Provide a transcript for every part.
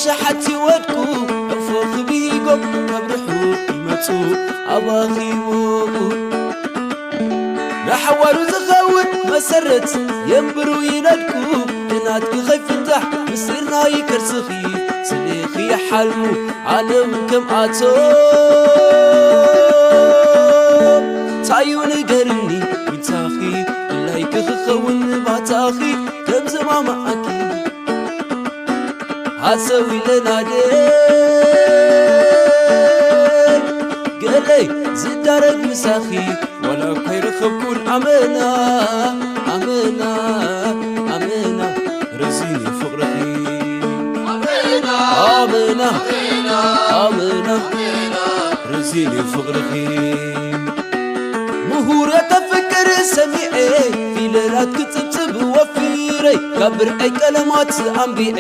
ሸሓት ይወድቁ እፎ ክቢጎም ካብ ርሑቕ ይመጹ ኣባኺቦም። ንሓዋሩ ዝኸውን መሰረት የንብሩ ይነድቁ። ቅናትኪ ከይፍታሕ ምስጢር ናይ ከርስኺ ስሌኺ ይሓልሙ ዓለም ከምኣቶም። ታዩ ንገርኒ ዊንታኺ ድላይኪ ክኸውን ባታኺ ከም ዘማማዓኪ ሃሰው ኢለናደ ገለይ ዝዳረግ ምሳኺ ዋላ እኳ ይረኸብኩን ኣመና ኣመና ኣመና ረዚን ፍቕርኺ ኣመና ኣመና ረዚን ፍቕርኺ ምሁር የተፍቅር ሰሚዐ ፊደላት ክጽብጽብ ወፊረ ካብ ብርዐይ ቀለማት ኣንቢዐ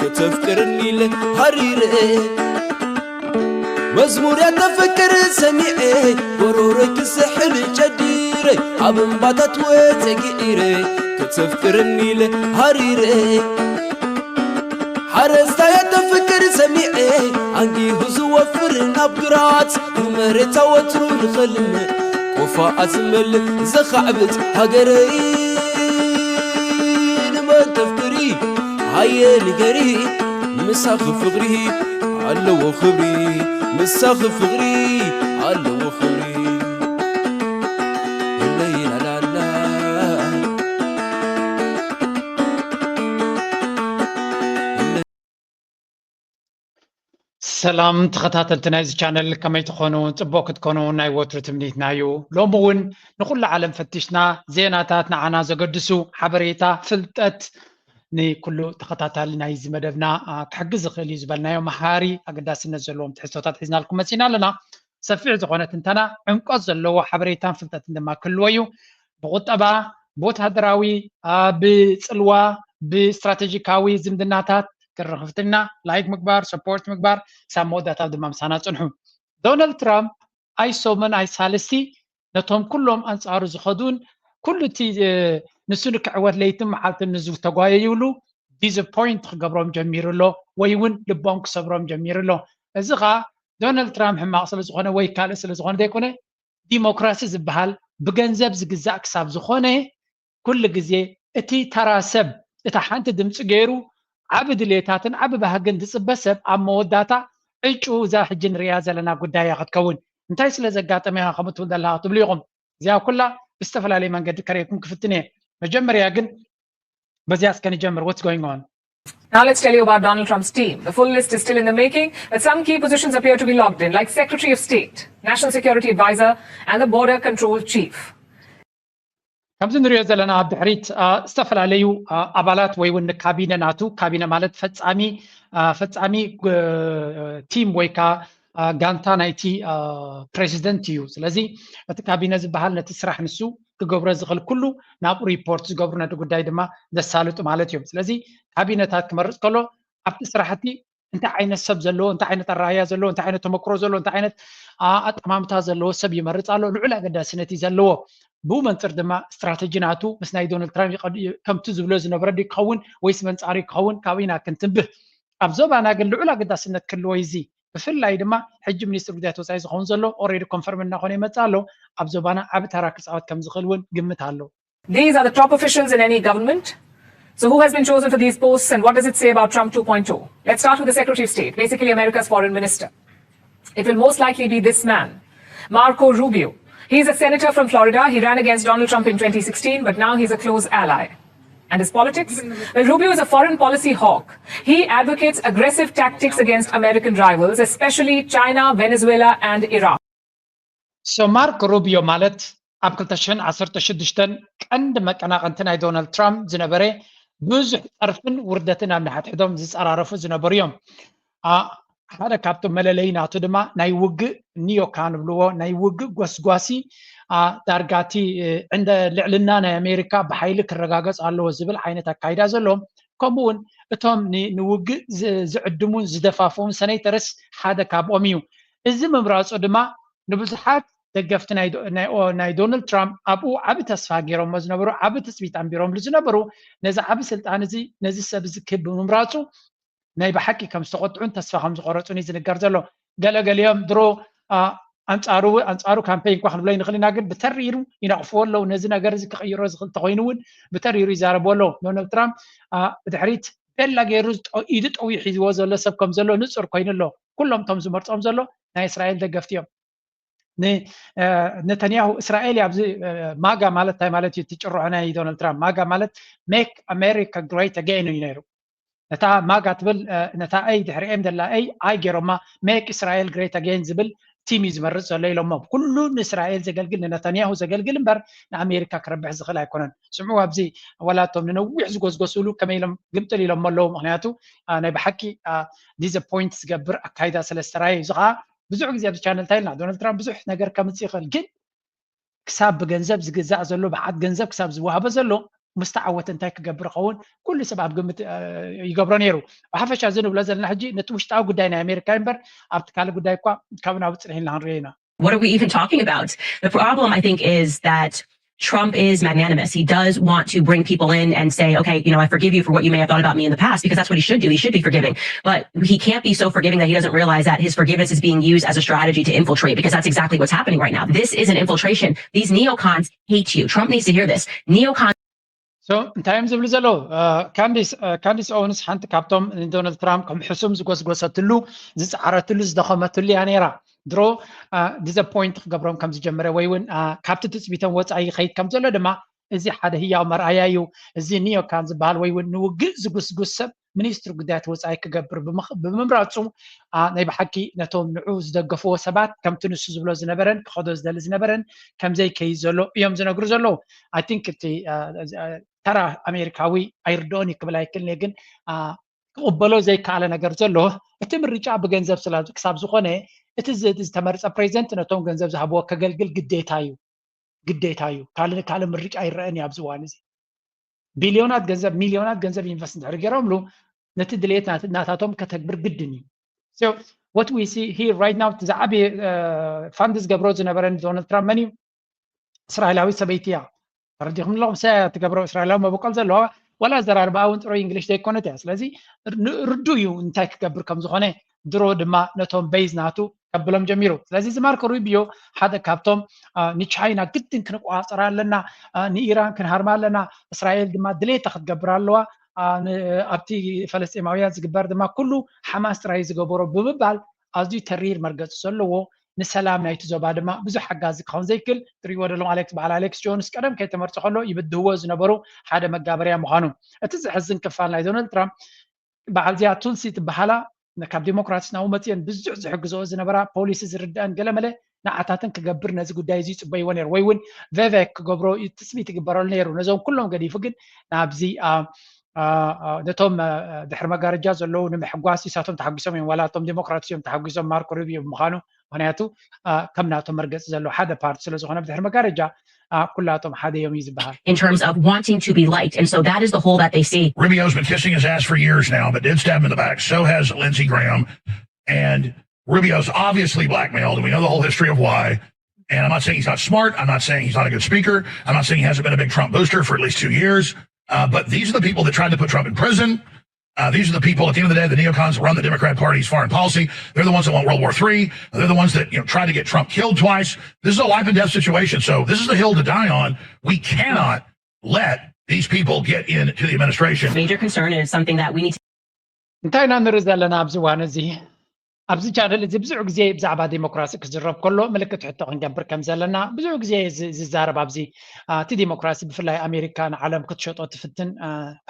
ከተፍቅርኒ ኢለ ሃሪረ መዝሙር የተፍቅር ሰሚዐ ጎሮሮይ ክስሕል ጨዲረ ኣብ እምባታት ወፀ ግዒረ ከተፍቅርኒ ኢለ ሃሪረ ሓረስታይ የተፍቅር ሰሚዐ ኣንጊሁ ዝወፍር ናብ ግራት ንመሬታ ወትሩ ንኸልምዕ ቆፋ ኣዝመልእ ዘኻዕብት ሃገረይ ንመን ተፍቅሪ ሃየ ንገሪ ምሳኺ ፍቕሪ ኣለዎ ክብሪ ምሳኺ ፍቕሪ ኣለዎ ክብሪ ለይላላላ ሰላም ተኸታተልቲ ናይዚ ቻነል ከመይ ትኾኑ? ጽቡቕ ክትኮኑ ናይ ወትሩ ትምኒትና እዩ። ሎሚ እውን ንኹሉ ዓለም ፈቲሽና ዜናታት፣ ንዓና ዘገድሱ ሓበሬታ፣ ፍልጠት ንኩሉ ተኸታታሊ ናይዚ መደብና ክሕግዝ ዝኽእል እዩ ዝበልናዮ መሃሪ ኣገዳስነት ዘለዎም ትሕዝቶታት ሒዝናልኩም መጺና ኣለና። ሰፊሕ ዝኾነ ትንተና፣ ዕምቆት ዘለዎ ሓበሬታን ፍልጠትን ድማ ክህልዎ እዩ። ብቁጠባ፣ ብወተሃደራዊ፣ ብፅልዋ፣ ብስትራቴጂካዊ ዝምድናታት ክረኽብትና ላይክ ምግባር ሰፖርት ምግባር ክሳብ መወዳእታ ድማ ምሳና ፅንሑ። ዶናልድ ትራምፕ ኣይሶምን ኣይሳልስቲ ነቶም ኩሎም ኣንፃሩ ዝኸዱን ኩሉ እቲ ንሱ ንክዕወት ለይትን መዓልትን ንዝተጓየዩሉ ዲስፖይንት ክገብሮም ጀሚሩ ኣሎ ወይ እውን ልቦም ክሰብሮም ጀሚሩ ኣሎ። እዚ ከዓ ዶናልድ ትራምፕ ሕማቕ ስለዝኾነ ወይ ካልእ ስለዝኾነ ዘይኮነ ዲሞክራሲ ዝበሃል ብገንዘብ ዝግዛእ ክሳብ ዝኾነ ኩሉ ግዜ እቲ ተራ ሰብ እታ ሓንቲ ድምፂ ገይሩ ዓቢ ድሌታትን ዓቢ ባህግን ዝፅበ ሰብ ኣብ መወዳእታ ዕጩ እዛ ሕጂ ንሪኣ ዘለና ጉዳይ እያ ክትከውን። እንታይ ስለ ዘጋጠመ ኢኻ ከምኡ ትብል ዘለኻ ክትብሉ ኢኹም። እዚኣ ኩላ ብዝተፈላለየ መንገዲ ከርእየኩም ክፍትን እየ። መጀመርያ ግን በዚኣ እስከ ንጀምር። What's going on? Now let's tell you about Donald Trump's team. The full list is still in the making, but some key positions appear to be locked in, like Secretary of State, National Security Advisor, and the Border Control Chief. ከምዚ ንሪኦ ዘለና ኣብ ድሕሪት ዝተፈላለዩ ኣባላት ወይ እውን ካቢነ ናቱ፣ ካቢነ ማለት ፈፃሚ ፈፃሚ ቲም ወይ ከዓ ጋንታ ናይቲ ፕሬዚደንት እዩ። ስለዚ እቲ ካቢነ ዝበሃል ነቲ ስራሕ ንሱ ክገብሮ ዝኽእል ኩሉ ናብኡ ሪፖርት ዝገብሩ፣ ነቲ ጉዳይ ድማ ዘሳልጡ ማለት እዮም። ስለዚ ካቢነታት ክመርፅ ከሎ ኣብቲ ስራሕቲ እንታይ ዓይነት ሰብ ዘለዎ፣ እንታይ ዓይነት ኣረኣእያ ዘለዎ፣ እንታይ ዓይነት ተመክሮ ዘለዎ፣ እንታይ ዓይነት ኣጠማምታ ዘለዎ ሰብ ይመርፅ ኣሎ። ልዑል ኣገዳስነት እዩ ዘለዎ። ብኡ መንፅር ድማ ስትራተጂ ናቱ ምስ ናይ ዶናልድ ትራምፕ ከምቲ ዝብሎ ዝነበረ ድዩ ክኸውን ወይስ መንፃሪ ክኸውን ካብኡ ኢና ክንትንብህ። ኣብ ዞባና ግን ልዑል ኣገዳስነት ክህልዎ እዚ ብፍላይ ድማ ሕጂ ሚኒስትር ጉዳያት ወፃኢ ዝኸውን ዘሎ ኦሬዲ ኮንፈርም እናኾነ ይመፅእ ኣሎ። ኣብ ዞባና ዓቢ ተራ ክፃወት ከም ዝኽእል እውን ግምት ኣሎ። These are the top officials in any government. So who has been chosen for these posts and what does it say about Trump two point oh? Let's start with the Secretary of State, basically America's foreign minister. It will most likely be this man, Marco Rubio. He's a senator from Florida. He ran against Donald Trump in twenty sixteen, but now he's a close ally. And his politics? Well, Rubio is a foreign policy hawk. He advocates aggressive tactics against American rivals, especially China, Venezuela, and Iran. So ማርክ ሩቢዮ ማለት ኣብ ክልተ ሽሕን ዓሰርተ ሽዱሽተን ቀንዲ መቀናቐንቲ ናይ ዶናልድ ትራምፕ ዝነበረ ብዙሕ ፀርፍን ውርደትን ኣብ ንሓድሕዶም ዝፀራረፉ ዝነበሩ እዮም። ሓደ ካብቶም መለለይ ናቱ ድማ ናይ ውግእ ኒዮካ ንብልዎ ናይ ውግእ ጎስጓሲ ዳርጋቲ ዕንደ ልዕልና ናይ ኣሜሪካ ብሓይሊ ክረጋገፅ ኣለዎ ዝብል ዓይነት ኣካይዳ ዘለዎም ከምኡ እውን እቶም ንውግእ ዝዕድሙን ዝደፋፍኡን ሰኔተርስ ሓደ ካብኦም እዩ። እዚ ምምራፁ ድማ ንብዙሓት ደገፍቲ ናይ ዶናልድ ትራምፕ ኣብኡ ዓቢ ተስፋ ገይሮሞ ዝነበሩ ዓቢ ትፅቢት ኣንቢሮምሉ ዝነበሩ ነዚ ዓቢ ስልጣን እዚ ነዚ ሰብ እዚ ክህብ ብምምራፁ ናይ ብሓቂ ከም ዝተቆጥዑን ተስፋ ከም ዝቆረፁን እዩ ዝንገር ዘሎ። ገለገሊኦም ድሮ ኣንፃሩ ኣንፃሩ ካምፔን እኳ ክንብሎ ይንኽእል ኢና፣ ግን ብተሪሩ ይነቕፍዎ ኣለዉ። ነዚ ነገር እዚ ክቕይሮ ዝኽእል እንተኮይኑ እውን ብተሪሩ ይዛረቡ ኣለዉ። ዶናልድ ትራምፕ ብድሕሪት ቤላ ገይሩ ኢዱ ጠዊዩ ሒዝዎ ዘሎ ሰብ ከም ዘሎ ንፁር ኮይኑ ኣሎ። ኩሎም እቶም ዝመርፆም ዘሎ ናይ እስራኤል ደገፍቲ እዮም። ነተንያሁ እስራኤል ኣብዚ ማጋ ማለት እንታይ ማለት እዩ? እቲ ጭርሖ ናይ ዶናልድ ትራምፕ ማጋ ማለት make America great again እዩ ነይሩ። ነታ ማጋ ትብል ነታ ኣይ ድሕሪኤም ዘላ ኣይ ኣይ ገይሮማ make Israel great again ዝብል ቲም እዩ ዝመርፅ ዘሎ ኢሎሞ። ኩሉ ንእስራኤል ዘገልግል ንነታንያሁ ዘገልግል እምበር ንኣሜሪካ ክረብሕ ዝኽእል ኣይኮነን። ስምዑ ኣብዚ ዋላ እቶም ንነዊሕ ዝጎዝጎስሉ ከመይ ኢሎም ግምጥል ኢሎሞ ኣለዉ። ምክንያቱ ናይ ብሓቂ disappoint ዝገብር ኣካይዳ ስለ ዝተራየ እዩ። እዚ ከዓ ብዙሕ ግዜ ኣብዚ ቻነል እንታይ ኢልና ዶናልድ ትራምፕ ብዙሕ ነገር ከምፅእ ይኽእል ግን ክሳብ ብገንዘብ ዝግዛእ ዘሎ ብዓት ገንዘብ ክሳብ ዝወሃቦ ዘሎ ምስ ተዓወተ እንታይ ክገብር ይኸውን ኩሉ ሰብ ኣብ ግምት ይገብሮ ነይሩ። ብሓፈሻ እዚ ንብሎ ዘለና ሕጂ ነቲ ውሽጣዊ ጉዳይ ናይ ኣሜሪካ እምበር ኣብቲ ካልእ ጉዳይ እኳ ካብ ናብ ፅንሕ ኢልና ክንሪኦ ኢና። What are we even talking about? The problem, I think, is that Trump is magnanimous. He does want to bring people in and say, okay, you know, I forgive you for what you may have thought about me in the past, because that's what he should do. He should be forgiving. But he can't be so forgiving that he doesn't realize that his forgiveness is being used as a strategy to infiltrate, because that's exactly what's happening right now. This is an infiltration. These neocons hate you. Trump needs to hear this. Neocons So እንታይ እዮም ዝብሉ ዘለዉ? ካንዲስ ኦውንስ ሓንቲ ካብቶም ንዶናልድ ትራምፕ ከም ሕሱም ዝጎስጎሰትሉ ዝፀዓረትሉ ዝደኸመትሉ እያ ነይራ። ድሮ disappoint ክገብሮም ከም ዝጀመረ ወይ እውን ካብቲ ትፅቢቶም ወፃኢ ይኸይድ ከም ዘሎ ድማ እዚ ሓደ ህያው መርኣያ እዩ። እዚ ኒዮካን ዝበሃል ወይ እውን ንውግእ ዝጉስጉስ ሰብ ሚኒስትሪ ጉዳያት ወፃኢ ክገብር ብምምራፁ ናይ ብሓቂ ነቶም ንዑ ዝደገፍዎ ሰባት ከምቲ ንሱ ዝብሎ ዝነበረን ክኸዶ ዝደሊ ዝነበረን ከምዘይከይድ ዘሎ እዮም ዝነግሩ ዘለዉ። I think እቲ ተራ ኣሜሪካዊ ኣይርድኦን እዩ ክብል ኣይክእልን እየ፣ ግን ክቕበሎ ዘይከኣለ ነገር ዘሎ እቲ ምርጫ ብገንዘብ ክሳብ ዝኾነ እቲ ዝተመርፀ ፕሬዚደንት ነቶም ገንዘብ ዝሃብዎ ከገልግል ግዴታ እዩ ግዴታ እዩ። ካልእ ካልእ ምርጫ ኣይረአን እዩ ኣብዚ እዋን እዚ። ቢልዮናት ገንዘብ ሚልዮናት ገንዘብ ኢንቨስት እንድሕር ገይሮምሉ ነቲ ድሌት ናታቶም ከተግብር ግድን እዩ። What we see here right now እቲ ዝዓበየ ፋንድ ዝገብሮ ዝነበረ ንዶናልድ ትራምፕ መን እዩ? እስራኤላዊት ሰበይቲ እያ። ተረዲኹም ኣለኹም? ሰ ትገብሮ እስራኤላዊ መበቆል ዘለዋ ዋላ ኣዘራርባኣ እውን ጥሩይ እንግሊሽ ዘይኮነት እያ። ስለዚ ርዱ እዩ እንታይ ክገብር ከም ዝኾነ ድሮ ድማ ነቶም በይዝ ናቱ ከብሎም ጀሚሩ። ስለዚ እዚ ማርኮ ሩቢዮ ሓደ ካብቶም ንቻይና ግድን ክንቆፃፀራ ኣለና፣ ንኢራን ክንሃርማ ኣለና፣ እስራኤል ድማ ድሌታ ክትገብር ኣለዋ፣ ኣብቲ ፈለስጢማውያን ዝግበር ድማ ኩሉ ሓማስ ጥራይ ዝገበሮ ብምባል ኣዝዩ ተሪር መርገፂ ዘለዎ ንሰላም ናይቲ ዞባ ድማ ብዙሕ ሓጋዚ ክኸውን ዘይክእል ትሪእዎ ዘለኹም ኣሌክስ በዓል ኣሌክስ ጆንስ ቀደም ከይተመርፀ ከሎ ይብድህዎ ዝነበሩ ሓደ መጋበርያ ምዃኑ እቲ ዘሕዝን ክፋል ናይ ዶናልድ ትራምፕ በዓል እዚኣ ቱልሲ ትበሃላ ካብ ዲሞክራትስ ናብኡ መፅአን ብዙሕ ዝሕግዝኦ ዝነበራ ፖሊሲ ዝርድአን ገለመለ ንዓታተን ክገብር ነዚ ጉዳይ እዚ ይፅበይዎ ነይሩ ወይ እውን ቬቬክ ክገብሮ ትፅቢት ይግበረሉ ነይሩ። ነዞም ኩሎም ገዲፉ ግን ናብዚ ነቶም ድሕሪ መጋረጃ ዘለዉ ንምሕጓስ ንሳቶም ተሓጒሶም እዮም ዋላ እቶም ዲሞክራትስ እዮም ተሓጒሶም ማርኮ ሩቢዮ ብምዃኑ ምክንያቱ ከም ናቶም መርገፂ ዘለዎ ሓደ ፓርቲ ስለዝኾነ ብድሕሪ መጋረጃ ኩላቶም ሓደ እዮም እዩ ዝበሃል። In terms of wanting to be liked. And so that is the hole that they see. Rubio's been kissing his ass for years now, but did stab him in the back. So has Lindsey Graham. And Rubio's obviously blackmailed, and we know the whole history of why. And I'm not saying he's not smart. I'm not saying he's not a good speaker. I'm not saying he hasn't been a big Trump booster for at least two years. Uh, but these are the people that tried to put Trump in prison. Uh, these are the people, at the end of the day, the neocons run the Democrat Party's foreign policy. They're the ones that want World War Three. They're the ones that you know tried to get Trump killed twice. This is a life and death situation. So this is the hill to die on. We cannot let these people get into the administration. Major concern and it's something that we need to እንታይ ኢና ንርኢ ዘለና ኣብዚ እዋን እዚ ኣብዚ ቻነል እዚ ብዙሕ ግዜ ብዛዕባ ዲሞክራሲ ክዝረብ ከሎ ምልክት ሕቶ ክንገብር ከም ዘለና ብዙሕ ግዜ ዝዛረብ ኣብዚ እቲ ዲሞክራሲ ብፍላይ ኣሜሪካ ንዓለም ክትሸጦ ትፍትን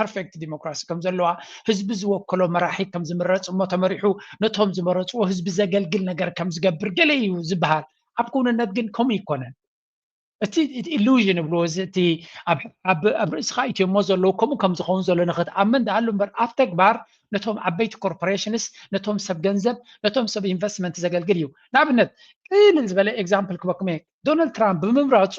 ፐርፌክት ዲሞክራሲ ከም ዘለዋ ህዝቢ ዝወከሎ መራሒ ከም ዝምረፅ እሞ ተመሪሑ ነቶም ዝመረፅዎ ህዝቢ ዘገልግል ነገር ከም ዝገብር ገለ እዩ ዝበሃል ኣብ ክውንነት ግን ከምኡ ይኮነን እቲ ኢሉዥን ይብልዎ እዚ እቲ ኣብ ርእስኻ ኢትዮሞ ዘለዉ ከምኡ ከም ዝኸውን ዘሎ ንክትኣምን ደኣሉ እምበር ኣብ ተግባር ነቶም ዓበይቲ ኮርፖሬሽንስ ነቶም ሰብ ገንዘብ ነቶም ሰብ ኢንቨስትመንት ዘገልግል እዩ ንኣብነት ቅልል ዝበለ ኤግዛምፕል ክበኩም እየ ዶናልድ ትራምፕ ብምምራፁ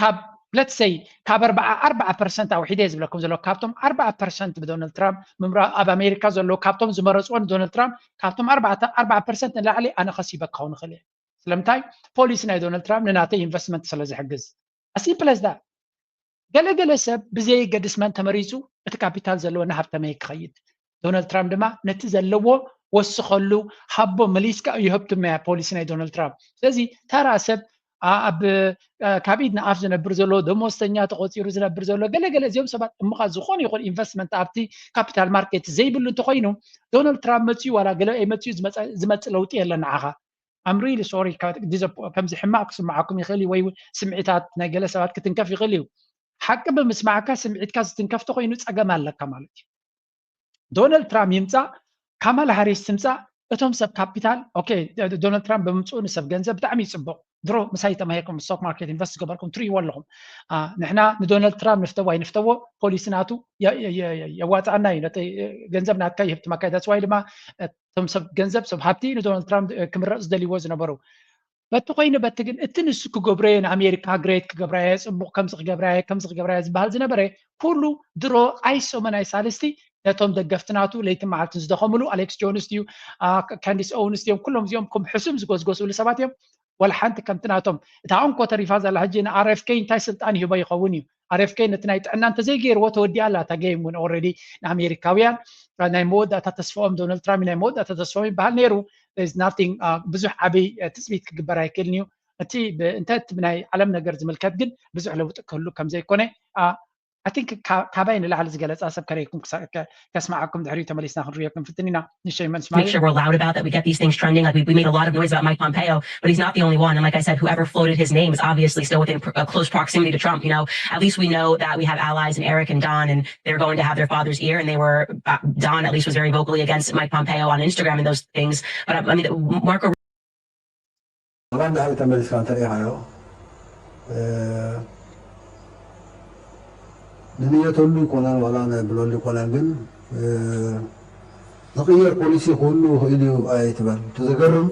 ካብ ለትሰይ ካብ ኣርባዓ ኣርባዓ ፐርሰንት ኣውሒደ ዝብለኩም ዘሎ ካብቶም ኣርባዓ ፐርሰንት ብዶናልድ ትራምፕ ምምራ ኣብ ኣሜሪካ ዘለዉ ካብቶም ዝመረፅዎ ንዶናልድ ትራምፕ ካብቶም ኣርባዓ ፐርሰንት ንላዕሊ ኣነ ከሲበ ክኸውን ይኽእል እየ ስለምንታይ ፖሊሲ ናይ ዶናልድ ትራምፕ ንናተይ ኢንቨስትመንት ስለ ዝሕግዝ ኣሲምፕለስ ዳ ገለገለ ሰብ ብዘየገድስ መን ተመሪፁ እቲ ካፒታል ዘለዎ ናሃብ ተመይ ክኸይድ ዶናልድ ትራምፕ ድማ ነቲ ዘለዎ ወስኸሉ፣ ሃቦ፣ መሊስካ እዩ፣ ሃብትም እያ ፖሊሲ ናይ ዶናልድ ትራምፕ። ስለዚ ተራ ሰብ ኣብ ካብ ኢድ ንኣፍ ዝነብር ዘሎ፣ ደሞዝተኛ ተቆፂሩ ዝነብር ዘሎ፣ ገለገለ እዚኦም ሰባት እምኻ ዝኾነ ይኹን ኢንቨስትመንት ኣብቲ ካፒታል ማርኬት ዘይብሉ እንተኮይኑ፣ ዶናልድ ትራምፕ መፅዩ ዋላ ገለ መፅዩ ዝመፅእ ለውጢ የለን ንዓኻ። I'm really sorry። ከምዚ ሕማቅ ክስምዓኩም ይኽእል እዩ፣ ወይ ስምዒታት ናይ ገለ ሰባት ክትንከፍ ይኽእል እዩ። ሓቂ ብምስማዕካ ስምዒትካ ዝትንከፍ ተኮይኑ ፀገም ኣለካ ማለት እዩ። ዶናልድ ትራምፕ ይምፃእ፣ ካማላ ሃሪስ ትምፃእ፣ እቶም ሰብ ካፒታል፣ okay፣ ዶናልድ ትራምፕ ብምምፅኡ ንሰብ ገንዘብ ብጣዕሚ ይፅቡቅ። ድሮ ምሳይ ተማሂርኩም፣ ስቶክ ማርኬት ኢንቨስት ዝገበርኩም ትርእይዎ ኣለኹም። ንሕና ንዶናልድ ትራምፕ ንፍተዎ ኣይንፍተዎ፣ ፖሊሲ ናቱ የዋፅኣና እዩ፣ ነቲ ገንዘብ ናትካ ይህብትመካ እዩ። That's why ድማ እቶም ሰብ ገንዘብ፣ ሰብ ሃብቲ ንዶናልድ ትራምፕ ክምረፅ ዝደልይዎ ዝነበሩ። በቲ ኮይኑ በቲ ግን እቲ ንሱ ክገብረዮ፣ ንኣሜሪካ ግሬት ክገብራዮ፣ ፅቡቅ ከምዚ ክገብራዮ፣ ከምዚ ክገብራዮ ዝበሃል ዝነበረ ኩሉ ድሮ ኣይሶመን ኣይሳልስቲ ነቶም ደገፍቲ ናቱ ለይቲ መዓልቲ ዝደኸምሉ፣ ኣሌክስ ጆንስ ድዩ፣ ካንዲስ ኦውንስ ድዮም፣ ኩሎም እዚኦም ከም ሕሱም ዝጎዝጎዝሉ ሰባት እዮም። ዋላ ሓንቲ ከምቲ ናቶም እታ እንኮ ተሪፋ ዘላ ሕጂ ንኣር ኤፍ ኬ እንታይ ስልጣን ይህቦ ይኸውን እዩ? ኣር ኤፍ ኬ ነቲ ናይ ጥዕና እንተዘይገይርዎ ተወዲኣ ኣላ እታ ጌም እውን። ኦልሬዲ ንኣሜሪካውያን ናይ መወዳእታ ተስፋኦም፣ ዶናልድ ትራምፕ ናይ መወዳእታ ተስፋኦም ይበሃል ነይሩ። ናቲንግ፣ ብዙሕ ዓብይ ትፅቢት ክግበር ኣይክእልን እዩ። እቲ እንተ እቲ ብናይ ዓለም ነገር ዝምልከት ግን ብዙሕ ለውጢ ክህሉ ከም ዘይኮነ፣ I think፣ ካባይ ንላዕሊ ዝገለፃ ሰብ ከረይኩም ከስማዓኩም ድሕሪኡ ተመሊስና ክንሪኦ ክንፍትን ኢና። ንሸይ መን make sure we're loud about that. We get these things trending. Like we, we made a lot of noise about Mike Pompeo, but he's not the only one. And like I said, whoever floated his name is obviously still within pr- uh, close proximity to Trump. You know, at least we know that we have allies in Eric and Don, and they're going to have their father's ear. And they were uh, Don at least was very vocally against Mike Pompeo on Instagram and those things. But I, I mean, Marco. ኣባን ድሕሪ ተመሊስካ እንተሪኢኻዮ ንንየተሉ ይኮነን ዋላ ነብለሉ ይኮነን፣ ግን ዝቕየር ፖሊሲ ክህሉ ይኽእል እዩ ኣይትበል። እቲ ዘገርም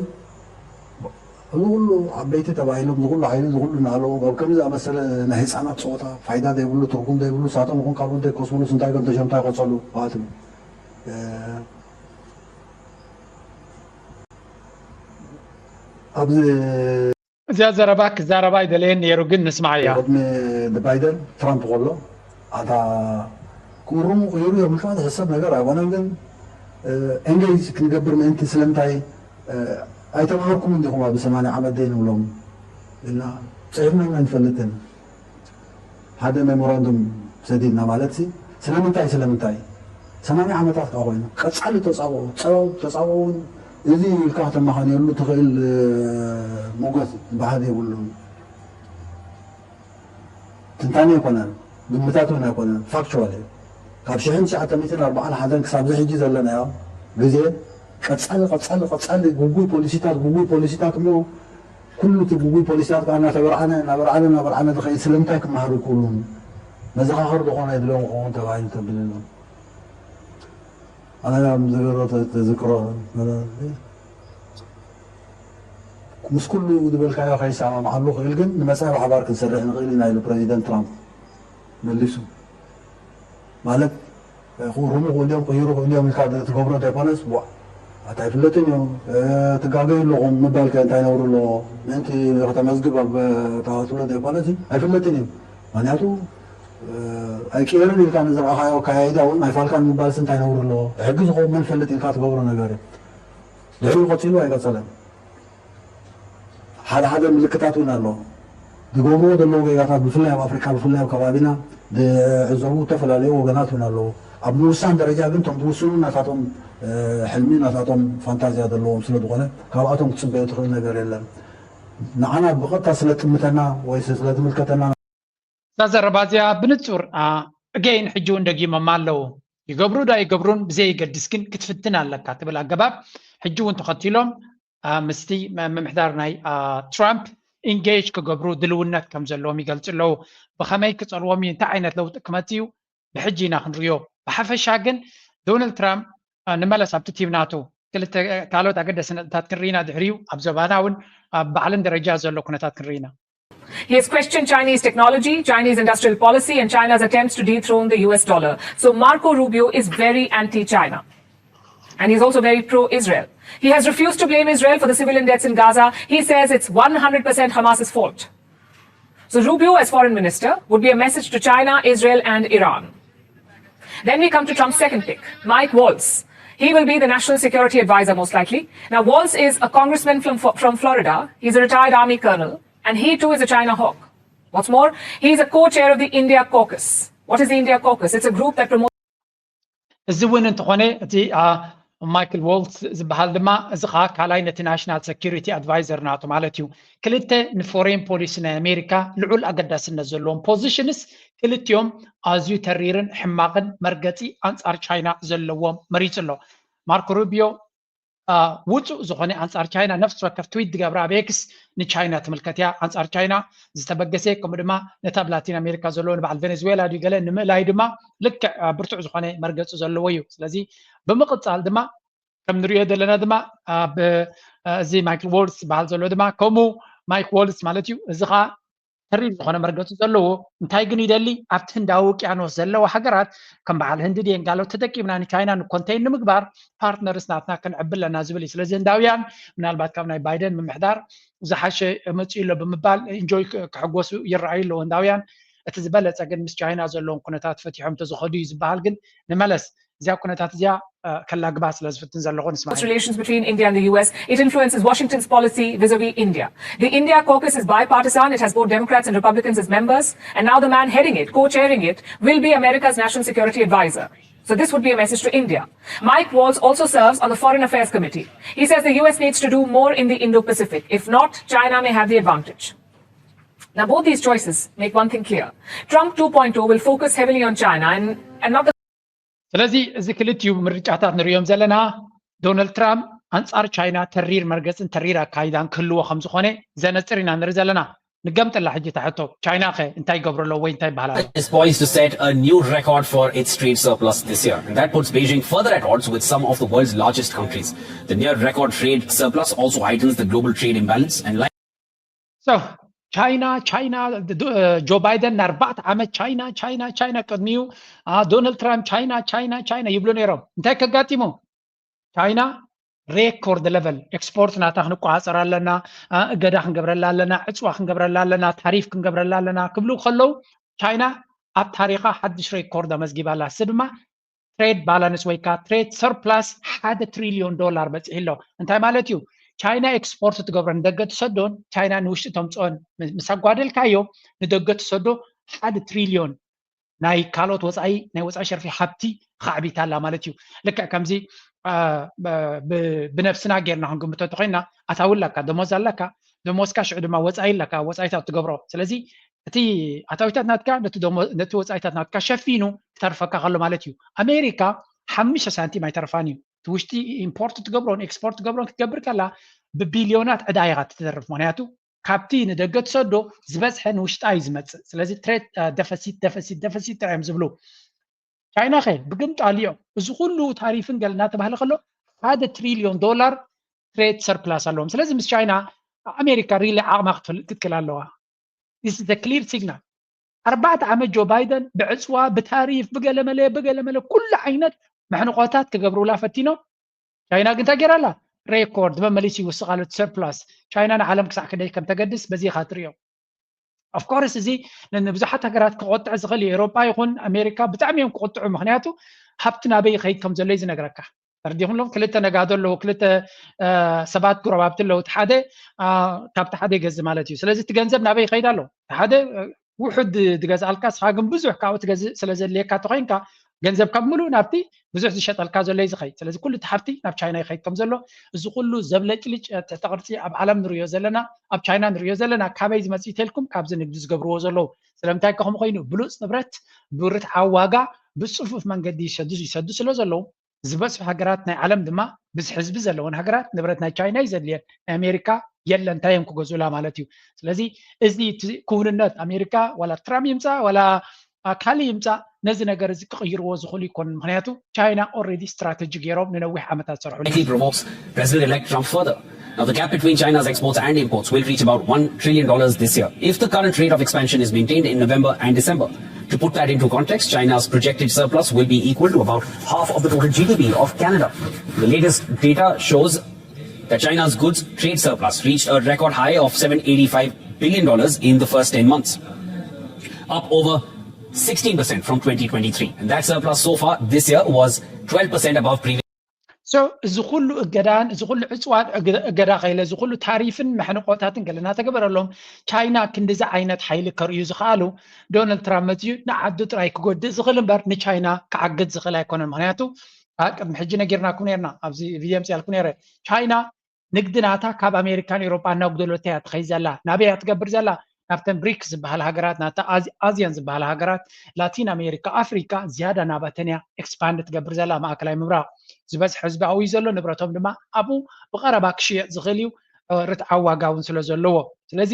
እዚ ኩሉ ዓበይቲ ተባሂሎም፣ እዚ ኩሉ ሓይሊ፣ እዚ ኩሉ እናሃለዎም ኣብ ከምዚ ዝኣመሰለ ናይ ህፃናት ፀወታ፣ ፋይዳ ዘይብሉ፣ ትርጉም ዘይብሉ፣ ንሳቶም ይኹን ካልኦት ዘይከስቡሉስ እንታይ ገም ተሸምታ ይቆፀሉ ማለት እዩ። ኣብዚ እዚኣ ዘረባ ክዛረባ ኣይደለየን ነይሩ፣ ግን ንስማዓያ። ቅድሚ ባይደን ትራምፕ ከሎ ኣታ ክእርሙ ክይሩ እዮም ኢልካ ዝሕሰብ ነገር ኣይኮነን። ግን ኤንጌጅ ክንገብር ምእንቲ ስለምንታይ ኣይተማሃርኩም እንዲኹም ኣብ ሰማንያ ዓመት ደይ ንብሎም ኢልና ፅሒፍና ኢና ንፈልጥን። ሓደ ሜሞራንዱም ሰዲድና ማለት ሲ ስለምንታይ ስለምንታይ ሰማንያ ዓመታት ከዓ ኮይኑ ቀፃሊ ተፃብኦ ፀው ተፃብኦ እውን እዚ ኢልካ ከተመኻንየሉ ትኽእል ሞገት ዝበሃል የብሉን። ትንታኔ ኣይኮነን፣ ግምታት እውን ኣይኮነን፣ ፋክቹዋል እዩ። ካብ ሽሕን ትሽዓተ ሚእትን ኣርባዓን ሓደን ክሳብ እዚ ሕጂ ዘለናዮ ግዜ ቀፃሊ ቀፃሊ ቀፃሊ ግጉይ ፖሊሲታት ግጉይ ፖሊሲታት እሞ ኩሉ እቲ ግጉይ ፖሊሲታት ከዓ እናተበርዓነ እናበርዓነ እናበርዓነ ዝኸይድ ስለምንታይ ክመሃሩ ይክእሉን መዘኻኸር ዝኾነ የድልዮም ክኸውን ተባሂሉ ተብል ኣሎ። ኣነ ኣብ ዝገሮ ተዝክሮ ምስ ኩሉ ዝበልካዮ ከይሰማምዓሉ ክእል ግን ንመፃኢ ብሓባር ክንሰርሕ ንኽእል ኢና ኢሉ ፕረዚደንት ትራምፕ መሊሱ። ማለት ክእርሙ ክእልዮም ክይሩ ክእልዮም ኢልካ ትገብሮ ዘይኮነስ ቧዕ ኣታ ኣይፍለጥን እዩ ትጋገዩ ኣለኹም ምባል ከ እንታይ ነውሪ ኣለዎ? ምእንቲ ከተመዝግብ ኣብ ተባትሎ ዘይኮነስ ኣይፍለጥን እዩ። ምክንያቱ ኣይቅየርን ኢልካ ንዝረኣኻዮ ኣካያይዳ እውን ኣይፋልካን ምባልስ እንታይ ነውሪ ኣለዎ? ሕጊ ዝኸውን መን ፈልጥ ኢልካ ትገብሮ ነገር እዩ። ድሕሪኡ ቀፂሉ ኣይቀፀለን። ሓደ ሓደ ምልክታት እውን ኣሎ። ዝገብርዎ ዘለዉ ጌጋታት ብፍላይ ኣብ ኣፍሪካ ብፍላይ ኣብ ከባቢና ዝዕዘቡ ዝተፈላለዩ ወገናት እውን ኣለዉ። ኣብ ምውሳን ደረጃ ግን እቶም ዝውስኑ ናታቶም ሕልሚ ናታቶም ፋንታዝያ ዘለዎም ስለ ዝኾነ ካብኣቶም ክትፅበዮ ትኽእል ነገር የለን። ንዓና ብቐጥታ ስለ ጥምተና ወይ ስለ ዝምልከተና እዛ ዘረባ እዚኣ ብንጹር ኣገይን ሕጂ እውን ደጊሞማ ኣለዉ። ይገብሩ ዶ ኣይገብሩን ብዘየገድስ ግን ክትፍትን ኣለካ ትብል ኣገባብ ሕጂ እውን ተኸቲሎም ምስቲ ምምሕዳር ናይ ትራምፕ ኢንጌጅ ክገብሩ ድልውነት ከም ዘለዎም ይገልጹ ኣለዉ። ብኸመይ ክጸልዎም እዩ? እንታይ ዓይነት ለውጢ ክመጽእ እዩ? ብሕጂ ኢና ክንሪኦ። ብሓፈሻ ግን ዶናልድ ትራምፕ ንመለስ ኣብቲ ቲም ናቱ ክልተ ካልኦት ኣገደሲ ነጥብታት ክንርኢና ድሕሪኡ ኣብ ዞባና እውን ኣብ ባዕልን ደረጃ ዘሎ ኩነታት ክንርኢና። He has questioned Chinese technology, Chinese industrial policy, and China's attempts to dethrone the U S dollar. So Marco Rubio is very anti China. And he's also very pro Israel. He has refused to blame Israel for the civilian deaths in Gaza. He says it's one hundred percent Hamas's fault. So Rubio, as foreign minister, would be a message to China, Israel, and Iran. Then we come to Trump's second pick, Mike Waltz. He will be the national security advisor, most likely. Now, Waltz is a congressman from, from Florida. He's a retired army colonel, and he too is a China hawk. What's more, he's a co chair of the India Caucus. What is the India Caucus? It's a group that promotes እዚ እውን እንተኾነ እቲ ማይክል ዎልትስ ዝበሃል ድማ እዚ ከዓ ካልኣይ ነቲ ናሽናል ሰኪሪቲ ኣድቫይዘር ናቱ ማለት እዩ። ክልተ ንፎሬን ፖሊሲ ናይ ኣሜሪካ ልዑል ኣገዳስነት ዘለዎም ፖዚሽንስ ክልቲኦም ኣዝዩ ተሪርን ሕማቕን መርገፂ ኣንፃር ቻይና ዘለዎም መሪፁ ኣሎ። ማርኮ ሩቢዮ ውፁእ ዝኾነ ኣንፃር ቻይና ነፍሲ ወከፍ ትዊት ዝገብራ ኣብ ኤክስ ንቻይና ትምልከት እያ። ኣንፃር ቻይና ዝተበገሰ ከምኡ ድማ ነታ ኣብ ላቲን ኣሜሪካ ዘለዎ ንበዓል ቬኔዙዌላ ድዩ ገለ ንምእላይ ድማ ልክዕ ብርቱዕ ዝኾነ መርገፂ ዘለዎ እዩ። ስለዚ ብምቕፃል ድማ ከም ንሪኦ ዘለና ድማ ኣብ እዚ ማይክል ዎልትስ ዝበሃል ዘሎ ድማ ከምኡ ማይክ ዎልትስ ማለት እዩ። እዚ ከዓ ተሪር ዝኾነ መርገፂ ዘለዎ እንታይ ግን ይደሊ ኣብቲ ህንዳዊ ውቅያኖስ ዘለዋ ሃገራት ከም በዓል ህንዲ ድየን ጋሎ ተጠቂምና ንቻይና ንኮንቴን ንምግባር ፓርትነርስ ናትና ክንዕብ ኣለና ዝብል እዩ። ስለዚ ህንዳውያን ምናልባት ካብ ናይ ባይደን ምምሕዳር ዝሓሸ መፅኡ ኣሎ ብምባል ኢንጆይ ክሕጎሱ ይረኣዩ ኣለዉ ህንዳውያን። እቲ ዝበለፀ ግን ምስ ቻይና ዘለዎም ኩነታት ፈቲሖም ተዝኸዱ እዩ ዝበሃል። ግን ንመለስ እዚኣ ኩነታት እዚኣ ከላግባ ስለ ዝፍትን ዘለኹ ንስማ relations between India and the U S. It influences Washington's policy vis-a-vis India. The India caucus is bipartisan. It has both Democrats and Republicans as members. And now the man heading it, co-chairing it, will be America's national security advisor. So this would be a message to India. Mike Waltz also serves on the Foreign Affairs Committee. He says the U S needs to do more in the Indo-Pacific. If not, China may have the advantage. Now, both these choices make one thing clear. Trump two point oh will focus heavily on China and, and not the ስለዚ እዚ ክልቲኡ ምርጫታት ንሪኦም ዘለና ዶናልድ ትራምፕ ኣንፃር ቻይና ተሪር መርገፅን ተሪር ኣካይዳን ክህልዎ ከም ዝኾነ ዘነፅር ኢና ንርኢ ዘለና። ንገምጠላ ሕጂ ታሕቶ ቻይና ከ እንታይ ይገብሩ ኣለዎ ወይ እንታይ ይበሃል ኣሎ? Is poised to set a new record for its trade surplus this year, and that puts Beijing further at odds with some of the world's largest countries. The near record trade surplus also heightens the global trade imbalance and So, ቻይና ቻይና ጆ ባይደን ንኣርባዕተ ዓመት ቻይና ቻይና ቻይና ቅድሚኡ ዶናልድ ትራምፕ ቻይና ቻይና ቻይና ይብሉ ነይሮም። እንታይ ከጋጢሙ? ቻይና ሬኮርድ ለቨል ኤክስፖርት ናታ ክንቆፃፀር ኣለና፣ እገዳ ክንገብረላ ኣለና፣ ዕፅዋ ክንገብረላ ኣለና፣ ታሪፍ ክንገብረላ ኣለና ክብሉ ከለዉ ቻይና ኣብ ታሪኻ ሓድሽ ሬኮርድ ኣመዝጊባ ኣላ። እሱ ድማ ትሬድ ባላንስ ወይ ከዓ ትሬድ ሰርፕላስ ሓደ ትሪልዮን ዶላር በፂሑ ኣሎ። እንታይ ማለት እዩ? ቻይና ኤክስፖርት ትገብሮ ንደገ ትሰዶን ቻይና ንውሽጢ ተምፅኦን ምስ ኣጓደልካዮ ንደገ ትሰዶ ሓደ ትሪልዮን ናይ ካልኦት ወፃኢ ናይ ወፃኢ ሸርፊ ሃብቲ ኻዕቢታ ኣላ ማለት እዩ። ልክዕ ከምዚ ብነብስና ጌርና ክንግምቶ እንተኮይና ኣታዊ ኣለካ፣ ደሞዝ ኣለካ፣ ደሞዝካ ሽዑ ድማ ወፃኢ ኣለካ፣ ወፃኢታት ትገብሮ። ስለዚ እቲ ኣታዊታት ናትካ ነቲ ወፃኢታት ናትካ ሸፊኑ ክተርፈካ ከሎ ማለት እዩ። ኣሜሪካ ሓሙሽተ ሳንቲም ኣይተርፋን እዩ። እቲ ውሽጢ ኢምፖርት ትገብሮን ኤክስፖርት ትገብሮን ክትገብር ከላ ብቢልዮናት ዕዳ ኢኻ ትተርፍ። ምክንያቱ ካብቲ ንደገ ትሰዶ ዝበዝሐ ንውሽጣ እዩ ዝመፅእ። ስለዚ ትሬድ ደፈሲት ደፈሲት ደፈሲት እዮም ዝብሉ። ቻይና ከ ብግምጣልዮ እዚ ኩሉ ታሪፍን ገለ እናተባህለ ከሎ ሓደ ትሪልዮን ዶላር ትሬድ ሰርፕላስ ኣለዎም። ስለዚ ምስ ቻይና ኣሜሪካ ሪሊ ዓቕማ ክትክል ኣለዋ። This is a clear signal። ኣርባዕተ ዓመት ጆ ባይደን ብዕፅዋ ብታሪፍ ብገለመለ ብገለመለ ኩሉ ዓይነት መሕንቆታት ክገብሩላ ፈቲኖም። ቻይና ግን እንታይ ገይራ ኣላ? ሬኮርድ መመሊስ ይውስቕ ኣሎ ሰርፕላስ። ቻይና ንዓለም ክሳዕ ክንደይ ከም ተገድስ በዚ ኢኻ ትሪኦ። ኦፍኮርስ እዚ ንብዙሓት ሃገራት ክቆጥዕ ዝኽእል እዩ። ኤሮጳ ይኹን ኣሜሪካ ብጣዕሚ እዮም ክቁጥዑ። ምክንያቱ ሃብቲ ናበይ ይኸይድ ከም ዘሎ እዩ ዝነግረካ። ተረዲኹም ኣለኹም? ክልተ ነጋዶ ኣለዉ፣ ክልተ ሰባት ጉረባብቲ ኣለዉ። እቲ ሓደ ካብቲ ሓደ ይገዝእ ማለት እዩ። ስለዚ እቲ ገንዘብ ናበይ ይኸይድ ኣሎ? እቲ ሓደ ውሑድ ዝገዝኣልካ፣ ንስኻ ግን ብዙሕ ካብኡ ትገዝእ ስለ ዘድልየካ እንተኾይንካ ገንዘብካ ብምሉእ ናብቲ ብዙሕ ዝሸጠልካ ዘሎ እዩ ዝኸይድ። ስለዚ ኩሉ እቲ ሃብቲ ናብ ቻይና ይኸይድ ከም ዘሎ፣ እዚ ኩሉ ዘብለጭልጭ ትሕተ ቅርፂ ኣብ ዓለም ንሪኦ ዘለና፣ ኣብ ቻይና ንሪኦ ዘለና ካበይ ዝመፅእ ተልኩም ካብዚ ንግዲ ዝገብርዎ ዘለዉ። ስለምንታይ ከምኡ ኮይኑ? ብሉፅ ንብረት ብርትዓዊ ዋጋ ብፅፉፍ መንገዲ ይሰዱ ይሰዱ ስለ ዘለዉ ዝበዝሑ ሃገራት ናይ ዓለም ድማ ብዝሒ ህዝቢ ዘለወን ሃገራት ንብረት ናይ ቻይና እዩ ዘድልየን፣ ናይ ኣሜሪካ የለን። እንታይ እዮም ክገዝኡላ ማለት እዩ? ስለዚ እዚ ክውንነት ኣሜሪካ ዋላ ትራምፕ ይምፃእ ዋላ ካልእ ይምፃእ ነዚ ነገር እዚ ክቕይርዎ ዝኽእሉ ይኮኑን። ምክንያቱ ቻይና ኦልሬዲ ስትራቴጂ ገይሮም ንነዊሕ ዓመታት ዝሰርሕሉ። Likely provokes President-elect Trump further. Now, the gap between China's exports and imports will reach about one trillion dollars this year. If the current rate of expansion is maintained in November and December, to put that into context, China's projected surplus will be equal to about half of the total G D P of Canada. The latest data shows that China's goods trade surplus reached a record high of seven eighty-five billion dollars in the first ten months, up over sixteen percent from twenty twenty-three. And that surplus so far this year was twelve percent above previous. So እዚ ኩሉ እገዳን እዚ ኩሉ ዕፅዋት እገዳ ከይለ እዚ ኩሉ ታሪፍን መሕንቆታትን ገለ እናተገበረሎም ቻይና ክንዲዚ ዓይነት ሓይሊ ከርእዩ ዝኽኣሉ ዶናልድ ትራምፕ መፅዩ ንዓዱ ጥራይ ክጎድእ ዝኽእል እምበር ንቻይና ክዓግት ዝኽእል ኣይኮነን። ምክንያቱ ቅድሚ ሕጂ ነጊርናኩም ነርና ኣብዚ ቪድዮ ምፅኣልኩም ነረ ቻይና ንግዲ ናታ ካብ ኣሜሪካን ኤውሮጳ እናጉደለቶ እያ ትኸይድ ዘላ። ናበይ እያ ትገብር ዘላ? ናብተን ብሪክስ ዝበሃላ ሃገራት ናታ ኣዝያን ዝበሃላ ሃገራት ላቲን ኣሜሪካ ኣፍሪካ ዝያዳ ናባተን እያ ኤክስፓንድ ትገብር ዘላ። ማእከላይ ምብራቕ ዝበዝሐ ህዝቢ ኣብኡ እዩ ዘሎ። ንብረቶም ድማ ኣብኡ ብቐረባ ክሽየጥ ዝኽእል እዩ። ርትዓዊ ዋጋ እውን ስለ ዘለዎ ስለዚ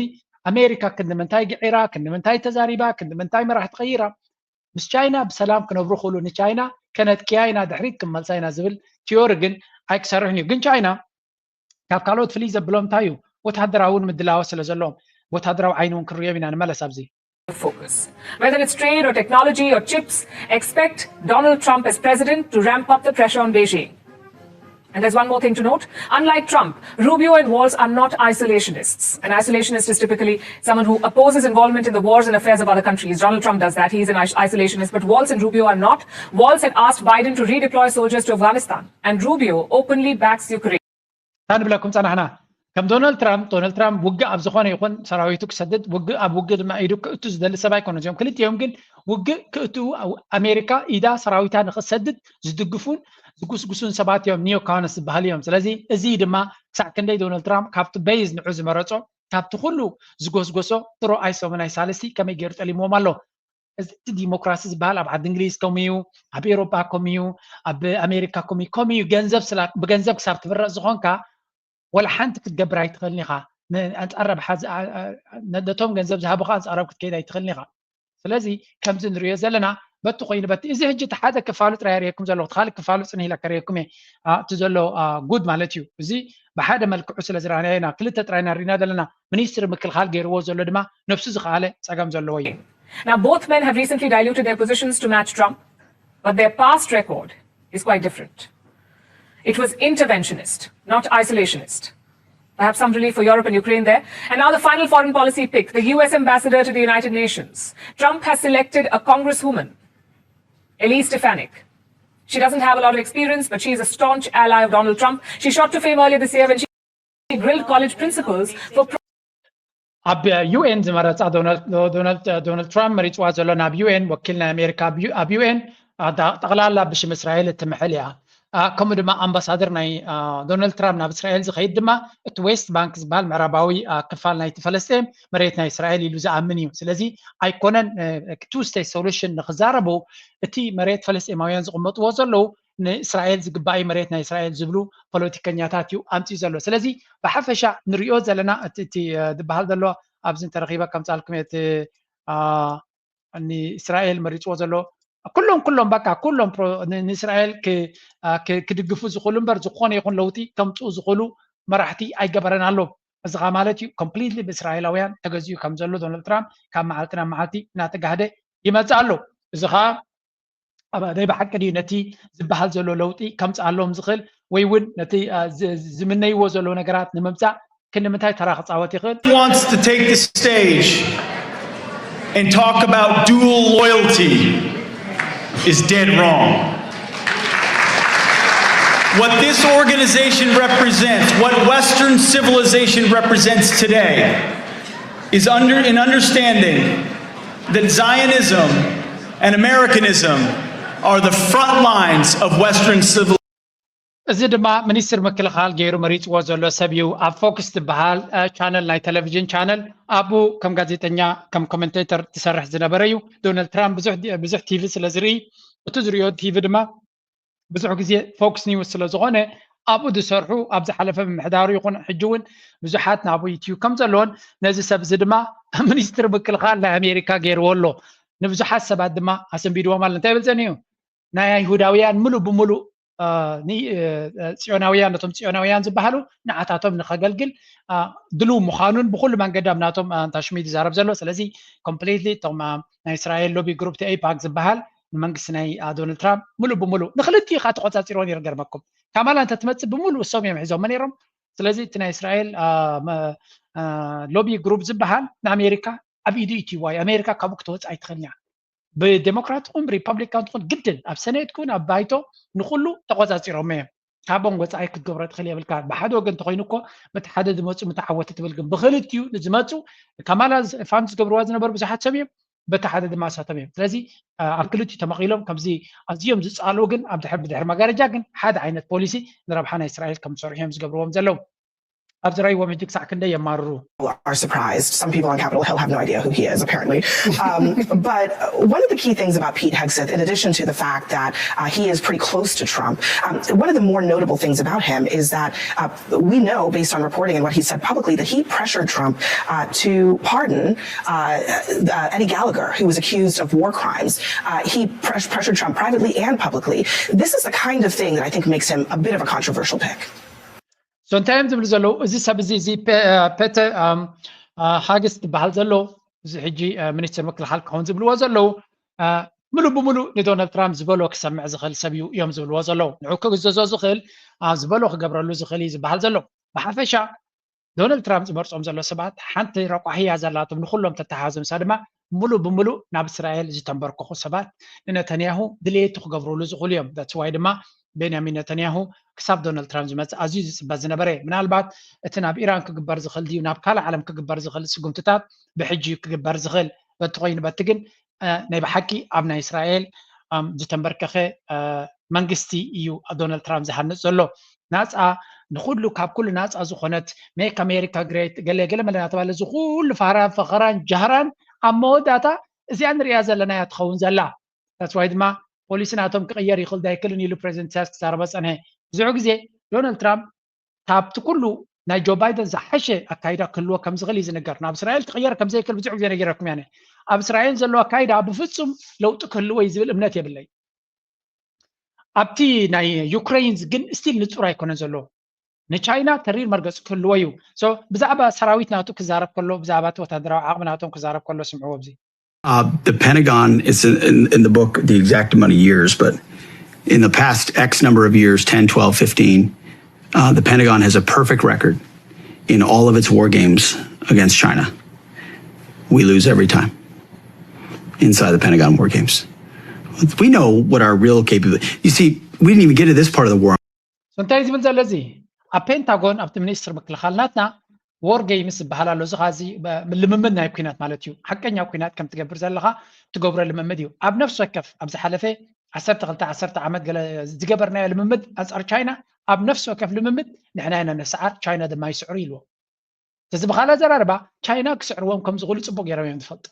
ኣሜሪካ ክንዲ ምንታይ ግዒራ፣ ክንዲ ምንታይ ተዛሪባ፣ ክንዲ ምንታይ መራሕቲ ቀይራ ምስ ቻይና ብሰላም ክነብሩ ክእሉ ንቻይና ከነጥቅያ ኢና ድሕሪት ክንመልሳ ኢና ዝብል ቲዮሪ ግን ኣይክሰርሕን እዩ። ግን ቻይና ካብ ካልኦት ፍልይ ዘብሎም እንታይ እዩ? ወታደራዊ እውን ምድላዋት ስለ ዘለዎም ወታደራዊ ዓይኒ እውን ክንሪኦም ኢና። ንመለስ ኣብዚ focus. Whether it's trade or technology or chips, expect Donald Trump as president to ramp up the pressure on Beijing. And there's one more thing to note. Unlike Trump, Rubio and Walz are not isolationists. An isolationist is typically someone who opposes involvement in the wars and affairs of other countries. Donald Trump does that. He's an is- isolationist. But Walz and Rubio are not. Walz had asked Biden to redeploy soldiers to Afghanistan. And Rubio openly backs Ukraine. ንብለኩም ጸናሕና ከም ዶናልድ ትራምፕ ዶናልድ ትራምፕ ውግእ ኣብ ዝኾነ ይኹን ሰራዊቱ ክሰድድ ውግእ ኣብ ውግእ ድማ ኢዱ ክእቱ ዝደሊ ሰብ ኣይኮነ። እዚኦም ክልቲኦም ግን ውግእ ክእቱ ኣሜሪካ ኢዳ ሰራዊታ ንክሰድድ ዝድግፉን ዝጉስጉሱን ሰባት እዮም። ኒዮካውንስ ዝበሃል እዮም። ስለዚ እዚ ድማ ክሳዕ ክንደይ ዶናልድ ትራምፕ ካብቲ በይዝ ንዑ ዝመረጾ ካብቲ ኩሉ ዝጎስጎሶ ፕሮ ኣይሶምን ኣይሳልስቲ ከመይ ገይሩ ጠሊምዎም ኣሎ። እዚ ዲሞክራሲ ዝበሃል ኣብ ዓዲ እንግሊዝ ከምኡ እዩ፣ ኣብ ኤውሮጳ ከምኡ እዩ፣ ኣብ ኣሜሪካ ከምኡ እዩ። ከምኡ እዩ። ገንዘብ ስላ ብገንዘብ ክሳብ ትብረፅ ዝኾንካ ወላ ሓንቲ ክትገብር ኣይትኽእልን ኢኻ። ንኣንፃር ረብሓ ነቶም ገንዘብ ዝሃቡኻ ኣንፃሮም ክትከይድ ኣይትኽእልን ኢኻ። ስለዚ ከምዚ ንሪኦ ዘለና በቲ ኮይኑ በቲ እዚ ሕጂ እቲ ሓደ ክፋሉ ጥራይ ርእየኩም ዘለኹ እቲ ካልእ ክፋሉ ፅንህ ኢለ ከርእየኩም እየ። እቲ ዘሎ ጉድ ማለት እዩ። እዚ ብሓደ መልክዑ ስለ ዝረኣናዮ ኢና ክልተ ጥራይ ኢና ርኢና ዘለና። ሚኒስትሪ ምክልኻል ገይርዎ ዘሎ ድማ ነብሱ ዝኸኣለ ፀገም ዘለዎ እዩ። Now, both men have recently diluted their positions to match Trump, but their past record is quite different. It was interventionist, not isolationist. Perhaps some relief for Europe and Ukraine there. And now, the final foreign policy pick the U S ambassador to the United Nations. Trump has selected a congresswoman, Elise Stefanik. She doesn't have a lot of experience, but she's a staunch ally of Donald Trump. She shot to fame earlier this year when she grilled college principals for ኣብ ዩኤን ዝመረፃ ዶናልድ ትራምፕ መሪፅዋ ዘሎ ናብ ዩኤን ወኪል ናይ ኣሜሪካ ኣብ ዩኤን ጠቕላላ ብሽም እስራኤል እትምሕል እያ። ከምኡ ድማ ኣምባሳደር ናይ ዶናልድ ትራምፕ ናብ እስራኤል ዝኸይድ ድማ እቲ ዌስት ባንክ ዝበሃል ምዕራባዊ ክፋል ናይቲ ፈለስጤም መሬት ናይ እስራኤል ኢሉ ዝኣምን እዩ። ስለዚ ኣይኮነን ቱ ስቴት ሶሉሽን ንክዛረቡ እቲ መሬት ፈለስጤማውያን ዝቕመጥዎ ዘለዉ ንእስራኤል ዝግባእ መሬት ናይ እስራኤል ዝብሉ ፖለቲከኛታት እዩ ኣምፅኡ ዘሎ። ስለዚ ብሓፈሻ ንሪኦ ዘለና እቲ ዝበሃል ዘሎ ኣብዚ እንተረኺበ ከምፃልኩም እቲ ንእስራኤል መሪፅዎ ዘሎ ኩሎም ኩሎም በቃ ኩሎም ንእስራኤል ክድግፉ ዝኽእሉ እምበር ዝኾነ ይኹን ለውጢ ከምፅኡ ዝኽእሉ መራሕቲ ኣይገበረን ኣሎ። እዚ ኸ ማለት እዩ ኮምፕሊትሊ ብእስራኤላውያን ተገዚኡ ከም ዘሎ ዶናልድ ትራምፕ ካብ መዓልቲ ናብ መዓልቲ እናተጋህደ ይመፅእ ኣሎ። እዚ ኸዓ ናይ ብሓቂ ድዩ ነቲ ዝበሃል ዘሎ ለውጢ ከምፅኣሎም ዝኽእል ወይ እውን ነቲ ዝምነይዎ ዘለዉ ነገራት ንምምፃእ ክንዲ ምንታይ ተራ ክፃወት ይኽእል? wants to take the stage and talk about dual loyalty is dead wrong. What this organization represents, what Western civilization represents today, is under an understanding that Zionism and Americanism are the front lines of Western civilization. እዚ ድማ ሚኒስትር ምክልኻል ገይሩ መሪፅዎ ዘሎ ሰብ እዩ። ኣብ ፎክስ ዝበሃል ቻነል ናይ ቴሌቪዥን ቻነል ኣብኡ ከም ጋዜጠኛ ከም ኮመንቴተር ትሰርሕ ዝነበረ እዩ። ዶናልድ ትራምፕ ብዙሕ ቲቪ ስለ ዝርኢ እቲ ዝሪኦ ቲቪ ድማ ብዙሕ ግዜ ፎክስ ኒውስ ስለ ዝኾነ ኣብኡ ዝሰርሑ ኣብ ዝሓለፈ ምምሕዳሩ ይኹን ሕጂ እውን ብዙሓት ናብኡ ይትዩ ከም ዘለዎን ነዚ ሰብ እዚ ድማ ሚኒስትር ምክልኻል ናይ ኣሜሪካ ገይርዎ ኣሎ። ንብዙሓት ሰባት ድማ ኣሰንቢድዎም ኣሎ። እንታይ ይብል ጸኒሑ? ናይ ኣይሁዳውያን ምሉእ ብምሉእ ጽዮናውያን ነቶም ጽዮናውያን ዝበሃሉ ንዓታቶም ንኸገልግል ድልው ምዃኑን ብኩሉ መንገዲ ኣብ ናቶም ኣንታሽሚድ ይዛረብ ዘሎ። ስለዚ ኮምፕሊትሊ እቶም ናይ እስራኤል ሎቢ ግሩፕ ኤይፓክ ዝበሃል ንመንግስቲ ናይ ዶናልድ ትራምፕ ምሉእ ብምሉእ ንክልቲኡ ከዓ ተቆፃፂርዎ ነይሩ። ገርመኩም ካማላ እንተትመፅእ ብምሉእ እሶም እዮም ሒዞሞ ነይሮም። ስለዚ እቲ ናይ እስራኤል ሎቢ ግሩፕ ዝበሃል ንኣሜሪካ ኣብ ኢዱ ኢትዋ እዩ። ኣሜሪካ ካብኡ ክትወፅእ ኣይትኽእልን እያ። ብዴሞክራት ትኹን ብሪፐብሊካን ትኹን ግድን ኣብ ሰኔት ኩን ኣብ ባይቶ ንኩሉ ተቆፃፂሮም እዮም። ካቦም ወፃኢ ክትገብሮ ትኽእል የብልካ። ብሓደ ወገን እንተኮይኑ እኮ በቲ ሓደ ዝመፁ ምተዓወቲ ትብል፣ ግን ብክልቲኡ ንዝመፁ ካማላ ፋን ዝገብርዋ ዝነበሩ ብዙሓት ሰብ እዮም፣ በቲ ሓደ ድማ እሳቶም እዮም። ስለዚ ኣብ ክልቲኡ ተመቒሎም ከምዚ ኣዝዮም ዝፃልኡ ግን ኣብ ድሕር ብድሕር መጋረጃ ግን ሓደ ዓይነት ፖሊሲ ንረብሓ ናይ እስራኤል ከም ዝሰርሑ እዮም ዝገብርዎም ዘለዉ። ኣብ ዝረእይዎም ሕጂ ክሳዕ ክንደይ የማርሩ። Are surprised. Some people on Capitol Hill have no idea who he is, apparently. Um, but one of the key things about Pete Hegseth, in addition to the fact that uh, he is pretty close to Trump, um, one of the more notable things about him is that uh, we know, based on reporting and what he said publicly, that he pressured Trump uh, to pardon uh, uh, Eddie Gallagher, who was accused of war crimes. Uh, he pres- pressured Trump privately and publicly. This is the kind of thing that I think makes him a bit of a controversial pick. So እንታይ እዮም ዝብሉ ዘለዉ? እዚ ሰብ እዚ እዚ ፔተር ሃግስ ዝበሃል ዘሎ፣ እዚ ሕጂ ሚኒስትር ምክልኻል ክኸውን ዝብልዎ ዘለዉ፣ ምሉእ ብምሉእ ንዶናልድ ትራምፕ ዝበሎ ክሰምዕ ዝኽእል ሰብ እዩ እዮም ዝብልዎ ዘለዉ። ንዑ ክግዘዞ ዝኽእል፣ ዝበሎ ክገብረሉ ዝኽእል እዩ ዝበሃል ዘሎ። ብሓፈሻ ዶናልድ ትራምፕ ዝመርፆም ዘሎ ሰባት ሓንቲ ረቋሒ እያ ዘላቶም፣ ንኩሎም ተተሓዞም፣ ንሳ ድማ ምሉእ ብምሉእ ናብ እስራኤል ዝተንበርከኹ ሰባት፣ ንነተንያሁ ድሌቱ ክገብርሉ ዝኽእሉ እዮም። That's why ድማ ቤንያሚን ነተንያሁ ክሳብ ዶናልድ ትራምፕ ዝመፅእ ኣዝዩ ዝፅበ ዝነበረ፣ ምናልባት እቲ ናብ ኢራን ክግበር ዝኽእል ድዩ ናብ ካልእ ዓለም ክግበር ዝኽእል ስጉምትታት ብሕጂ ክግበር ዝኽእል፣ በቲ ኮይኑ በቲ ግን ናይ ብሓቂ ኣብ ናይ እስራኤል ዝተንበርከኸ መንግስቲ እዩ ዶናልድ ትራምፕ ዝሃንፅ ዘሎ። ናፃ ንኩሉ ካብ ኩሉ ናፃ ዝኾነት make America great ገለ ገለ መለ እናተባለ እዚ ኩሉ ፋራን ፈኸራን ጃህራን ኣብ መወዳእታ እዚኣ ንሪኣ ዘለና እያ ትኸውን ዘላ። That's why ድማ ፖሊሲ ናቶም ክቕየር ይኽእል ዳይክልን ኢሉ ፕሬዚደንት ኢሳያስ ክዛረበ ፀንሐ። ብዙሕ ግዜ ዶናልድ ትራምፕ ካብቲ ኩሉ ናይ ጆ ባይደን ዝሓሸ ኣካይዳ ክህልዎ ከም ዝኽእል እዩ ዝንገር። ናብ እስራኤል ክቕየር ከም ዘይክእል ብዙሕ ግዜ ነጊረኩም እያ። ኣብ እስራኤል ዘሎ ኣካይዳ ብፍጹም ለውጢ ክህልዎ እዩ ዝብል እምነት የብለይ። ኣብቲ ናይ ዩክሬን ግን ስቲል ንጹር ኣይኮነን ዘሎ። ንቻይና ተሪር መርገፂ ክህልዎ እዩ። ብዛዕባ ሰራዊት ናቱ ክዛረብ ከሎ፣ ብዛዕባ እቲ ወታደራዊ ዓቕሚ ናቶም ክዛረብ ከሎ ስምዕዎ። ኣብዚ Uh, the Pentagon is in, in, in the book the exact amount of years, but in the past X number of years, ten, twelve, fifteen, uh, the Pentagon has a perfect record in all of its war games against China. We lose every time inside the Pentagon war games. We know what our real capability. You see, we didn't even get to this part of the war. እንታይ ዝብል ዘሎ እዚ ኣብ ፔንታጎን ኣብቲ ሚኒስትር ምክልኻል ናትና ዎር ገይምስ ዝበሃል ኣሎ። እዚ ኸዚ ልምምድ ናይ ኩናት ማለት እዩ። ሓቀኛ ኩናት ከም ትገብር ዘለኻ ትገብሮ ልምምድ እዩ። ኣብ ነፍሲ ወከፍ ኣብ ዝሓለፈ ዓሰርተ ክልተ ዓሰርተ ዓመት ገለ ዝገበርናዮ ልምምድ ኣንጻር ቻይና ኣብ ነፍሲ ወከፍ ልምምድ ንሕና ኢና ነስዓር፣ ቻይና ድማ ይስዕሩ ኢልዎ። ስለዚ ብኻልእ ኣዘራርባ ቻይና ክስዕርዎም ከም ዝኽእሉ ጽቡቕ ገይሮም እዮም ዝፈልጡ።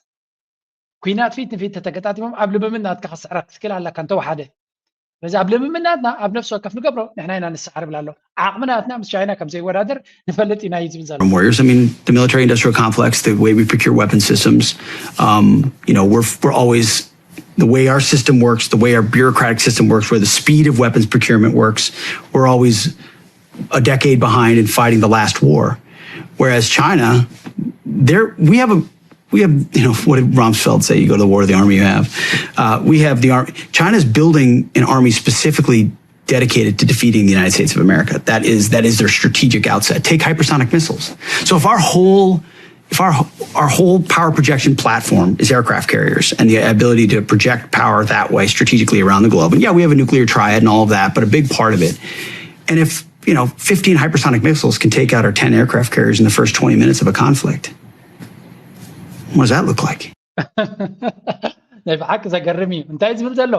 ኩናት ፊት ንፊት ተተገጣጢሞም ኣብ ልምምድ ናትካ ክስዕረክ ትክእል ኣለካ እንተወሓደ። ስለዚ ኣብ ልምምድ ናትና ኣብ ነፍሲ ወከፍ ንገብሮ ንሕና ኢና ንስዓር ይብል ኣሎ። ዓቕሚ ናትና ምስ ቻይና ከም ዘይወዳደር ንፈልጥ ኢና እዩ ዝብል ዘሎ። Warriors. I mean, the military-industrial complex, the way we procure weapon systems, um, you know, we're we're always the way our system works, the way our bureaucratic system works, where the speed of weapons procurement works, we're always a decade behind in fighting the last war. Whereas China, there we have a we have, you know, what did Rumsfeld say? You go to the war, the army you have. Uh, we have the army. China's building an army specifically dedicated to defeating the United States of America. That is that is their strategic outset. Take hypersonic missiles. So if our whole if our our whole power projection platform is aircraft carriers and the ability to project power that way strategically around the globe, and yeah, we have a nuclear triad and all of that, but a big part of it, and if you know, fifteen hypersonic missiles can take out our ten aircraft carriers in the first twenty minutes of a conflict. What does that look like? ናይ ብሓቂ ዘገርም እዩ። እንታይ ዝብል ዘሎ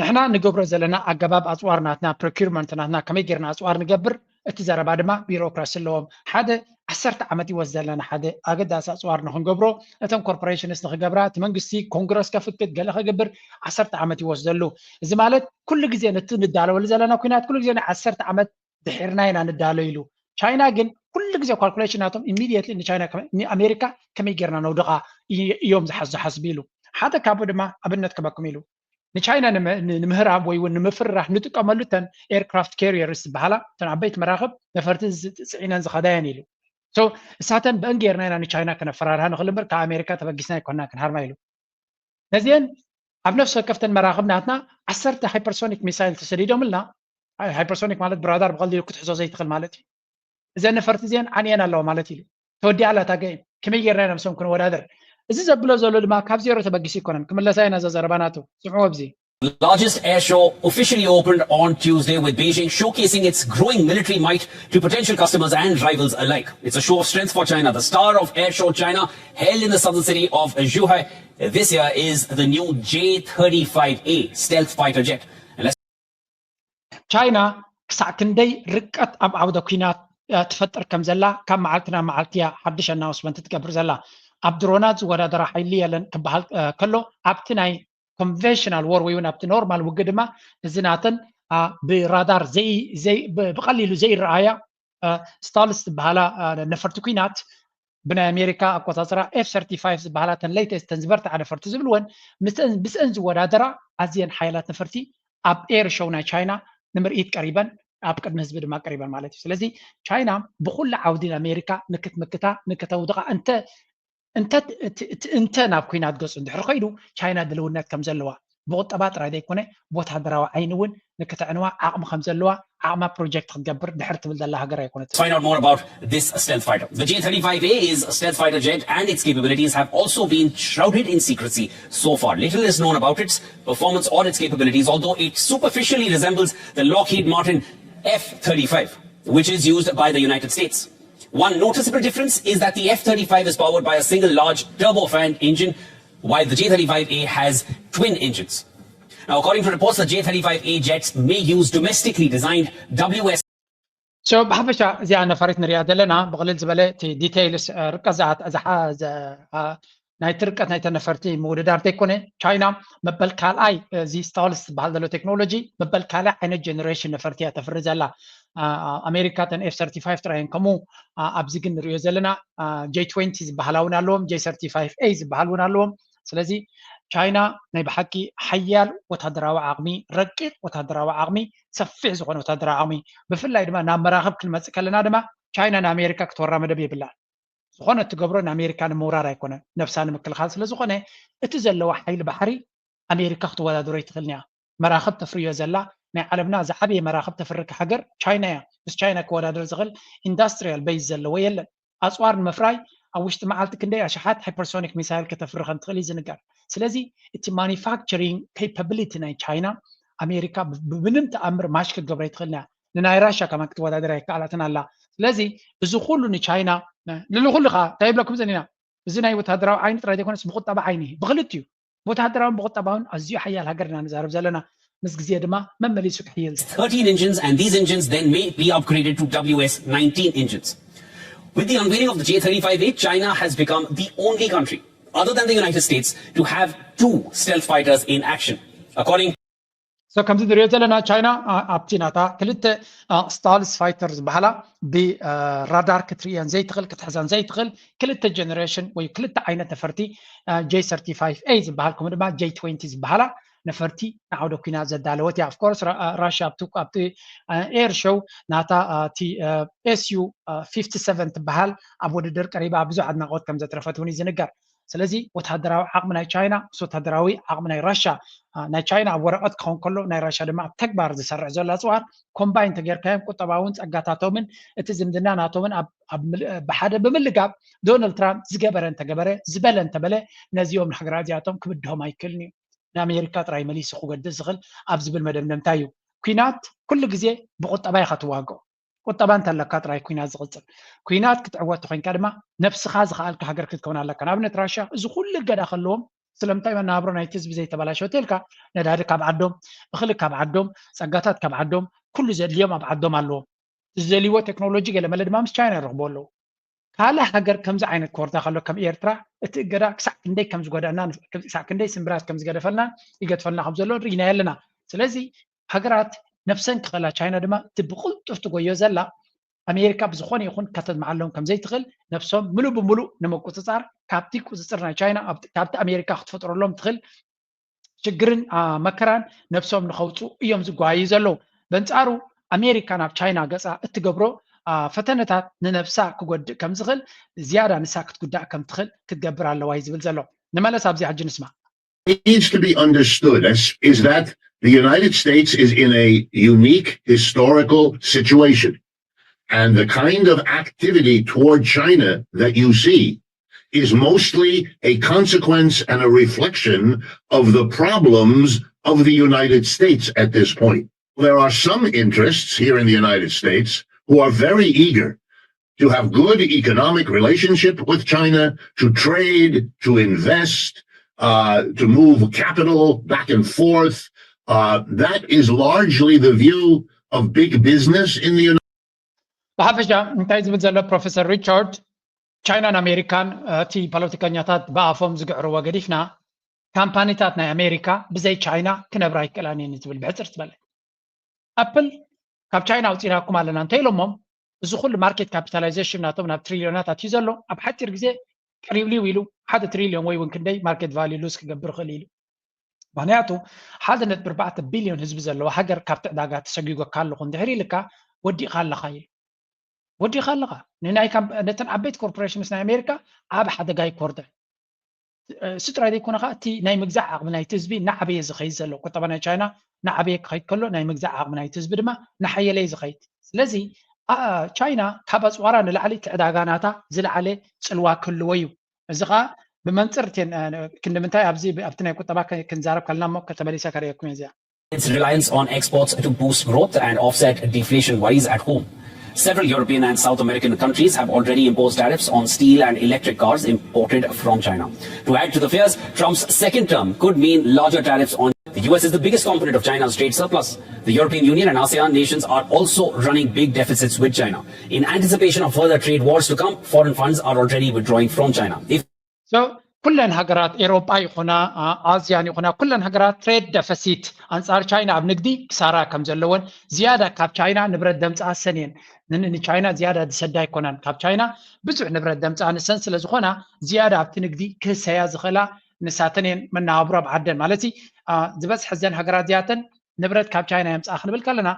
ንሕና ንገብሮ ዘለና ኣገባብ ኣፅዋር ናትና፣ ፕሮኪርመንት ናትና፣ ከመይ ጌርና ኣፅዋር ንገብር፣ እቲ ዘረባ ድማ ቢሮክራሲ ኣለዎም። ሓደ ዓሰርተ ዓመት ይወስድ ዘለና ሓደ ኣገዳሲ ኣፅዋር ንክንገብሮ፣ እተን ኮርፖሬሽንስ ንክገብራ፣ እቲ መንግስቲ ኮንግረስ ከፍቅድ ገለ ከገብር ዓሰርተ ዓመት ይወስደሉ። እዚ ማለት ኩሉ ግዜ ነቲ ንዳለወሉ ዘለና ኩናት ኩሉ ግዜ ናይ ዓሰርተ ዓመት ድሒርና ኢና ንዳሎ ኢሉ። ቻይና ግን ኩሉ ግዜ ካልኩሌሽን ናቶም ኢሚድየትሊ ንቻይና ኣሜሪካ ከመይ ጌርና ነውድቓ እዮም ዝሓስቡ ኢሉ። ሓደ ካብኡ ድማ ኣብነት ክበኩም ኢሉ ንቻይና ንምህራም ወይ እውን ንምፍርራሕ ንጥቀመሉ እተን ኤርክራፍት ካሪየርስ ዝበሃላ እተን ዓበይቲ መራኽብ ነፈርቲ ፅዒነን ዝኸዳየን ኢሉ። እሳተን ብእን ጌርና ኢና ንቻይና ክነፈራርሃ ንኽእል እምበር ካብ ኣሜሪካ ተበጊስና ኣይኮና ክንሃርማ ኢሉ። ነዚአን ኣብ ነፍሲ ወከፍተን መራኽብ ናትና ዓሰርተ ሃይፐርሶኒክ ሚሳይል ተሰዲዶምልና። ሃይፐርሶኒክ ማለት ብራዳር ብቐሊሉ ክትሕዞ ዘይትኽእል ማለት እዩ። እዘን ነፈርቲ እዚአን ዓንየን ኣለዋ ማለት ኢሉ። ተወዲኣ ኣላ እታ ገይም። ከመይ ጌርና ኢና ምስኦም ክንወዳደር? እዚ ዘብሎ ዘሎ ድማ ካብ ዜሮ ተበጊሱ ኣይኮነን። ክምለሳ ኢና እዛ ዘረባ ናቱ። ስምዑ ኣብዚ። The largest air show officially opened on Tuesday, with Beijing showcasing its growing military might to potential customers and rivals alike. It's a show of strength for China. The star of Air Show China, held in the southern city of Zhuhai this year, is the new J thirty-five A stealth fighter jet. And let's ቻይና ክሳዕ ክንደይ ርቀት ኣብ ዓውደ ኲናት ትፈጥር ከም ዘላ ካብ መዓልቲ ናብ መዓልቲ እያ ሓድሽ ኣናውስመንት ትገብር ዘላ። ኣብ ድሮናት ዝወዳደራ ሓይሊ የለን ክበሃል ከሎ ኣብቲ ናይ ኮንቨንሽናል ወር ወይ እውን ኣብቲ ኖርማል ውግእ ድማ እዚ ናተን ብራዳር ብቐሊሉ ዘይረኣያ ስታልስ ዝበሃላ ነፈርቲ ኲናት ብናይ ኣሜሪካ ኣቆፃፅራ ኤፍ ሰርቲፋይቭ ዝበሃላ ተን ሌተስት ተን ዝበርትዓ ነፈርቲ ዝብልወን ምስአን ዝወዳደራ ኣዝየን ሓያላት ነፈርቲ ኣብ ኤር ሾው ናይ ቻይና ንምርኢት ቀሪበን ኣብ ቅድሚ ህዝቢ ድማ ቀሪበን ማለት እዩ። ስለዚ ቻይና ብኩሉ ዓውዲ ንኣሜሪካ ንክትምክታ ንክተውድቃ እንተ እንተ ናብ ኩናት ገፁ እንድሕር ከይዱ ቻይና ድልውነት ከም ዘለዋ ብቁጠባ ጥራይ ዘይኮነ ብወታደራዊ ዓይኒ እውን ንክተዕንዋ ዓቕሚ ከም ዘለዋ ዓቕማ ፕሮጀክት ክትገብር ድሕር ትብል ዘላ ሃገር ኣይኮነት። Find out more about this stealth fighter. The J thirty-five A is a stealth fighter jet, and its capabilities have also been shrouded in secrecy so far. Little is known about its performance or its capabilities, although it superficially resembles the Lockheed Martin F thirty-five, which is used by the United States. One noticeable difference is that the F thirty-five is powered by a single large turbofan engine, while the J thirty-five A has twin engines. Now, according to reports, the J thirty-five A jets may use domestically designed W S So ብሓፈሻ እዚኣ ነፋሪት ንሪኣ ዘለና ብቕልል ዝበለ እቲ ዲቴይልስ ርቀት ዝኣት ናይቲ ርቀት ናይተ ነፈርቲ ምውድዳር ዘይኮነ ቻይና መበል ካልኣይ እዚ ስታልስ ዝበሃል ዘሎ ቴክኖሎጂ መበል ካልኣይ ዓይነት ጀነሬሽን ነፈርቲ እያ ተፍሪ ዘላ። ኣሜሪካ ተን ኤፍ ሰርቲፋይቭ ጥራየን ከምኡ ኣብዚ ግን ንሪኦ ዘለና ጄ ትዌንቲ ዝበሃላ እውን ኣለዎም፣ ጄ ሰርቲፋይቭ ኤ ዝበሃል እውን ኣለዎም። ስለዚ ቻይና ናይ ብሓቂ ሓያል ወታደራዊ ዓቕሚ፣ ረቂቕ ወታደራዊ ዓቕሚ፣ ሰፊሕ ዝኾነ ወታደራዊ ዓቕሚ፣ ብፍላይ ድማ ናብ መራኽብ ክንመፅእ ከለና ድማ ቻይና ንኣሜሪካ ክትወራ መደብ የብላን። ዝኾነ እትገብሮ ንኣሜሪካ ንምውራር ኣይኮነን፣ ነብሳ ንምክልኻል ስለዝኾነ እቲ ዘለዋ ሓይሊ ባሕሪ ኣሜሪካ ክትወዳደሮ ኣይትኽእልን እያ። መራኽብ ተፍርዮ ዘላ ናይ ዓለምና ዝዓበየ መራኽብ ተፍርክ ሃገር ቻይና እያ። ምስ ቻይና ክወዳደር ዝኽእል ኢንዳስትሪያል ቤዝ ዘለዎ የለን። ኣፅዋር ንምፍራይ ኣብ ውሽጢ መዓልቲ ክንደይ ኣሽሓት ሃይፐርሶኒክ ሚሳይል ከተፍሪ ከም ትኽእል እዩ ዝንገር። ስለዚ እቲ ማኒፋክቸሪንግ ኬፓብሊቲ ናይ ቻይና ኣሜሪካ ብምንም ተኣምር ማሽ ክትገብሮ ኣይትኽእልን እያ። ንናይ ራሻ ከማን ክትወዳደር ኣይከኣላትን ኣላ። ስለዚ እዚ ኩሉ ንቻይና ንልኩሉ ከዓ እንታይ ይብለኩም ዘኒና እዚ ናይ ወታደራዊ ዓይኒ ጥራይ ዘይኮነስ ብቁጠባ ዓይኒ ብክልት እዩ። ብወታደራውን ብቁጠባውን ኣዝዩ ሓያል ሃገር ኢና ንዛረብ ዘለና ምስ ግዜ ድማ መመሊሱ ክሕይል ዝኽእል። thirteen engines, and these engines then may be upgraded to W S nineteen engines. With the unveiling of the J thirty-five A, China has become the only country, other than the United States, to have two stealth fighters in action. According So ከምዚ ንሪኦ ዘለና ቻይና ኣብቲ ናታ ክልተ ስታልስ ፋይተር ዝበሃላ ብራዳር ክትርእየን ዘይትኽእል ክትሕዘን ዘይትኽእል ክልተ ጀነሬሽን ወይ ክልተ ዓይነት ነፈርቲ ጄ ሰርቲፋይቭ ኤ ዝበሃል ከምኡ ድማ ጄ ትዌንቲ ዝበሃላ ነፈርቲ ንዓውደ ኩናት ዘዳለወት እያ። ኦፍኮርስ ራሽያ ኣብቲ ኤር ሾው ናታ እቲ ኤስዩ ፊፍቲ ሰቨን ትበሃል ኣብ ውድድር ቀሪባ ብዙሕ ኣድናቆት ከም ዘትረፈት እውን እዩ ዝንገር። ስለዚ ወታደራዊ ዓቕሚ ናይ ቻይና ምስ ወታደራዊ ዓቕሚ ናይ ራሻ ናይ ቻይና ኣብ ወረቐት ክኸውን ከሎ ናይ ራሻ ድማ ኣብ ተግባር ዝሰርዕ ዘሎ ኣፅዋር ኮምባይን ተጌርካዮም ቁጠባውን ፀጋታቶምን እቲ ዝምድና ናቶምን ብሓደ ብምልጋብ ዶናልድ ትራምፕ ዝገበረ እንተገበረ ዝበለ እንተበለ ነዚኦም ንሃገራት እዚኣቶም ክብድሆም ኣይክእልን እዩ። ንኣሜሪካ ጥራይ መሊሱ ክጎድእ ዝኽእል ኣብ ዝብል መደምደምታ እዩ። ኩናት ኩሉ ግዜ ብቁጠባ ኢኻ ትዋግኦ። ቁጠባ እንተለካ ጥራይ ኩናት ዝቕፅል። ኩናት ክትዕወት ተኮይንካ ድማ ነብስኻ ዝኸኣልካ ሃገር ክትከውን ኣለካ። ንኣብነት ራሽያ እዚ ኩሉ እገዳ ከለዎም ስለምንታይ መናብሮ ናይቲ ህዝቢ ዘይተበላሸወ ተልካ ነዳዲ ካብ ዓዶም፣ እኽሊ ካብ ዓዶም፣ ጸጋታት ካብ ዓዶም፣ ኩሉ ዘድልዮም ኣብ ዓዶም ኣለዎም። ዝደልይዎ ቴክኖሎጂ ገለ መለ ድማ ምስ ቻይና ይረኽቡ ኣለዉ። ካልእ ሃገር ከምዚ ዓይነት ክወርዳ ከሎ ከም ኤርትራ እቲ እገዳ ክሳዕ ክንደይ ከም ዝጎዳእና ክሳዕ ክንደይ ስምብራት ከም ዝገደፈልና ይገድፈልና ከም ዘሎ ርኢናዮ ኣለና። ስለዚ ሃገራት ነብሰን ክኽእላ ቻይና ድማ እቲ ብቕልጡፍ ትጎዮ ዘላ ኣሜሪካ ብዝኾነ ይኹን ከተድምዓሎም ከም ዘይትኽእል ነብሶም ምሉእ ብምሉእ ንምቁፅፃር ካብቲ ቁፅፅር ናይ ቻይና ካብቲ ኣሜሪካ ክትፈጥረሎም ትኽእል ሽግርን መከራን ነብሶም ንኸውፁ እዮም ዝጓዩ ዘለዉ። በንፃሩ ኣሜሪካ ናብ ቻይና ገፃ እትገብሮ ፈተነታት ንነብሳ ክጎድእ ከም ዝኽእል ዝያዳ ንሳ ክትጉዳእ ከም ትኽእል ክትገብር ኣለዋ እዩ ዝብል ዘሎ። ንመለስ ኣብዚ ሕጂ ንስማ። needs to be understood is, is that the United States is in a unique historical situation. And the kind of activity toward China that you see is mostly a consequence and a reflection of the problems of the United States at this point. There are some interests here in the United States who are very eager to have good economic relationship with China, to trade, to invest, uh, to move capital back and forth. Uh, that is largely the view of big business in the United ብሓፈሻ እንታይ ዝብል ዘሎ ፕሮፌሰር ሪቻርድ፣ ቻይናን ኣሜሪካን እቲ ፖለቲከኛታት ብኣፎም ዝግዕርዎ ገዲፍና፣ ካምፓኒታት ናይ ኣሜሪካ ብዘይ ቻይና ክነብራ ኣይክእላን እየን ዝብል ብሕፅር ዝበለ። ኣፕል ካብ ቻይና ኣውፂናኩም ኣለና እንተኢሎሞም፣ እዚ ኩሉ ማርኬት ካፒታላይዜሽን ናቶም ናብ ትሪሊዮናት ኣትዩ ዘሎ ኣብ ሓፂር ግዜ ቅሪብሊው ኢሉ ሓደ ትሪሊዮን ወይ እውን ክንደይ ማርኬት ቫልዩ ሉዝ ክገብር ይኽእል ኢሉ። ምክንያቱ ሓደ ነጥቢ ኣርባዕተ ቢልዮን ህዝቢ ዘለዋ ሃገር ካብቲ ዕዳጋ ተሰጊጎካ ኣለኹ እንድሕር ኢልካ ወዲእኻ ኣለኻ ኢሉ። ወዲእኻ ኣለኻ። ንናይ ነተን ዓበይቲ ኮርፖሬሽንስ ናይ ኣሜሪካ ኣብ ሓደጋ ይኮርደ። እሱ ጥራይ ዘይኮነ ከዓ እቲ ናይ ምግዛእ ዓቕሚ ናይቲ ህዝቢ እናዓበየ ዝኸይድ ዘሎ ቁጠባ ናይ ቻይና እናዓበየ ክኸይድ ከሎ ናይ ምግዛእ ዓቕሚ ናይቲ ህዝቢ ድማ እናሓየለ እዩ ዝኸይድ። ስለዚ ቻይና ካብ ኣፅዋራ ንላዕሊ እቲ ዕዳጋ ናታ ዝለዓለ ፅልዋ ክህልዎ እዩ። እዚ ከዓ ብመንፅር ክንዲ ምንታይ ኣብዚ ኣብቲ ናይ ቁጠባ ክንዛረብ ከለና እሞ ከተመሊሰ ከርእየኩም እየ እዚኣ። Its reliance on exports to boost growth and offset deflation worries at home. Several European and South American countries have already imposed tariffs on steel and electric cars imported from China. To add to the fears, Trump's second term could mean larger tariffs on the U S is the biggest component of China's trade surplus. The European Union and ASEAN nations are also running big deficits with China. In anticipation of further trade wars to come, foreign funds are already withdrawing from China. If ኩለን ሃገራት ኤሮጳ ይኹና ኣዝያን ይኹና ኩለን ሃገራት ትሬድ ደፈሲት ኣንፃር ቻይና ኣብ ንግዲ ክሳራ ከም ዘለወን ዝያዳ ካብ ቻይና ንብረት ደምፅኣ ሰን እየን። ንቻይና ዝያዳ ዝሰዳ ኣይኮናን። ካብ ቻይና ብዙሕ ንብረት ደምፅኣ ንሰን ስለ ዝኾና ዝያዳ ኣብቲ ንግዲ ክህሰያ ዝኽእላ ንሳተን እየን። መነባብሮ ኣብ ዓደን ማለት ዝበዝሐ ዘን ሃገራት እዚኣተን ንብረት ካብ ቻይና የምፅኣ ክንብል ከለና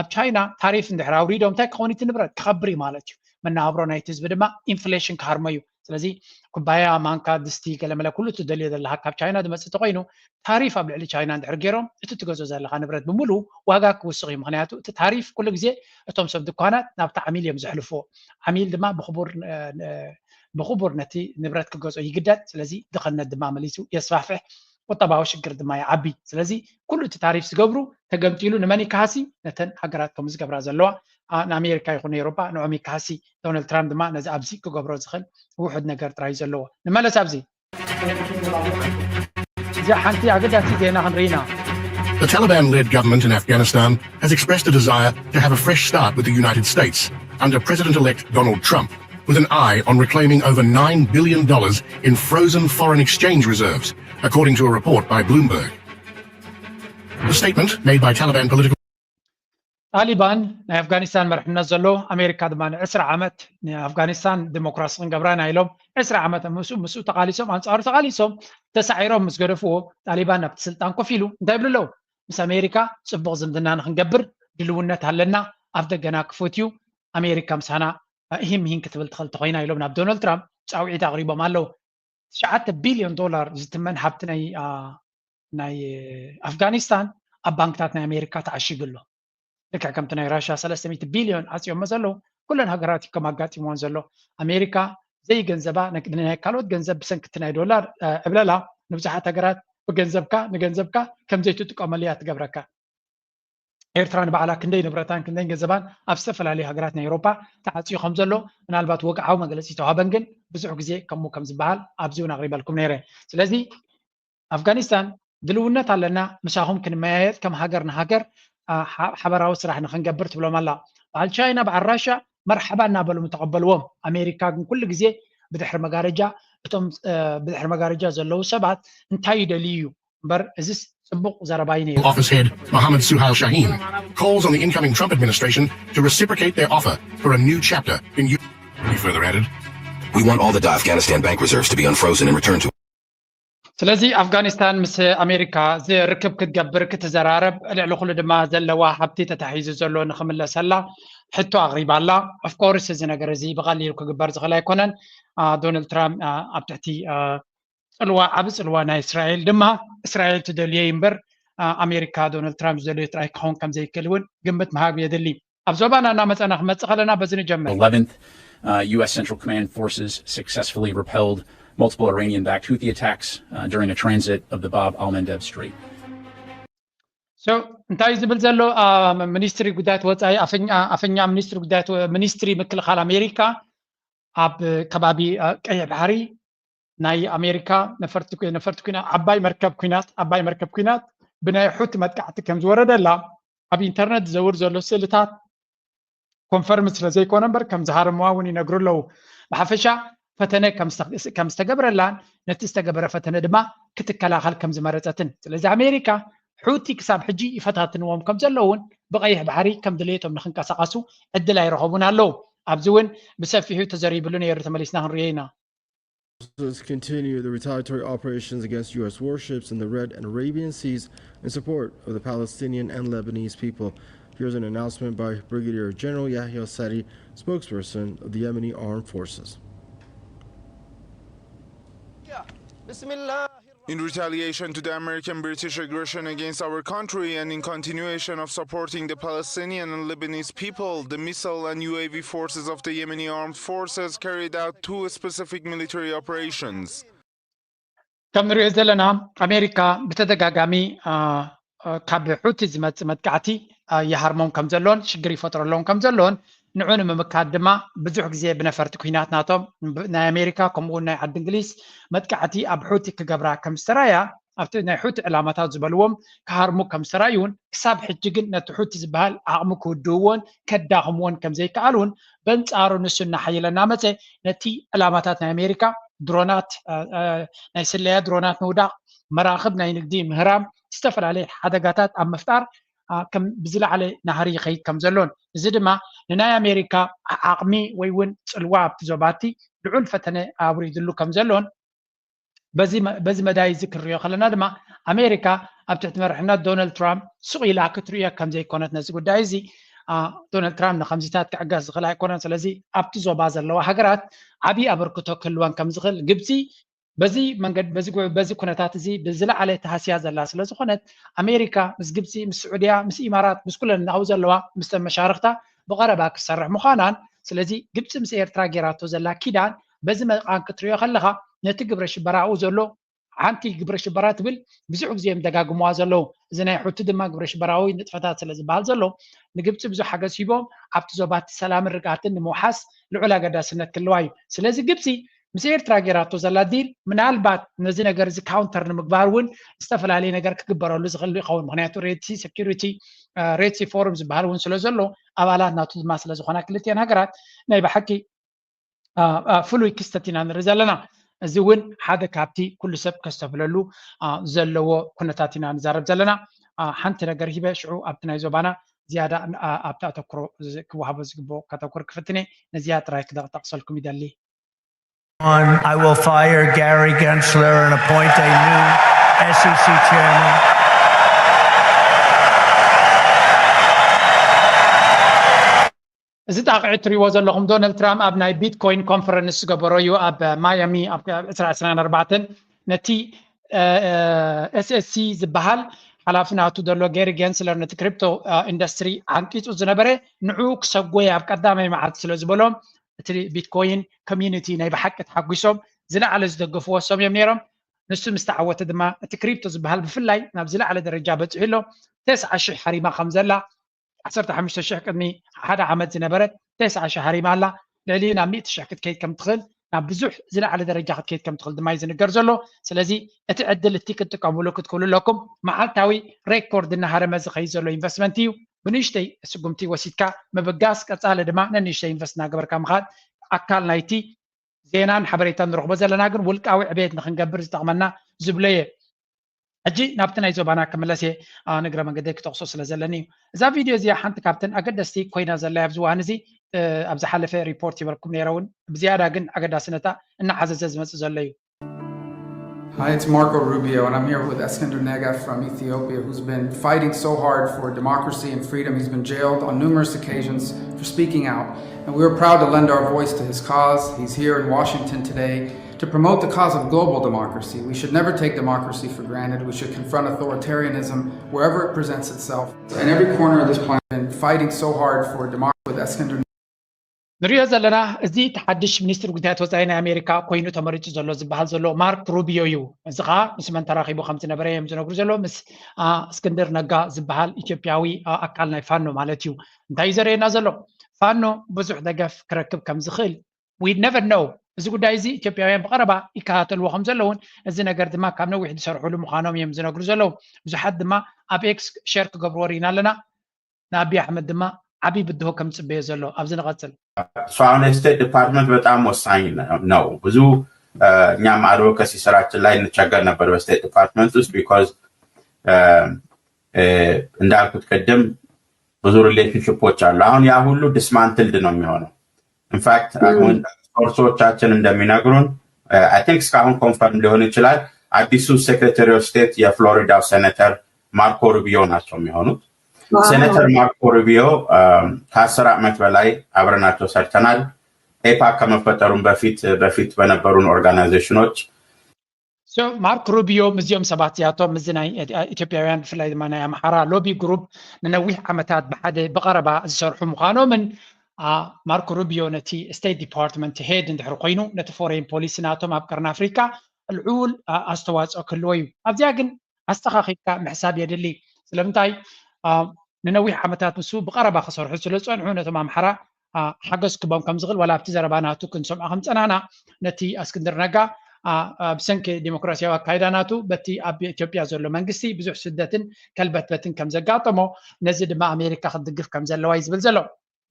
ኣብ ቻይና ታሪፍ እንድሕር ኣውሪዶም እንታይ ክኸውን እቲ ንብረት ክኸብር እዩ ማለት እዩ። መነባብሮ ናይቲ ህዝቢ ድማ ኢንፍሌሽን ክሃርሞ እዩ። ስለዚ ኩባያ፣ ማንካ፣ ድስቲ፣ ገለመለ ኩሉ እትደልዮ ዘለካ ካብ ቻይና ዝመፅእ ተኮይኑ ታሪፍ ኣብ ልዕሊ ቻይና እንድሕር ገይሮም እቲ ትገዝኦ ዘለካ ንብረት ብምሉ ዋጋ ክውስኽ እዩ። ምክንያቱ እቲ ታሪፍ ኩሉ ግዜ እቶም ሰብ ድኳናት ናብቲ ዓሚል እዮም ዘሕልፍዎ። ዓሚል ድማ ብክቡር ብክቡር ነቲ ንብረት ክገዝኦ ይግደድ። ስለዚ ድኽነት ድማ መሊሱ የስፋሕፍሕ፣ ቁጠባዊ ሽግር ድማ ይዓቢ። ስለዚ ኩሉ እቲ ታሪፍ ዝገብሩ ተገምጢሉ ንመን ይከሃሲ? ነተን ሃገራት ከም ዝገብራ ዘለዋ ንኣሜሪካ ይኹን ኤውሮጳ ንዖም ይከሃሲ። ዶናልድ ትራምፕ ድማ ነዚ ኣብዚ ክገብሮ ዝኽእል ውሑድ ነገር ጥራይ ዘለዎ። ንመለስ ኣብዚ እዚኣ ሓንቲ ኣገዳሲ ዜና ክንርኢ ኢና። The Taliban led government in Afghanistan has expressed a desire to have a fresh start with the United States under President elect Donald Trump, with an eye on reclaiming over nine billion dollars in frozen foreign exchange reserves, according to a report by Bloomberg. The statement, made by Taliban political ጣሊባን ናይ ኣፍጋኒስታን መርሕነት ዘሎ ኣሜሪካ ድማ ንዕስራ ዓመት ንኣፍጋኒስታን ዲሞክራሲ ክንገብራ ኢና ኢሎም ዕስራ ዓመት ምስኡ ምስኡ ተቃሊሶም ኣንፃሩ ተቃሊሶም ተሳዒሮም ምስ ገደፍዎ ጣሊባን ናብቲ ስልጣን ኮፍ ኢሉ እንታይ ይብሉ ኣለዉ? ምስ ኣሜሪካ ፅቡቅ ዝምድና ንክንገብር ድልውነት ኣለና፣ ኣፍ ደገና ክፉት እዩ፣ ኣሜሪካ ምሳና ሂም ሂን ክትብል ትኽእል ተኮይና ኢሎም ናብ ዶናልድ ትራምፕ ፃውዒት ኣቅሪቦም ኣለዉ። ትሽዓተ ቢልዮን ዶላር ዝትመን ሃብቲ ናይ ናይ ኣፍጋኒስታን ኣብ ባንክታት ናይ ኣሜሪካ ተዓሺጉ ኣሎ። ልክዕ ከምቲ ናይ ራሽያ ሰለስተ ሚእቲ ቢልዮን ዓፅዮሞ ዘለዉ ኩለን ሃገራት እዩ ከም ኣጋጢምዎን ዘሎ። ኣሜሪካ ዘይገንዘባ ናይ ካልኦት ገንዘብ ብሰንኪ እቲ ናይ ዶላር ዕብለላ ንብዙሓት ሃገራት ብገንዘብካ ንገንዘብካ ከም ዘይትጥቀመሉ እያ ትገብረካ። ኤርትራ ንባዕላ ክንደይ ንብረታን ክንደይ ገንዘባን ኣብ ዝተፈላለዩ ሃገራት ናይ ኤውሮፓ ተዓፅዩ ከም ዘሎ ምናልባት ወግዓዊ መግለፂ ተዋህበን ግን ብዙሕ ግዜ ከምኡ ከም ዝበሃል ኣብዚ እውን ኣቅሪበልኩም ነይረ። ስለዚ ኣፍጋኒስታን ድልውነት ኣለና ምሳኹም ክንመያየጥ ከም ሃገር ንሃገር ሓበራዊ ስራሕ ንክንገብር ትብሎም ኣላ። በዓል ቻይና በዓል ራሻ መርሓባ እናበሉ ምተቐበልዎም። ኣሜሪካ ግን ኩሉ ግዜ ብድሕሪ መጋረጃ እቶም ብድሕሪ መጋረጃ ዘለዉ ሰባት እንታይ ይደልዩ እዩ እምበር እዚስ ፅቡቅ ዘረባ እዩ ነይሩ። Office head Mohammed Suhail Shaheen calls on the incoming Trump administration to reciprocate their offer for a new chapter in U- He further added, We want all the Afghanistan bank reserves to be unfrozen and returned to ስለዚ ኣፍጋኒስታን ምስ ኣሜሪካ ርክብ ክትገብር ክትዘራረብ ልዕሊ ኩሉ ድማ ዘለዋ ሃብቲ ተታሒዙ ዘሎ ንክምለሰላ ሕቶ ኣቅሪባ ኣላ። ኦፍኮርስ እዚ ነገር እዚ ብቀሊሉ ክግበር ዝኽእል ኣይኮነን። ዶናልድ ትራምፕ ኣብ ትሕቲ ፅልዋ ዓቢ ፅልዋ ናይ እስራኤል ድማ እስራኤል ትደልዮ እዩ እምበር ኣሜሪካ ዶናልድ ትራምፕ ዝደልዮ ጥራይ ክኸውን ከም ዘይክእል እውን ግምት ምሃብ የድሊ። ኣብ ዞባና እናመፀና ክመፅእ ከለና በዚ ንጀምር። eleventh uh, U S Central Command forces successfully repelled multiple Iranian-backed Houthi attacks uh, during a transit of the Bab al Mandeb Strait. So እንታይ ዝብል ዘሎ ሚኒስትሪ ጉዳያት ወፃኢ ኣፈኛ ሚኒስትሪ ጉዳያት ሚኒስትሪ ምክልኻል ኣሜሪካ ኣብ ከባቢ ቀይሕ ባሕሪ ናይ ኣሜሪካ ነፈርቲ ኩናት ዓባይ መርከብ ኩናት ዓባይ መርከብ ኩናት ብናይ ሑቲ መጥቃዕቲ ከም ዝወረደላ ኣብ ኢንተርነት ዝዘውር ዘሎ ስእልታት ኮንፈርም ስለ ዘይኮነ እምበር ከም ዝሃረምዋ እውን ይነግሩ ኣለዉ። ብሓፈሻ ፈተነ ከም ዝተገበረላን ነቲ ዝተገበረ ፈተነ ድማ ክትከላኸል ከም ዝመረፀትን ስለዚ ኣሜሪካ ሑቲ ክሳብ ሕጂ ይፈታትንዎም ከም ዘለውን ብቐይሕ ባሕሪ ከም ድሌቶም ንክንቀሳቐሱ ዕድል ኣይረኸቡን ኣለዉ። ኣብዚ እውን ብሰፊሑ ተዘሪብሉ ነይሩ ተመሊስና ክንሪኦ ኢና። Forces continue the retaliatory operations against U S warships in the Red and Arabian Seas in support of the Palestinian and Lebanese people. Here's an announcement by Brigadier General Yahya Sari, spokesperson of the Yemeni Armed Forces. In retaliation to the American-British aggression against our country and in continuation of supporting the Palestinian and Lebanese people, the missile and U A V forces of the Yemeni armed forces carried out two specific military operations. ከም ንሪኦ ዘለና ኣሜሪካ ብተደጋጋሚ ካብ ሑቲ ዝመፅእ መጥቃዕቲ ይሃርሞም ከም ዘሎን ሽግር ይፈጥረሎም ከም ዘሎን ንዑ ንምምካት ድማ ብዙሕ ግዜ ብነፈርቲ ኩናት ናቶም ናይ ኣሜሪካ ከምኡውን ናይ ዓዲ እንግሊዝ መጥቃዕቲ ኣብ ሑቲ ክገብራ ከም ዝተራያ ኣብቲ ናይ ሑቲ ዕላማታት ዝበልዎም ክሃርሙ ከም ዝተራዩን ክሳብ ሕጂ ግን ነቲ ሑቲ ዝበሃል ዓቕሚ ክውድእዎን ከዳኽምዎን ከም ዘይከኣሉን በንጻሩ ንሱ እናሓየለ እናመፀ ነቲ ዕላማታት ናይ ኣሜሪካ ድሮናት ናይ ስለያ ድሮናት ምውዳቕ መራኽብ ናይ ንግዲ ምህራም ዝተፈላለየ ሓደጋታት ኣብ ምፍጣር ከም ብዝለዓለ ናህሪ ይኸይድ ከም ዘሎን እዚ ድማ ንናይ ኣሜሪካ ዓቕሚ ወይ እውን ፅልዋ ኣብቲ ዞባቲ ልዑል ፈተነ ኣብሪድሉ ከም ዘሎን በዚ መዳይ እዚ ክንሪኦ ከለና ድማ ኣሜሪካ ኣብ ትሕቲ መርሕነት ዶናልድ ትራምፕ ሱቕ ኢላ ክትርእዮ ከም ዘይኮነት ነዚ ጉዳይ እዚ ዶናልድ ትራምፕ ንከምዚታት ክዕገስ ዝኽእል ኣይኮነን ስለዚ ኣብቲ ዞባ ዘለዋ ሃገራት ዓብዪ ኣበርክቶ ክህልወን ከም ዝኽእል ግብፂ በዚ መንገድ በዚ ኩነታት እዚ ብዝለዓለ ተሃስያ ዘላ ስለ ዝኾነት ኣሜሪካ ምስ ግብፂ ምስ ስዑድያ ምስ ኢማራት ምስ ኩለን እናው ዘለዋ ምስተን መሻርክታ ብቐረባ ክትሰርሕ ምዃናን ስለዚ ግብፂ ምስ ኤርትራ ጌራቶ ዘላ ኪዳን በዚ መቓን ክትሪኦ ከለኻ ነቲ ግብረ ሽበራኡ ዘሎ ሓንቲ ግብረ ሽበራ ትብል ብዙሕ ግዜ እዮም ደጋግምዋ ዘለዉ እዚ ናይ ሑቲ ድማ ግብረ ሽበራዊ ንጥፈታት ስለ ዝበሃል ዘሎ ንግብፂ ብዙሕ ሓገዝ ሂቦም ኣብቲ ዞባቲ ሰላምን ርግኣትን ንምውሓስ ልዑል ኣገዳስነት ክልዋ እዩ ስለዚ ግብፂ ምስ ኤርትራ ጌራቶ ዘላ ዲል ምናልባት ነዚ ነገር እዚ ካውንተር ንምግባር እውን ዝተፈላለየ ነገር ክግበረሉ ዝኽእል ይኸውን ምክንያቱ ሬድሲ ሴኪሪቲ ሬድሲ ፎርም ዝበሃል እውን ስለ ዘሎ ኣባላት ናቱ ድማ ስለ ዝኾና ክልቲአን ሃገራት ናይ ብሓቂ ፍሉይ ክስተት ኢና ንርኢ ዘለና እዚ እውን ሓደ ካብቲ ኩሉ ሰብ ከስተብለሉ ዘለዎ ኩነታት ኢና ንዛረብ ዘለና ሓንቲ ነገር ሂበ ሽዑ ኣብቲ ናይ ዞባና ዝያዳ ኣብቲ ኣተኩሮ ክወሃቦ ዝግብኦ ከተኩር ክፍትነ ነዚያ ጥራይ ክጠቅሰልኩም ይደሊ On, I will fire Gary Gensler and appoint a new S E C chairman. እዚ ጣቕዒ እትሪእዎ ዘለኹም ዶናልድ ትራምፕ ኣብ ናይ ቢትኮይን ኮንፈረንስ ዝገበሮ እዩ ኣብ ማያሚ ኣብ 2024 ነቲ ኤስኤስሲ ዝበሃል ሓላፊ ናቱ ዘሎ ጌሪ ጌንስለር ነቲ ክሪፕቶ ኢንዱስትሪ ዓንቂፁ ዝነበረ ንዑ ክሰጎየ ኣብ ቀዳማይ መዓልቲ ስለ ዝበሎም እቲ ቢትኮይን ኮሚዩኒቲ ናይ ብሓቂ ተሓጒሶም ዝለዓለ ዝደገፍዎ ሰም እዮም ነይሮም ንሱ ምስ ተዓወተ ድማ እቲ ክሪፕቶ ዝበሃል ብፍላይ ናብ ዝለዓለ ደረጃ በፂሑ ኣሎ ተስዓ ሽሕ ሃሪማ ከም ዘላ ዓሰርተ ሓሙሽተ ሽሕ ቅድሚ ሓደ ዓመት ዝነበረት ተስዓ ሽሕ ሃሪማ ኣላ ልዕሊ ናብ ሚእቲ ሽሕ ክትከይድ ከም ትኽእል ናብ ብዙሕ ዝለዓለ ደረጃ ክትከይድ ከም ትኽእል ድማ እዩ ዝንገር ዘሎ ስለዚ እቲ ዕድል እቲ ክትጥቀምሉ ክትክእሉ ኣለኩም መዓልታዊ ሬኮርድ እናሃረመ ዝኸይድ ዘሎ ኢንቨስትመንት እዩ ብንእሽተይ ስጉምቲ ወሲድካ ምብጋስ ቀፃሊ ድማ ነንእሽተይ ኢንቨስት እናገበርካ ምኻድ ኣካል ናይቲ ዜናን ሓበሬታን ንረኽቦ ዘለና ግን ውልቃዊ ዕቤት ንክንገብር ዝጠቕመና ዝብሎ እየ ሕጂ ናብቲ ናይ ዞባና ክምለስ እየ ንግረ መንገደይ ክጠቕሶ ስለ ዘለኒ እዩ እዛ ቪድዮ እዚኣ ሓንቲ ካብተን ኣገደስቲ ኮይና ዘላ ኣብዚ ዋን እዚ ኣብ ዝሓለፈ ሪፖርት ይበልኩም ነይረ እውን ብዝያዳ ግን ኣገዳስነታ እናዓዘዘ ዝመፅእ ዘሎ እዩ Hi, it's Marco Rubio, and I'm here with Eskender Nega from Ethiopia, who's been fighting so hard for democracy and freedom. He's been jailed on numerous occasions for speaking out, and we were proud to lend our voice to his cause. He's here in Washington today to promote the cause of global democracy. We should never take democracy for granted. We should confront authoritarianism wherever it presents itself. In every corner of this planet, been fighting so hard for democracy with Eskender. ንሪኦ ዘለና እዚ እቲ ሓድሽ ሚኒስትር ጉዳያት ወፃኢ ናይ ኣሜሪካ ኮይኑ ተመሪፁ ዘሎ ዝበሃል ዘሎ ማርክ ሩቢዮ እዩ። እዚ ከዓ ምስ መን ተራኺቡ ከም ዝነበረ እዮም ዝነግሩ ዘሎ፣ ምስ እስክንድር ነጋ ዝበሃል ኢትዮጵያዊ ኣካል ናይ ፋኖ ማለት እዩ። እንታይ እዩ ዘርእየና ዘሎ? ፋኖ ብዙሕ ደገፍ ክረክብ ከም ዝኽእል we never know። እዚ ጉዳይ እዚ ኢትዮጵያውያን ብቐረባ ይከታተልዎ ከም ዘለውን እዚ ነገር ድማ ካብ ነዊሕ ዝሰርሕሉ ምዃኖም እዮም ዝነግሩ ዘለዉ። ብዙሓት ድማ ኣብ ኤክስ ሸር ክገብርዎ ርኢና ኣለና። ንኣቢ ኣሕመድ ድማ ዓብዪ ብድሆ ከም ዝፅበዮ ዘሎ። ኣብዚ ንቐፅል። አሁን ስቴት ዲፓርትመንት በጣም ወሳኝ ነው። ብዙ እኛም አድቮካሲ ስራችን ላይ እንቸገር ነበር በስቴት ዲፓርትመንት ውስጥ because እንዳልኩት ቅድም ብዙ ሪሌሽንሽፖች አሉ። አሁን ያ ሁሉ ዲስማንትልድ ነው የሚሆነው። ኢንፋክት አሁን ሶርሶቻችን እንደሚነግሩን አይ ቲንክ እስካሁን ኮንፈርም ሊሆን ይችላል። አዲሱ ሴክሬታሪ ኦፍ ስቴት የፍሎሪዳው ሴኔተር ማርኮ ሩቢዮ ናቸው የሚሆኑት። ሴኔተር ማርኮ ሩቢዮ ከአስር ዓመት በላይ አብረናቸው ሰርተናል። ኤፓክ ከመፈጠሩም በፊት በፊት በነበሩን ኦርጋናይዜሽኖች ማርክ ሩቢዮ ምስዚኦም ሰባት እዚኣቶም ምስዚ ናይ ኢትዮጵያውያን ብፍላይ ድማ ናይ ኣምሓራ ሎቢ ግሩፕ ንነዊሕ ዓመታት ብሓደ ብቐረባ ዝሰርሑ ምዃኖምን ማርክ ሩቢዮ ነቲ ስቴት ዲፓርትመንት ሄድ እንድሕር ኮይኑ ነቲ ፎሬን ፖሊሲ ናቶም ኣብ ቀርኒ ኣፍሪካ ልዑል ኣስተዋፅኦ ክህልዎ እዩ። ኣብዚኣ ግን ኣስተኻኺልካ ምሕሳብ የድሊ። ስለምንታይ ንነዊሕ ዓመታት ንሱ ብቐረባ ክሰርሑ ስለ ዝፀንሑ ነቶም ኣምሓራ ሓገዝ ክቦም ከም ዝኽእል ዋላ ኣብቲ ዘረባ ናቱ ክንሰምዖ ከም ፀናና ነቲ እስክንድር ነጋ ብሰንኪ ዲሞክራሲያዊ ኣካይዳ ናቱ በቲ ኣብ ኢትዮጵያ ዘሎ መንግስቲ ብዙሕ ስደትን ከልበትበትን ከም ዘጋጠሞ ነዚ ድማ ኣሜሪካ ክትድግፍ ከም ዘለዋ እዩ ዝብል ዘሎ።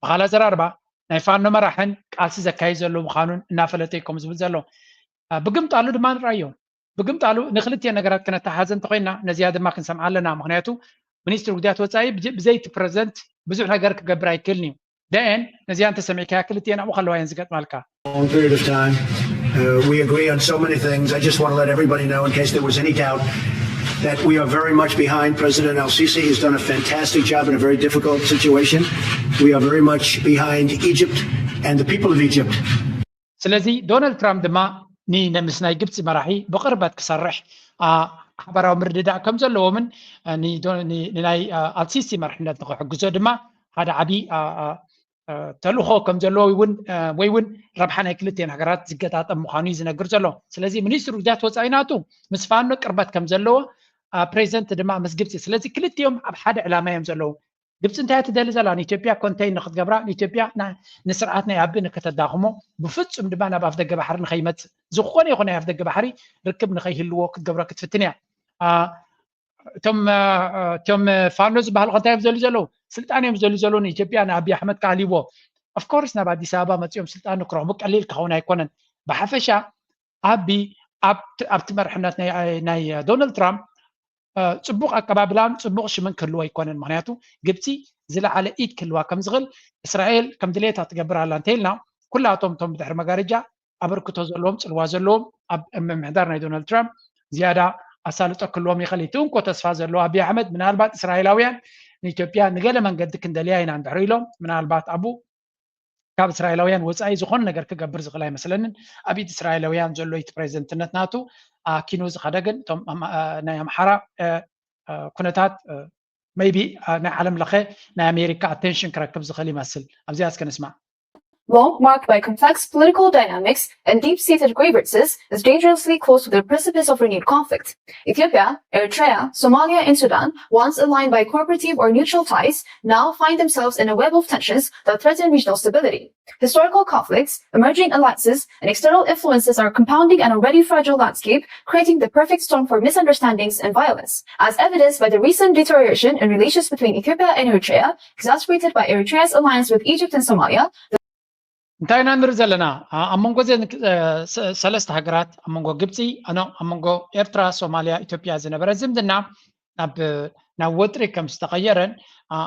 ብኻል ኣዘራርባ ናይ ፋኖ መራሕን ቃልሲ ዘካይድ ዘሎ ምዃኑን እናፈለጠ እዩ ከም ዝብል ዘሎ። ብግምጣሉ ድማ ንርኣዮ። ብግምጣሉ ንክልቲኤን ነገራት ክነተሓዘ እንተኮይና ነዚኣ ድማ ክንሰምዓ ኣለና። ምክንያቱ ሚኒስትሪ ጉዳያት ወፃኢ ብዘይቲ ፕረዚደንት ብዙሕ ነገር ክገብር ኣይክእልን እዩ። ደን ነዚኣ እንተሰሚዕካያ ክልቲኤን ኣብኡ ከለዋ እየን ዝገጥማልካ። long period of time. Uh, we agree on so many things. I just want to let everybody know, in case there was any doubt, that we are very much behind President Al Sisi. He's done a fantastic job in a very difficult situation. We are very much behind Egypt and the people of Egypt. ስለዚ ዶናልድ ትራምፕ ድማ ምስ ናይ ግብፂ መራሒ ብቕርበት ክሰርሕ ሓበራዊ ምርድዳእ ከም ዘለዎምን ንናይ ኣልሲሲ መርሕነት ንክሕግዞ ድማ ሓደ ዓብዪ ተልእኾ ከም ዘለዎ ወይ እውን ረብሓ ናይ ክልቲኤን ሃገራት ዝገጣጠም ምዃኑ እዩ ዝነግር ዘሎ። ስለዚ ሚኒስትሪ ጉዳያት ወፃኢ ናቱ ምስ ፋኖ ቅርበት ከም ዘለዎ ፕሬዚደንት ድማ ምስ ግብፂ። ስለዚ ክልቲኦም ኣብ ሓደ ዕላማ እዮም ዘለዉ። ግብፂ እንታይ ትደሊ ዘላ ንኢትዮጵያ ኮንቴይን ንክትገብራ ንኢትዮጵያ ንስርዓት ናይ ኣቢ ንክተዳኽሞ ብፍፁም ድማ ናብ ኣፍደገ ባሕሪ ንከይመፅእ ዝኾነ ይኹን ናይ ኣፍደገ ባሕሪ ርክብ ንከይህልዎ ክትገብሮ ክትፍትን እያ። እቶም እቶም ፋኖ ዝበሃሉ ከንታይ እዮም ዘሉ ዘለዉ ስልጣን እዮም ዘሉ ዘለዉ ንኢትዮጵያ ንኣቢ ኣሕመድ ካህሊዎ ኦፍኮርስ ናብ ኣዲስ ኣበባ መፂኦም ስልጣን ክረኽቡ ቀሊል ክኸውን ኣይኮነን። ብሓፈሻ ኣቢ ኣብቲ መርሕነት ናይ ዶናልድ ትራምፕ ፅቡቕ ኣቀባብላን ፅቡቕ ሽምን ክህልዎ ኣይኮነን። ምክንያቱ ግብፂ ዝለዓለ ኢድ ክህልዋ ከም ዝኽእል እስራኤል ከም ድሌታ ትገብር ኣላ እንተኢልና ኩላቶም እቶም ብድሕሪ መጋረጃ ኣበርክቶ ዘለዎም ፅልዋ ዘለዎም ኣብ ምምሕዳር ናይ ዶናልድ ትራምፕ ዝያዳ ኣሳልጦ ክህልዎም ይኽእል። እቲ እንኮ ተስፋ ዘለዎ ኣቢ ኣሕመድ ምናልባት እስራኤላውያን ንኢትዮጵያ ንገለ መንገዲ ክንደልያ ኢና እንድሕር ኢሎም ምናልባት ኣብኡ ካብ እስራኤላውያን ወፃኢ ዝኾነ ነገር ክገብር ዝኽእል ኣይመስለንን። ኣብ ኢድ እስራኤላውያን ዘሎ እቲ ፕሬዚደንትነት ናቱ ኣኪኑ ዝኸደ ግን እቶም ናይ ኣምሓራ ኩነታት maybe ናይ ዓለም ለኸ ናይ ኣሜሪካ ኣቴንሽን ክረክብ ዝኽእል ይመስል። ኣብዚኣ እስከ ንስማዕ። Long, marked by complex political dynamics and deep-seated grievances, is dangerously close to the precipice of renewed conflict. Ethiopia, Eritrea, Somalia, and Sudan, once aligned by cooperative or neutral ties, now find themselves in a web of tensions that threaten regional stability. Historical conflicts, emerging alliances, and external influences are compounding an already fragile landscape, creating the perfect storm for misunderstandings and violence, as evidenced by the recent deterioration in relations between Ethiopia and Eritrea, exacerbated by Eritrea's alliance with Egypt and Somalia. እንታይ ኢና ንርኢ ዘለና ኣብ መንጎ ሰለስተ ሃገራት ኣብ መንጎ ግብፂ ኣብ መንጎ ኤርትራ ሶማልያ ኢትዮጵያ ዝነበረ ዝምድና ናብ ወጥሪ ከም ዝተቐየረን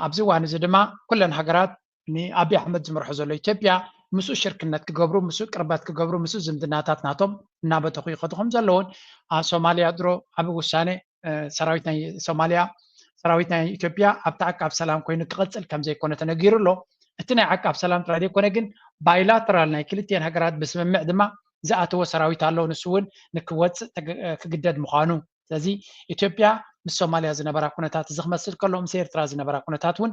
ኣብዚ እዋን እዚ ድማ ኩለን ሃገራት ንኣቢ ኣሕመድ ዝመርሖ ዘሎ ኢትዮጵያ ምስኡ ሽርክነት ክገብሩ ምስኡ ቅርበት ክገብሩ ምስኡ ዝምድናታት ናቶም እናበተኹ ይኸዱ ከም ዘለውን ሶማልያ ድሮ ዓብ ውሳነ ሰራዊት ናይ ሶማልያ ሰራዊት ናይ ኢትዮጵያ ኣብቲ ዓቃብ ሰላም ኮይኑ ክቐፅል ከም ዘይኮነ ተነጊሩ ኣሎ። እቲ ናይ ዓቃብ ሰላም ጥራይ ዘይኮነ ግን ባይላተራል ናይ ክልቲኤን ሃገራት ብስምምዕ ድማ ዝኣተወ ሰራዊት ኣሎ። ንሱ እውን ንክወፅእ ክግደድ ምዃኑ። ስለዚ ኢትዮጵያ ምስ ሶማልያ ዝነበራ ኩነታት እዚ ክመስል ከሎ ምስ ኤርትራ ዝነበራ ኩነታት እውን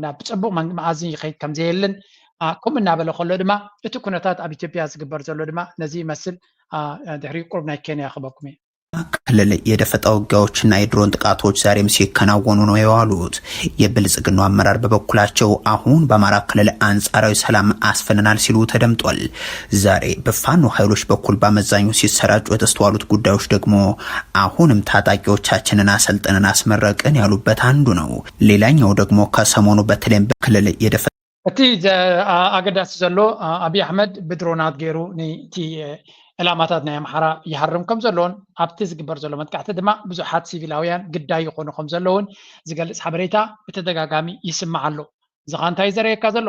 ናብ ፅቡቕ መኣዝን ይኸይድ ከም ዘየልን ከምኡ እናበለ ከሎ ድማ እቲ ኩነታት ኣብ ኢትዮጵያ ዝግበር ዘሎ ድማ ነዚ ይመስል። ድሕሪ ቁሩብ ናይ ኬንያ ክበኩም እየ። ክልል የደፈጣ ውጊያዎችና የድሮን ጥቃቶች ዛሬም ሲከናወኑ ነው የዋሉት። የብልጽግናው አመራር በበኩላቸው አሁን በአማራ ክልል አንጻራዊ ሰላም አስፍነናል ሲሉ ተደምጧል። ዛሬ በፋኖ ኃይሎች በኩል በአመዛኙ ሲሰራጩ የተስተዋሉት ጉዳዮች ደግሞ አሁንም ታጣቂዎቻችንን አሰልጥነን አስመረቅን ያሉበት አንዱ ነው። ሌላኛው ደግሞ ከሰሞኑ በተለይም በክልል የደፈ እቲ ኣገዳሲ ዘሎ ኣብይ ኣሕመድ ብድሮናት ገይሩ ነቲ ዕላማታት ናይ ኣምሓራ ይሃርም ከም ዘለዎን ኣብቲ ዝግበር ዘሎ መጥቃዕቲ ድማ ብዙሓት ሲቪላውያን ግዳይ ይኾኑ ከም ዘለውን ዝገልፅ ሓበሬታ ብተደጋጋሚ ይስማዕ ኣሎ። እዚ ኸዓ እንታይ እዩ ዘርእየካ ዘሎ?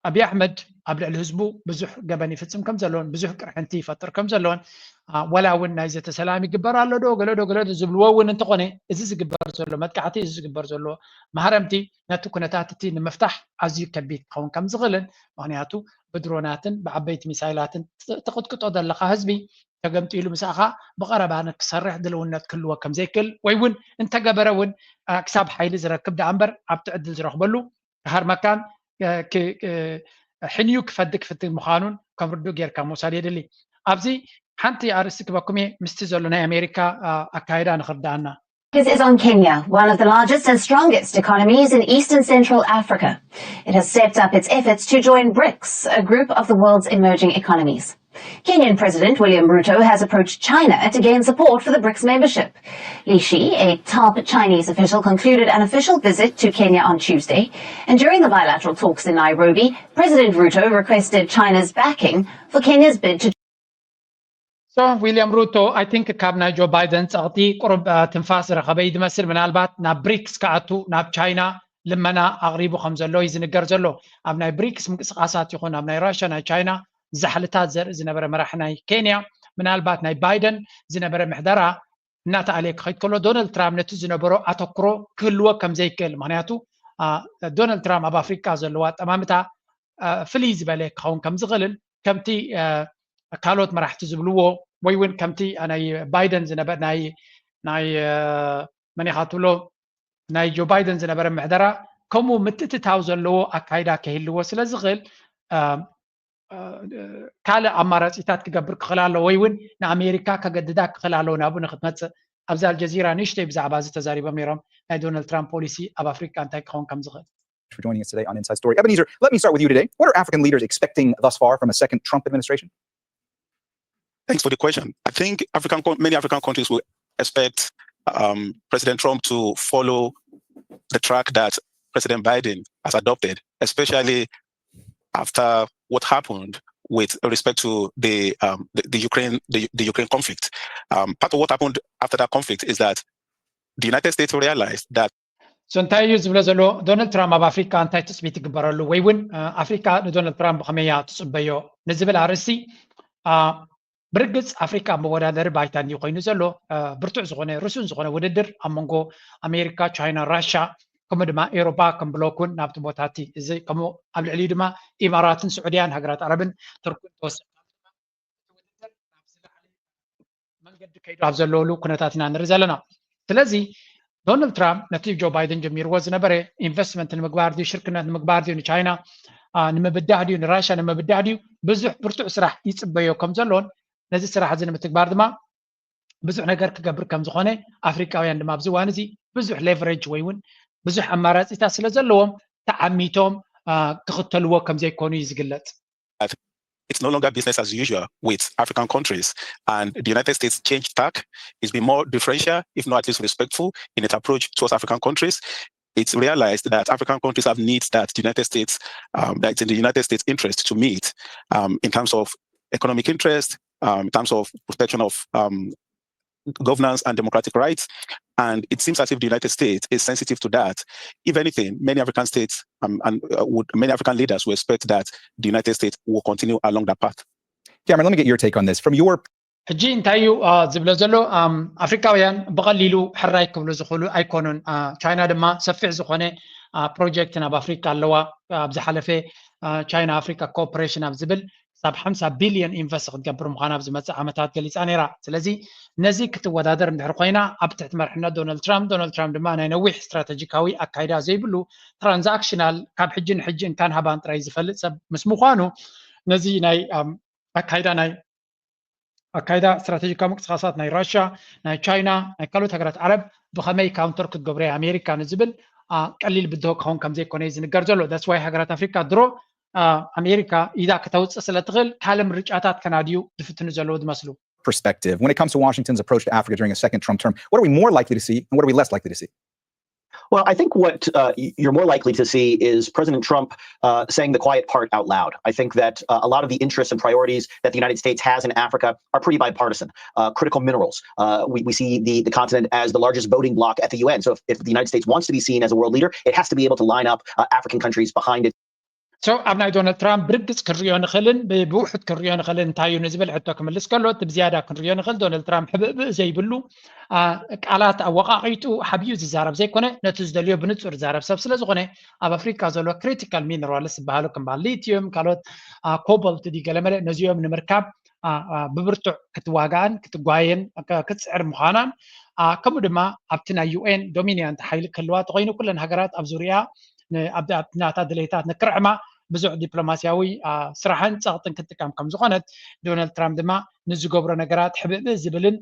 ኣብይ ኣሕመድ ኣብ ልዕሊ ህዝቡ ብዙሕ ገበን ይፍፅም ከም ዘለዎን ብዙሕ ቅርሕንቲ ይፈጥር ከም ዘለዎን፣ ወላ እውን ናይ ዘተ ሰላም ይግበር ኣሎ ዶ ገለ ዶ ገለ ዶ ዝብልዎ እውን እንተኾነ፣ እዚ ዝግበር ዘሎ መጥቃዕቲ፣ እዚ ዝግበር ዘሎ ማህረምቲ ነቲ ኩነታት እቲ ንምፍታሕ ኣዝዩ ከቢድ ክኸውን ከም ዝኽእልን፣ ምኽንያቱ ብድሮናትን ብዓበይቲ ሚሳይላትን ትቕጥቅጦ ዘለኻ ህዝቢ ተገምጢሉ ምሳኻ ብቐረባ ንክሰርሕ ድልውነት ክህልዎ ከም ዘይክእል ወይ እውን እንተገበረ እውን ክሳብ ሓይሊ ዝረክብ ደኣ እምበር ኣብቲ ዕድል ዝረኽበሉ ክሃርመካን ሕንዩ ክፈዲ ክፍትን ምዃኑን ከም ርዱእ ጌርካ ምውሳድ የድሊ። ኣብዚ ሓንቲ ኣርእስቲ ክበኩም እየ ምስቲ ዘሎ ናይ ኣሜሪካ ኣካይዳ ንኽርዳኣና። Focus is on Kenya, one of the largest and strongest economies in eastern central Africa. It has stepped up its efforts to join BRICS, a group of the world's emerging economies. Kenyan President William Ruto has approached China to gain support for the BRICS membership. Li Shi, a top Chinese official, concluded an official visit to Kenya on Tuesday, and during the bilateral talks in Nairobi, President Ruto requested China's backing for Kenya's bid to So ዊልያም ሩቶ I think ካብ ናይ ጆ ባይደን ጸቕጢ ቁሩብ ትንፋስ ዝረኸበ እዩ ዝመስል። ምናልባት ናብ ብሪክስ ክኣቱ ናብ ቻይና ልመና ኣቕሪቡ ከም ዘሎ እዩ ዝንገር ዘሎ። ኣብ ናይ ብሪክስ ምንቅስቓሳት ይኹን ኣብ ናይ ራሽያ ናይ ቻይና ዛሕልታት ዘርኢ ዝነበረ መራሒ ናይ ኬንያ ምናልባት ናይ ባይደን ዝነበረ ምሕደራ እናተኣለየ ክኸይድ ከሎ ዶናልድ ትራምፕ ነቲ ዝነበሮ ኣተኩሮ ክህልዎ ከም ዘይክእል፣ ምክንያቱ ዶናልድ ትራምፕ ኣብ ኣፍሪቃ ዘለዎ ኣጠማምታ ፍልይ ዝበለ ክኸውን ከም ዝኽእልን ከምቲ ካልኦት መራሕቲ ዝብልዎ ወይ እውን ከምቲ ናይ ባይደን ዝነበረ ናይ ናይ መን ኢኻ ትብሎ ናይ ጆ ባይደን ዝነበረ ምሕደራ ከምኡ ምትእትታው ዘለዎ ኣካይዳ ከይህልዎ ስለ ዝኽእል ካልእ ኣማራፂታት ክገብር ክኽእል ኣለዎ ወይ እውን ንኣሜሪካ ከገድዳ ክኽእል ኣለዎ ናብኡ ንክትመፅእ። ኣብዚ ኣልጀዚራ ንእሽተይ ብዛዕባ እዚ ተዛሪቦም ነይሮም ናይ ዶናልድ ትራምፕ ፖሊሲ ኣብ ኣፍሪካ እንታይ ክኸውን ከም ዝኽእል። for joining us today on Inside Story. Ebenezer, let me start with you today. What are African leaders expecting thus far from a second Trump administration? Thanks for the question. I think African many African countries will expect um, President Trump to follow the track that President Biden has adopted, especially after what happened with respect to the um, the, the, Ukraine the, the Ukraine conflict. Um, part of what happened after that conflict is that the United States realized that so እንታይ እዩ ዝብሎ ዘሎ ዶናልድ ትራምፕ ኣብ ኣፍሪካ እንታይ ትፅቢት ይግበረሉ ወይ እውን ኣፍሪካ ንዶናልድ ትራምፕ ብኸመይ እያ ትፅበዮ ንዝብል ኣርእስቲ ብርግፅ ኣፍሪካ መወዳደሪ ባይታ እንዲዩ ኮይኑ ዘሎ ብርቱዕ ዝኾነ ርሱን ዝኾነ ውድድር ኣብ መንጎ ኣሜሪካ ቻይና ራሻ ከምኡ ድማ ኤሮፓ ከም ብሎክ እውን ናብቲ ቦታ እቲ እዚ ከምኡ ኣብ ልዕሊኡ ድማ ኢማራትን ስዑድያን ሃገራት ዓረብን ቱርክን ተወሰ መንገዲ ከይዱ ኣብ ዘለወሉ ኩነታት ኢና ንርኢ ዘለና። ስለዚ ዶናልድ ትራምፕ ነቲ ጆ ባይደን ጀሚርዎ ዝነበረ ኢንቨስትመንት ንምግባር ድዩ ሽርክነት ንምግባር ድዩ ንቻይና ንምብዳህ ድዩ ንራሽያ ንምብዳህ ድዩ ብዙሕ ብርቱዕ ስራሕ ይፅበዮ ከም ዘሎን ነዚ ስራሕ እዚ ንምትግባር ድማ ብዙሕ ነገር ክገብር ከም ዝኾነ ኣፍሪቃውያን ድማ ኣብዚ እዋን እዚ ብዙሕ ሌቨሬጅ ወይ እውን ብዙሕ ኣማራፂታት ስለ ዘለዎም ተዓሚቶም ክኽተልዎ ከም ዘይኮኑ እዩ ዝግለፅ። It's no longer business as usual with African countries, and the United States change tack. It's been more differential, if not at least respectful, in its approach towards African countries. It's realized that African countries have needs that the United States, um, that it's in the United States' interest to meet um, in terms of economic interest, um, in terms of protection of um, governance and democratic rights. And it seems as if the United States is sensitive to that. If anything, many African states um, and uh, would many African leaders will expect that the United States will continue along that path. Cameron, let me get your take on this. From your ሕጂ እንታይ እዩ ዝብሎ ዘሎ? ኣፍሪካውያን ብቐሊሉ ሕራይ ክብሉ ዝኽእሉ ኣይኮኑን። ቻይና ድማ ሰፊሕ ዝኾነ ፕሮጀክት ናብ ኣፍሪካ ኣለዋ። ኣብ ዝሓለፈ ቻይና ኣፍሪካ ኮኦፕሬሽን ኣብ ዝብል ክሳብ ሓምሳ ቢልዮን ኢንቨስት ክትገብር ምዃና ኣብ ዝመፅእ ዓመታት ገሊፃ ነይራ። ስለዚ ነዚ ክትወዳደር እንድሕር ኮይና ኣብ ትሕቲ መርሕነት ዶናልድ ትራምፕ፣ ዶናልድ ትራምፕ ድማ ናይ ነዊሕ ስትራተጂካዊ ኣካይዳ ዘይብሉ ትራንዛክሽናል ካብ ሕጂ ንሕጂ እንካን ሃባን ጥራይ ዝፈልጥ ሰብ ምስ ምዃኑ ነዚ ናይ ኣካይዳ ናይ ኣካይዳ ስትራቴጂካዊ ምንቅስቃሳት ናይ ራሽያ፣ ናይ ቻይና፣ ናይ ካልኦት ሃገራት ዓረብ ብኸመይ ካውንተር ክትገብሮ ኣሜሪካ ንዝብል ቀሊል ብድሆ ክኸውን ከም ዘይኮነ እዩ ዝንገር ዘሎ። ዳትስ ዋይ ሃገራት ኣፍሪካ ድሮ ኣሜሪካ ኢዳ ከተውፅእ ስለ ትኽእል ካልእ ምርጫታት ከናድዩ ዝፍትኑ ዘለዉ ዝመስሉ። Perspective when it comes to Washington's approach to Africa during a second Trump term? What are we more likely to see, and what are we less likely to see? Well, I think what uh, you're more likely to see is President Trump uh, saying the quiet part out loud. I think that uh, a lot of the interests and priorities that the United States has in Africa are pretty bipartisan. Uh, critical minerals. Uh, we, we see the, the continent as the largest voting bloc at the U N. So if, if the United States wants to be seen as a world leader, it has to be able to line up uh, African countries behind it. So ኣብ ናይ ዶናልድ ትራምፕ ብርግፅ ክንሪኦ ንኽእልን ብውሑድ ክንሪኦ ንኽእልን እንታይ እዩ ንዝብል ሕቶ ክምልስ ከሎ እቲ ብዝያዳ ክንሪኦ ንኽእል ዶናልድ ትራምፕ ሕብእብእ ዘይብሉ ቃላት ኣወቃቂጡ ሓብዩ ዝዛረብ ዘይኮነ ነቲ ዝደልዮ ብንፁር ዝዛረብ ሰብ ስለ ዝኾነ ኣብ ኣፍሪካ ዘሎ ክሪቲካል ሚነራልስ ዝበሃሉ ከም በዓል ሊትዩም ካልኦት ኮቦልት ድዩ ገለመለ ነዚኦም ንምርካብ ብብርቱዕ ክትዋጋእን ክትጓየን ክትፅዕር ምዃናን ከምኡ ድማ ኣብቲ ናይ ዩኤን ዶሚኒያንት ሓይሊ ክህልዋ ተኮይኑ ኩለን ሃገራት ኣብ ዙሪያ ኣብቲ ናታ ድሌታት ንክርዕማ ብዙሕ ዲፕሎማሲያዊ ስራሕን ፀቕጥን ክትጥቀም ከም ዝኾነት ዶናልድ ትራምፕ ድማ ንዝገብሮ ነገራት ሕብእብእ ዝብልን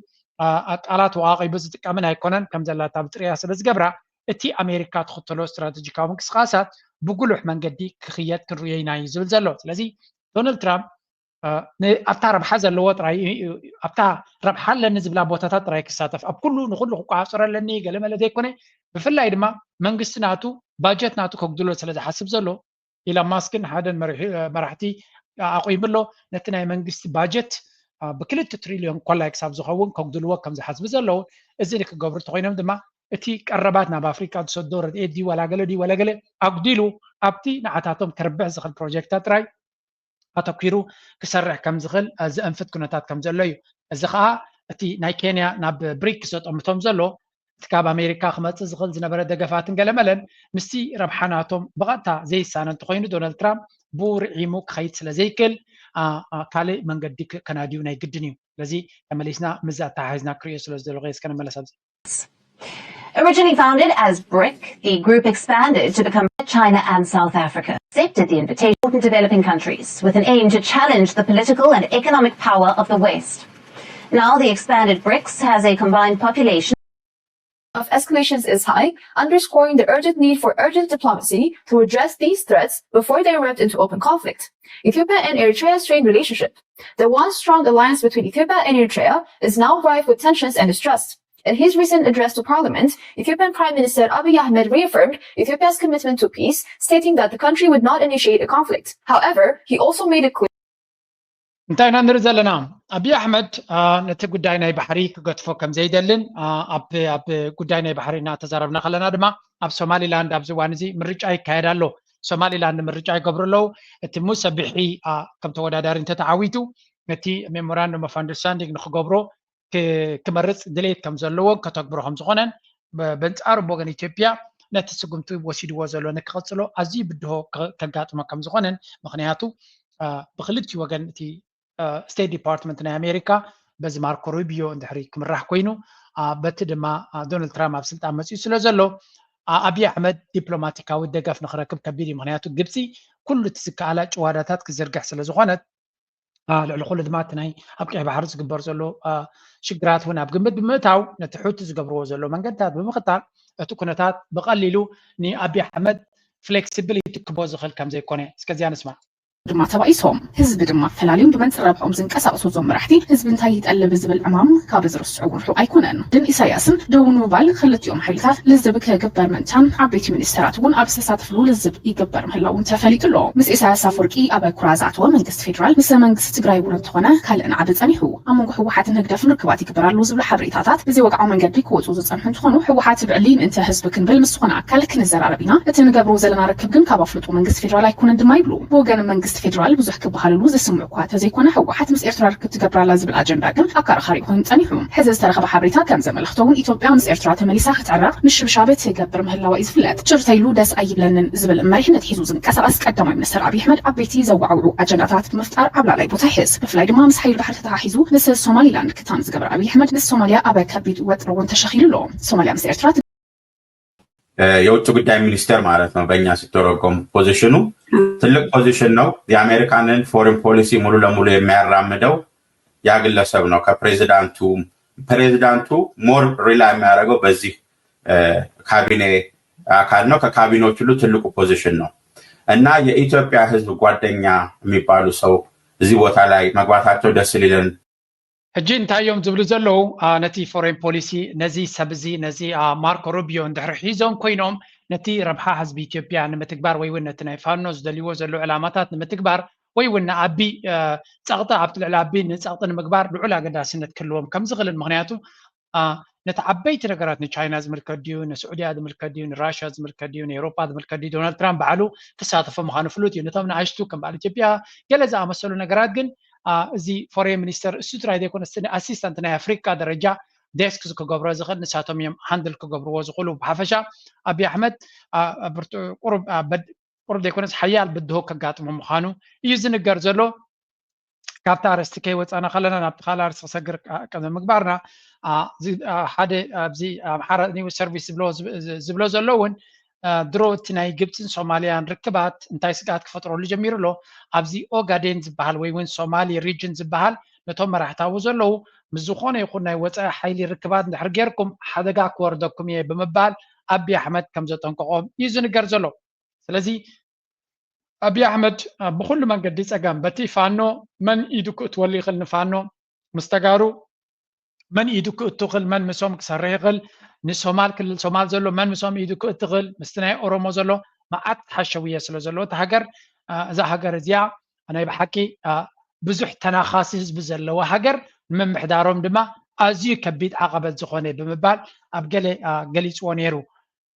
ቃላት ወቃቂቡ ዝጥቀምን ኣይኮነን ከም ዘላታ ብጥርያ ስለ ዝገብራ እቲ ኣሜሪካ ትኽተሎ ስትራቴጂካዊ ምንቅስቃሳት ብጉሉሕ መንገዲ ክኽየድ ክንርእዮ ኢና እዩ ዝብል ዘሎ ስለዚ ዶናልድ ትራምፕ ኣብታ ረብሓ ዘለዎ ጥራይ ኣብታ ረብሓ ኣለኒ ዝብላ ቦታታት ጥራይ ክሳተፍ ኣብ ኩሉ ንኩሉ ክቋፀሮ ኣለኒ ገለመለ ዘይኮነ ብፍላይ ድማ መንግስቲ ናቱ ባጀት ናቱ ከጉድሎ ስለ ዝሓስብ ዘሎ ኢሎን ማስክን ሓደን መራሕቲ ኣቑይሙ ኣሎ ነቲ ናይ መንግስቲ ባጀት ብክልተ ትሪልዮን ኮላይ ክሳብ ዝኸውን ከጉድልዎ ከም ዝሓስቡ ዘለውን እዚ ንክገብሩ ተኮይኖም ድማ እቲ ቀረባት ናብ ኣፍሪካ ዝሰዶ ረድኤት ድዩ ዋላገለ ድዩ ዋላገለ ኣጉዲሉ ኣብቲ ንዓታቶም ከርብሕ ዝኽእል ፕሮጀክታት ጥራይ ኣተኪሩ ክሰርሕ ከም ዝኽእል ዘእንፍት ኩነታት ከም ዘሎ እዩ። እዚ ከዓ እቲ ናይ ኬንያ ናብ ብሪክስ ዘጠምቶም ዘሎ እቲ ካብ ኣሜሪካ ክመፅእ ዝኽእል ዝነበረ ደገፋትን ገለመለን ምስቲ ረብሓ ናቶም ብቐጥታ ዘይሳነ እንተኮይኑ ዶናልድ ትራምፕ ብኡ ርዒሙ ክኸይድ ስለ ዘይክእል ካልእ መንገዲ ከናድዩ ናይ ግድን እዩ። ስለዚ ተመሊስና ምዚ ኣተሓሒዝና ክርእዮ ስለ ዝደለኹ እየ እስከ ንመለስ ኣብዚ። Originally founded as BRIC, the group expanded to become China and South Africa, accepted the invitation to developing countries with an aim to challenge the political and economic power of the West. Now the expanded BRICS has a combined population of escalations is high, underscoring the urgent need for urgent diplomacy to address these threats before they erupt into open conflict. Ethiopia and Eritrea's strained relationship. The once strong alliance between Ethiopia and Eritrea is now rife with tensions and distrust. In his recent address to Parliament, Ethiopian Prime Minister Abiy Ahmed reaffirmed Ethiopia's commitment to peace, stating that the country would not initiate a conflict. However, he also made it clear. እንታይ ኢና ንርኢ ዘለና? ኣብይ ኣሕመድ ነቲ ጉዳይ ናይ ባሕሪ ክገድፎ ከም ዘይደልን ኣብ ጉዳይ ናይ ባሕሪ እናተዛረብና ከለና ድማ ኣብ ሶማሊላንድ ኣብዚ እዋን እዚ ምርጫ ይካየድ ኣሎ። ሶማሊላንድ ምርጫ ይገብሩ ኣለዉ። እቲ ሙሰ ቢሒ ከም ተወዳዳሪ እንተተዓዊቱ ነቲ ሜሞራንዱም ኦፍ ኣንደርስታንዲንግ ንክገብሮ ክመርፅ ድሌት ከም ዘለዎን ከተግብሮ ከም ዝኾነን በንፃሩ ብወገን ኢትዮጵያ ነቲ ስጉምቲ ወሲድዎ ዘሎ ንክቕፅሎ ኣዝዩ ብድሆ ከጋጥሞ ከም ዝኾነን ምክንያቱ ብክልቲኡ ወገን እቲ ስቴት ዲፓርትመንት ናይ ኣሜሪካ በዚ ማርኮ ሩቢዮ እንድሕሪ ክምራሕ ኮይኑ በቲ ድማ ዶናልድ ትራምፕ ኣብ ስልጣን መፅኡ ስለ ዘሎ ኣብይ ኣሕመድ ዲፕሎማቲካዊ ደገፍ ንክረክብ ከቢድ እዩ። ምክንያቱ ግብፂ ኩሉ እቲ ዝከኣላ ጭዋዳታት ክዝርግሕ ስለ ዝኾነት ልዕሊ ኩሉ ድማ እቲ ናይ ኣብ ቀይ ባሕሪ ዝግበር ዘሎ ሽግራት እውን ኣብ ግምት ብምእታው ነቲ ሑቲ ዝገብርዎ ዘሎ መንገድታት ብምኽታል እቲ ኩነታት ብቐሊሉ ንኣብይ ኣሕመድ ፍሌክሲቢሊቲ ክቦ ዝኽእል ከም ዘይኮነ እስከዚያ ንስማዕ። ድማ ተባኢሶም ህዝቢ ድማ ፈላልዮም ብመንፅር ረብሖም ዝንቀሳቀሱ እዞም መራሕቲ ህዝቢ እንታይ ይጠልብ ዝብል ዕማም ካብ ዝርስዑ ርሑቅ ኣይኮነን። ግን ኢሳያስን ደው ንምባል ክልቲኦም ሓይልታት ልዝብ ክግበር ምእንታን ዓበይቲ ሚኒስተራት እውን ኣብ ዝተሳተፍሉ ልዝብ ይግበር ምህላውን ተፈሊጡ ኣሎ። ምስ ኢሳያስ ኣፈወርቂ ኣብ ኩራ ዝኣተወ መንግስቲ ፌዴራል ምስ መንግስቲ ትግራይ እውን እንተኾነ ካልእ ናዕቢ ጸኒሑ ኣብ መንጎ ህወሓትን ህግደፍን ርክባት ይግበር ኣሎ ዝብሉ ሓበሬታታት ብዘይወግዓዊ መንገዲ ክወፁ ዝጸንሑ እንትኾኑ ህወሓት ብዕሊ ምእንተ ህዝቢ ክንብል ምስ ዝኾነ ኣካል ክንዘራረብ ኢና። እቲ ንገብሮ ዘለና ርክብ ግን ካብ ኣፍልጦ መንግስቲ ፌዴራል ኣይኮነን ድማ ይብሉ። ብወገን መንግስቲ መንግስቲ ፌዴራል ብዙሕ ክበሃለሉ ዝስምዑ እኳ ተዘይኮነ፣ ህወሓት ምስ ኤርትራ ርክብ ትገብር ኣላ ዝብል ኣጀንዳ ግን ኣከራኻሪ ኮይኑ ጸኒሑ። ሕዚ ዝተረኸበ ሓበሬታ ከም ዘመልክቶ እውን፣ ኢትዮጵያ ምስ ኤርትራ ተመሊሳ ክትዕረቕ ምሽብሻብ ትገብር ምህላዋ እዩ ዝፍለጥ። ጭርተይሉ ደስ ኣይብለንን ዝብል መሪሕነት ሒዙ ዝንቀሳቐስ ቀዳማይ ሚኒስትር ኣብይ ኣሕመድ፣ ዓበይቲ ዘወዓውዑ ኣጀንዳታት ብምፍጣር ዓብላላይ ቦታ ይሕዝ። ብፍላይ ድማ ምስ ሓይሊ ባሕሪ ተተሓሒዙ ምስ ሶማሊላንድ ክታም ዝገበረ ኣብይ ኣሕመድ፣ ምስ ሶማሊያ ኣብ ከቢድ ወጥሪ እውን ተሸኺሉ ኣሎ። ሶማሊያ ምስ ኤርትራ የውጭ ጉዳይ ሚኒስቴር ማለት ነው። በእኛ ሲተረጎም ፖዚሽኑ ትልቅ ፖዚሽን ነው። የአሜሪካንን ፎሪን ፖሊሲ ሙሉ ለሙሉ የሚያራምደው ያ ግለሰብ ነው። ከፕሬዚዳንቱ ፕሬዚዳንቱ ሞር ሪላ የሚያደርገው በዚህ ካቢኔ አካል ነው። ከካቢኔዎች ሁሉ ትልቁ ፖዚሽን ነው እና የኢትዮጵያ ሕዝብ ጓደኛ የሚባሉ ሰው እዚህ ቦታ ላይ መግባታቸው ደስ ሊለን ሕጂ እንታይ እዮም ዝብሉ ዘለዉ? ነቲ ፎሬን ፖሊሲ ነዚ ሰብ እዚ ነዚ ማርኮ ሩቢዮ እንድሕር ሒዞም ኮይኖም ነቲ ረብሓ ህዝቢ ኢትዮጵያ ንምትግባር ወይ እውን ነቲ ናይ ፋኖ ዝደልይዎ ዘለዉ ዕላማታት ንምትግባር ወይ እውን ንኣቢ ጸቕጢ ኣብቲ ልዕሊ ኣቢ ንጸቕጢ ንምግባር ልዑል ኣገዳስነት ክህልዎም ከም ዝኽእልን ምክንያቱ ነቲ ዓበይቲ ነገራት ንቻይና ዝምልከት ድዩ ንስዑድያ ዝምልከት ድዩ ንራሽያ ዝምልከት ድዩ ንኤውሮጳ ዝምልከት ድዩ ዶናልድ ትራምፕ ባዕሉ ክሳተፎ ምዃኑ ፍሉጥ እዩ። ነቶም ንኣሽቱ ከም በዓል ኢትዮጵያ ገለ ዝኣመሰሉ ነገራት ግን እዚ ፎሬን ሚኒስተር እሱ ጥራይ ዘይኮነ ኣሲስታንት ናይ ኣፍሪካ ደረጃ ዴስክ ክገብሮ ዝኽእል ንሳቶም እዮም ሃንድል ክገብርዎ ዝኽእሉ። ብሓፈሻ ኣብይ ኣሕመድ ቁሩብ ዘይኮነስ ሓያል ብድሆ ከጋጥሞ ምዃኑ እዩ ዝንገር ዘሎ። ካብቲ ኣርእስቲ ከይወፃና ከለና ናብቲ ካልእ ኣርእስቲ ክሰግር ቅድሚ ምግባርና ሓደ ኣብዚ ኣምሓራ ኒውስ ሰርቪስ ዝብሎ ዘሎ እውን ድሮ እቲ ናይ ግብፅን ሶማልያን ርክባት እንታይ ስግኣት ክፈጥረሉ ጀሚሩ ኣሎ? ኣብዚ ኦጋዴን ዝበሃል ወይ እውን ሶማሊ ሪጅን ዝበሃል ነቶም መራሕታዊ ዘለዉ ምስ ዝኾነ ይኹን ናይ ወፃኢ ሓይሊ ርክባት እንድሕር ጌርኩም ሓደጋ ክወርደኩም እየ ብምባል ኣብይ ኣሕመድ ከም ዘጠንቀቖም እዩ ዝንገር ዘሎ። ስለዚ ኣብይ ኣሕመድ ብኩሉ መንገዲ ፀገም በቲ ፋኖ መን ኢዱ ክእትወሉ ይኽእል ንፋኖ ምስ ተጋሩ መን ኢዱ ክእቱ ክል መን ምሶም ክሰርሕ ይኽእል ንሶማል ክልል ሶማል ዘሎ መን ምሶም ኢዱ ክእቱ ክል ምስቲ ናይ ኦሮሞ ዘሎ መዓት ሓሸውየ ስለ ዘለዎ እቲ ሃገር እዛ ሃገር እዚኣ ናይ ብሓቂ ብዙሕ ተናኻሲ ህዝቢ ዘለዋ ሃገር ንምምሕዳሮም ድማ ኣዝዩ ከቢድ ዓቐበት ዝኾነ ብምባል ኣብ ገለ ገሊፅዎ ነይሩ።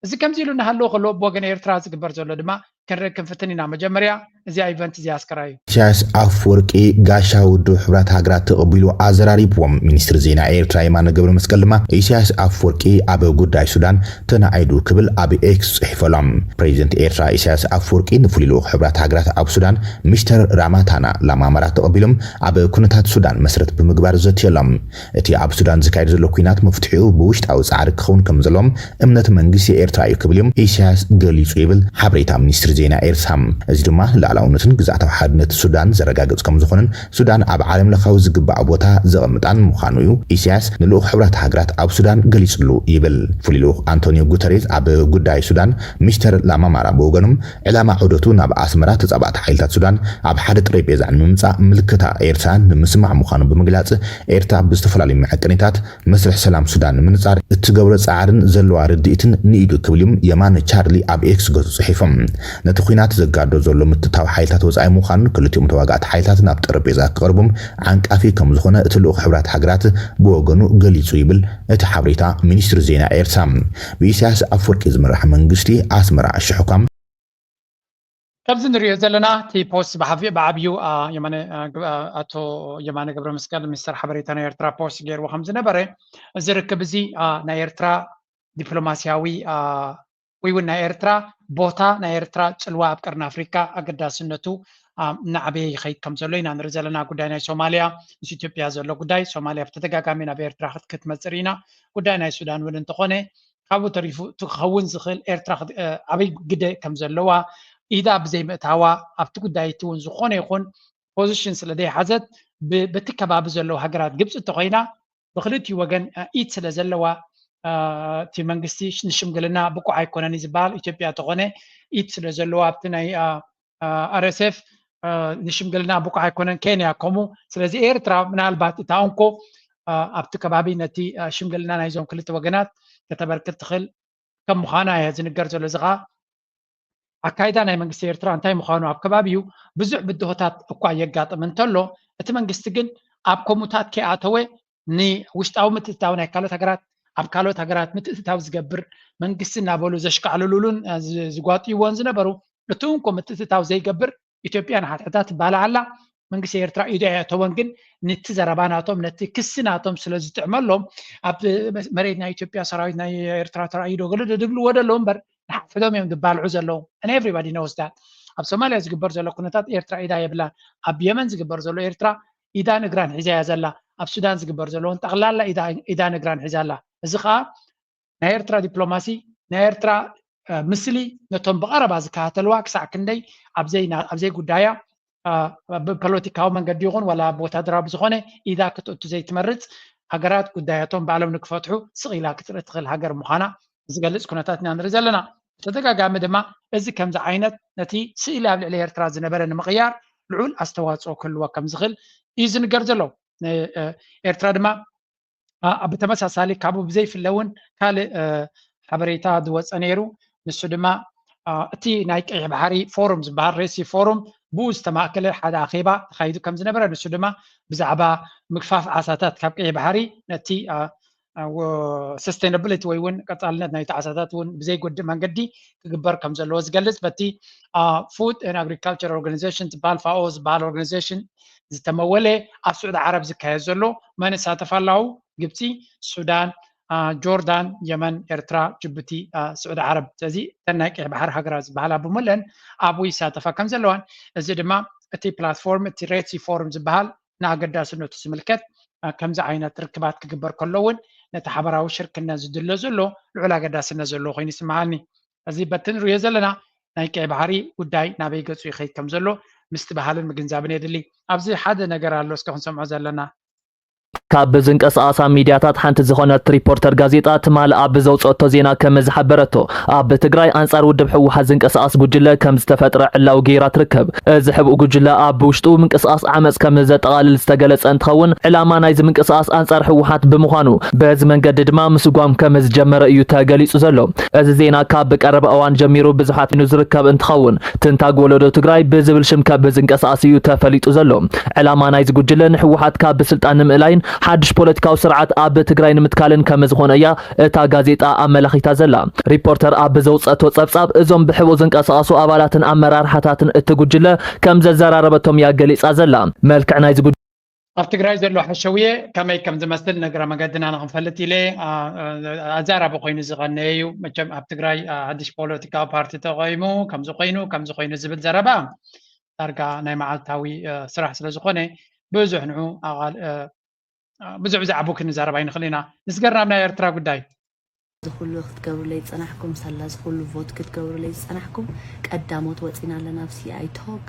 እዚ ከምዚ ኢሉ እናሃለወ ከሎ ብወገን ኤርትራ ዝግበር ዘሎ ድማ ክንርኢ ክንፍትን ኢና። መጀመርያ እዚኣ ኢቨንት እዚኣ ኣስከራዩ። ኢሳያስ ኣፍወርቂ ጋሻ ውድብ ሕቡራት ሃገራት ተቐቢሉ ኣዘራሪብዎም። ሚኒስትሪ ዜና ኤርትራ የማነ ገብረ መስቀል ድማ ኢሳያስ ኣፍወርቂ ኣብ ጉዳይ ሱዳን ተናዒዱ ክብል ኣብ ኤክስ ጽሒፉ ኣሎ። ፕሬዚደንት ኤርትራ ኢሳያስ ኣፍወርቂ ንፍሉይ ልኡኽ ሕቡራት ሃገራት ኣብ ሱዳን ሚስተር ራማታና ላማማራ ተቐቢሎም ኣብ ኩነታት ሱዳን መስረት ብምግባር ዘትየሎም። እቲ ኣብ ሱዳን ዝካየድ ዘሎ ኲናት መፍትሒኡ ብውሽጣዊ ጻዕሪ ክኸውን ከም ዘለዎም እምነት መንግስቲ ኤርትራ እዩ ክብል እዮም ኢሳያስ ገሊጹ ይብል ሓበሬታ ሚኒስትሪ ዜና ኤርትራ። እዚ ድማ ሉዓላውነትን ግዝኣታዊ ሓድነት ሱዳን ዘረጋግጽ ከም ዝኾነን ሱዳን ኣብ ዓለም ለኻዊ ዝግባኣ ቦታ ዘቐምጣን ምዃኑ እዩ ኢሳያስ ንልኡኽ ሕብራት ሃገራት ኣብ ሱዳን ገሊጹሉ ይብል። ፍሉይ ልኡኽ ኣንቶኒዮ ጉተሬዝ ኣብ ጉዳይ ሱዳን ሚስተር ላማማራ ብወገኖም ዕላማ ዑደቱ ናብ ኣስመራ ተጻባእቲ ሓይልታት ሱዳን ኣብ ሓደ ጠረጴዛ ንምምጻእ ምልክታ ኤርትራ ንምስማዕ ምዃኑ ብምግላጽ ኤርትራ ብዝተፈላለዩ መዐቀኒታት መስርሕ ሰላም ሱዳን ንምንጻር እትገብሮ ጻዕርን ዘለዋ ርድኢትን ንኢዱ ክብል እዮም የማነ ቻርሊ ኣብ ኤክስ ገጹ ጽሒፎም። ነቲ ኲናት ዘጋዶ ዘሎ ምትእትታው ሓይልታት ወጻኢ ምዃኑን ክልቲኦም ተዋጋእቲ ሓይልታት ናብ ጠረጴዛ ክቐርቦም ዓንቃፊ ከም ዝኾነ እቲ ልኡኽ ሕብራት ሃገራት ብወገኑ ገሊጹ ይብል እቲ ሓበሬታ ሚኒስትሪ ዜና ኤርትራ። ብኢሳያስ ኣፍወርቂ ዝምራሕ መንግስቲ ኣስመራ ሽሕኳ ከምዚ ንሪኦ ዘለና እቲ ፖስት ብዓብዩ ኣቶ የማነ ገብረ መስቀል ሚኒስተር ሓበሬታ ናይ ኤርትራ ፖስት ገይርዎ ከም ዝነበረ እዚ ርክብ እዚ ናይ ኤርትራ ዲፕሎማስያዊ ወይ እውን ናይ ኤርትራ ቦታ ናይ ኤርትራ ጽልዋ ኣብ ቀርኒ ኣፍሪካ ኣገዳስነቱ እናዓበየ ይኸይድ ከም ዘሎ ኢና ንርኢ ዘለና። ጉዳይ ናይ ሶማልያ ምስ ኢትዮጵያ ዘሎ ጉዳይ ሶማልያ ብተደጋጋሚ ናብ ኤርትራ ክትመፅእ ኢና። ጉዳይ ናይ ሱዳን እውን እንተኾነ ካብኡ ተሪፉ እቲ ክኸውን ዝኽእል ኤርትራ ዓብይ ግደ ከም ዘለዋ ኢዳ ብዘይምእታዋ ኣብቲ ጉዳይ እቲ እውን ዝኾነ ይኹን ፖዚሽን ስለ ዘይሓዘት በቲ ከባቢ ዘለዉ ሃገራት ግብፂ እንተኮይና ብክልቲኡ ወገን ኢድ ስለ ዘለዋ እቲ መንግስቲ ንሽምግልና ብቁዕ ኣይኮነን እዩ ዝበሃል። ኢትዮጵያ ተኾነ ኢድ ስለ ዘለዋ ኣብቲ ናይ ኣር ኤስ ኤፍ ንሽምግልና ብቁዕ ኣይኮነን፣ ኬንያ ከምኡ። ስለዚ ኤርትራ ምናልባት እታ እንኮ ኣብቲ ከባቢ ነቲ ሽምግልና ናይዞም ክልተ ወገናት ከተበርክት ትኽእል ከም ምዃና እያ ዝንገር ዘሎ። እዚ ኸዓ ኣካይዳ ናይ መንግስቲ ኤርትራ እንታይ ምዃኑ ኣብ ከባቢኡ ብዙሕ ብድሆታት እኳ የጋጥም እንተሎ እቲ መንግስቲ ግን ኣብ ከምኡታት ከይኣተወ ንውሽጣዊ ምትእትታው ናይ ካልኦት ሃገራት ኣብ ካልኦት ሃገራት ምትእትታው ዝገብር መንግስቲ እናበሉ ዘሽካዕልሉሉን ዝጓጥይዎን ዝነበሩ እቲ እንኮ ምትእትታው ዘይገብር ኢትዮጵያ ንሓድሕዳ ትባላዕ ኣላ። መንግስቲ ኤርትራ ኢዱ ኣየእተወን፣ ግን ነቲ ዘረባ ናቶም፣ ነቲ ክሲ ናቶም ስለ ዝጥዕመሎም፣ ኣብ መሬት ናይ ኢትዮጵያ ሰራዊት ናይ ኤርትራ ተራእዩ ዶ ገለ ዶ ዝብልዎ ዘለዉ እምበር፣ ንሓድሕዶም እዮም ዝባልዑ ዘለዉ። And everybody knows that። ኣብ ሶማልያ ዝግበር ዘሎ ኩነታት ኤርትራ ኢዳ የብላን። ኣብ የመን ዝግበር ዘሎ ኤርትራ ኢዳን እግራን ሒዛ እያ ዘላ። ኣብ ሱዳን ዝግበር ዘለውን ጠቕላላ ኢዳ- ኢዳን እግራን ሒዛ ኣላ። እዚ ከዓ ናይ ኤርትራ ዲፕሎማሲ፣ ናይ ኤርትራ እ፣ ምስሊ ነቶም ብቐረባ ዝከታተልዋ ክሳዕ ክንደይ ኣብ ዘይ- ኣብ ዘይጉዳያ፣ እ፣ ብፖለቲካዊ መንገዲ ይኹን ዋላ ብወታደራዊ ብዝኾነ ኢዳ ክትእቱ ዘይትመርጽ፣ ሃገራት ጉዳያቶም ባዕሎም ንክፈትሑ ስቕ ኢላ ክትርኢ ትኽእል ሃገር ምዃና ዝገልጽ ኩነታት ኢና ንርኢ ዘለና። ብተደጋጋሚ ድማ እዚ ከምዚ ዓይነት ነቲ ስእሊ ኣብ ልዕሊ ኤርትራ ዝነበረ ንምቕያር ልዑል ኣስተዋጽኦ ክህልዎ ከም ዝኽእል እዩ ዝንገር ዘሎ። እ፣ እ፣ ኤርትራ ድማ ኣ- ብተመሳሳሊ ካብኡ ብዘይፍለ እውን ካልእ እ፣ ሓበሬታ ዝወፀ ነይሩ። ንሱ ድማ ኣ፣ እቲ ናይ ቀይሕ ባሕሪ ፎሩም ዝበሃል ሬድ ሲ ፎሩም ብኡ ዝተማእከለ ሓደ ኣኼባ ተኻይዱ ከም ዝነበረ፣ ንሱ ድማ ብዛዕባ ምግፋፍ ዓሳታት ካብ ቀይሕ ባሕሪ ነቲ ኣ፣ ኣ፣ ወ- ሰስቴናብሊቲ ወይ እውን ቀፃልነት ናይቲ ዓሳታት እውን ብዘይጎድእ መንገዲ ክግበር ከም ዘለዎ ዝገልፅ፣ በቲ ፉድ ኤንድ ኣግሪካልቸር ኦርጋኒዜሽን ዝበሃል ፋኦ ዝበሃል ኦርጋኒዜሽን ዝተመወለ ኣብ ስዑዲ ዓረብ ዝካየድ ዘሎ መን ይሳተፍ ኣለዉ? ግብፂ፣ ሱዳን፣ አ፣ ጆርዳን፣ የመን፣ ኤርትራ፣ ጅቡቲ፣ አ፣ ስዑዲ ዓረብ። ስለዚ እተን ናይ ቀይሕ ባሕሪ ሃገራት ዝበሃላ ብምለን ኣብኡ ይሳተፋ ከም ዘለዋን፣ እዚ ድማ እቲ ፕላትፎርም፣ እቲ ሬድ ሲ ፎርም ዝበሃል ንኣገዳስነቱ ዝምልከት፣ አ፣ ከምዚ ዓይነት ርክባት ክግበር ከሎ እውን ነቲ ሓበራዊ ሽርክነት ዝድሎ ዘሎ ልዑል ኣገዳስነት ዘለዎ ኮይኑ ይስምዓኒ። እዚ በቲ ንሪኦ ዘለና ናይ ቀይ ባሕሪ ጉዳይ ናበይ ገጹ ይኸይድ ከም ዘሎ ምስትብሃልን ምግንዛብን የድሊ። ኣብዚ ሓደ ነገር ኣሎ፣ እስከ ክንሰምዖ ዘለና። ካብ ዝንቀሳቐሳ ሚድያታት ሓንቲ ዝኾነት ሪፖርተር ጋዜጣ ትማሊ ኣብ ዘውፀቶ ዜና ከም ዝሓበረቶ፣ ኣብ ትግራይ ኣንጻር ውድብ ህወሓት ዝንቀሳቐስ ጉጅለ ከም ዝተፈጥረ ዕላዊ ገይራ ትርከብ። እዚ ሕቡእ ጉጅለ ኣብ ውሽጡ ምንቅስቓስ ዓመፅ ከም ዘጠቓልል ዝተገለጸ እንትኸውን፣ ዕላማ ናይዚ ምንቅስቓስ ኣንጻር ህወሓት ብምዃኑ፣ በዚ መንገዲ ድማ ምስጓም ከም ዝጀመረ እዩ ተገሊጹ ዘሎ። እዚ ዜና ካብ ቀረባ እዋን ጀሚሩ ብዙሓት ኮይኑ ዝርከብ እንትኸውን፣ ትንታግ ወለዶ ትግራይ ብዝብል ሽም ካብ ዝንቀሳቐስ እዩ ተፈሊጡ ዘሎ። ዕላማ ናይዚ ጉጅለ ንህወሓት ካብ ስልጣን ንምእላይን ሓድሽ ፖለቲካዊ ስርዓት ኣብ ትግራይ ንምትካልን ከም ዝኾነ እያ እታ ጋዜጣ ኣመላኺታ ዘላ። ሪፖርተር ኣብ ዘውፀቶ ጸብጻብ፣ እዞም ብሕቡእ ዝንቀሳቐሱ ኣባላትን ኣመራርሓታትን እቲ ጉጅለ ከም ዘዘራረበቶም እያ ገሊጻ ዘላ። መልክዕ ናይዚ ጉጅለ ኣብ ትግራይ ዘሎ ሓሸውየ ከመይ ከም ዝመስል ንእግረ መገድና ንክንፈልጥ ኢለ፣ ኣ፣ ኣ፣ ኣዛራቢ ኮይኑ ዝቐነየ እዩ። መቸም ኣብ ትግራይ፣ ኣ፣ ሓድሽ ፖለቲካዊ ፓርቲ ተቆይሙ፣ ከምዚ ኮይኑ፣ ከምዚ ኮይኑ ዝብል ዘረባ ዳርጋ ናይ መዓልታዊ፣ እ፣ ስራሕ ስለ ዝኾነ፣ ብዙሕ ንዑ ኣቓል-፣ እ፣ እ፣ ብዙሕ ብዛዕባኡ ክንዛረብ ኣይንኽእል ኢና። ንስገር ናብ ናይ ኤርትራ ጉዳይ። እዚ ኩሉ ክትገብሩለይ ዝጸናሕኩም፣ ሳላ እዚ ኩሉ ቮት ክትገብሩለይ ዝጸናሕኩም፣ ቀዳሞት ወጺና ኣለና ኣብ ሲ ኣይ ቶክ።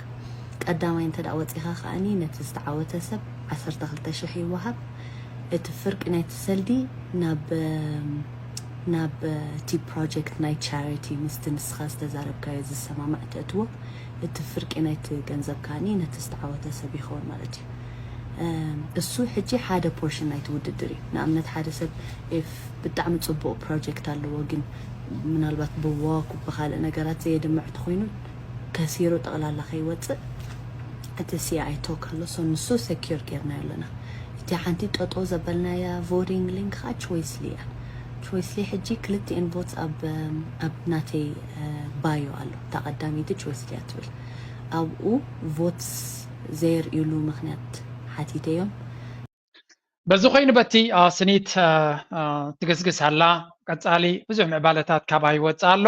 ቀዳማይ እንተ ደኣ ወጺኻ ከኣኒ ነቲ ዝተዓወተ ሰብ ዓሰርተ ክልተ ሽሕ ይወሃብ። እቲ ፍርቂ ናይቲ ሰልዲ ናብ፣ ናብ እቲ ፕሮጀክት ናይ ቻሪቲ ምስቲ ንስኻ ዝተዛረብካዮ ዝሰማማዕ ተእትዎ። እቲ ፍርቂ ናይቲ ገንዘብ ከኣኒ ነቲ ዝተዓወተ ሰብ ይኸውን ማለት እዩ። እም፣ እሱ ሕጂ ሓደ ፖርሽን ናይቲ ውድድር እዩ። ንኣብነት ሓደ ሰብ ኤፍ ብጣዕሚ ጽቡቕ ፕሮጀክት ኣለዎ፣ ግን ምናልባት ብዋክ ብኻልእ ነገራት ዘየድምዕ ተኾይኑ ከሲሩ ጠቕላላ ከይወጽእ እቲ ሲ ኣይ ቶክ ኣሎ። ሶ ንሱ ሰኪር ጌርናዮ ኣለና። እቲ ሓንቲ ጠጦ ዘበልናያ ቮቲንግ ሊንክ ከዓ ቾይስሊ እያ። ቾይስሊ ሕጂ ክልቲኤን ቮትስ ኣብ፣ ኣብ ናተይ፣ እ፣ ባዮ ኣሎ። እታ ቀዳመይቲ ቾይስሊ እያ ትብል። ኣብኡ ቮትስ ዘየርእዩሉ ምኽንያት ሓቲተዮም። በዚ ኮይኑ በቲ፣ አ፣ ስኒት፣ አ፣ አ፣ ትግስግስ ኣላ። ቀጻሊ ብዙሕ ምዕባለታት ካባ ይወጽእ ኣሎ።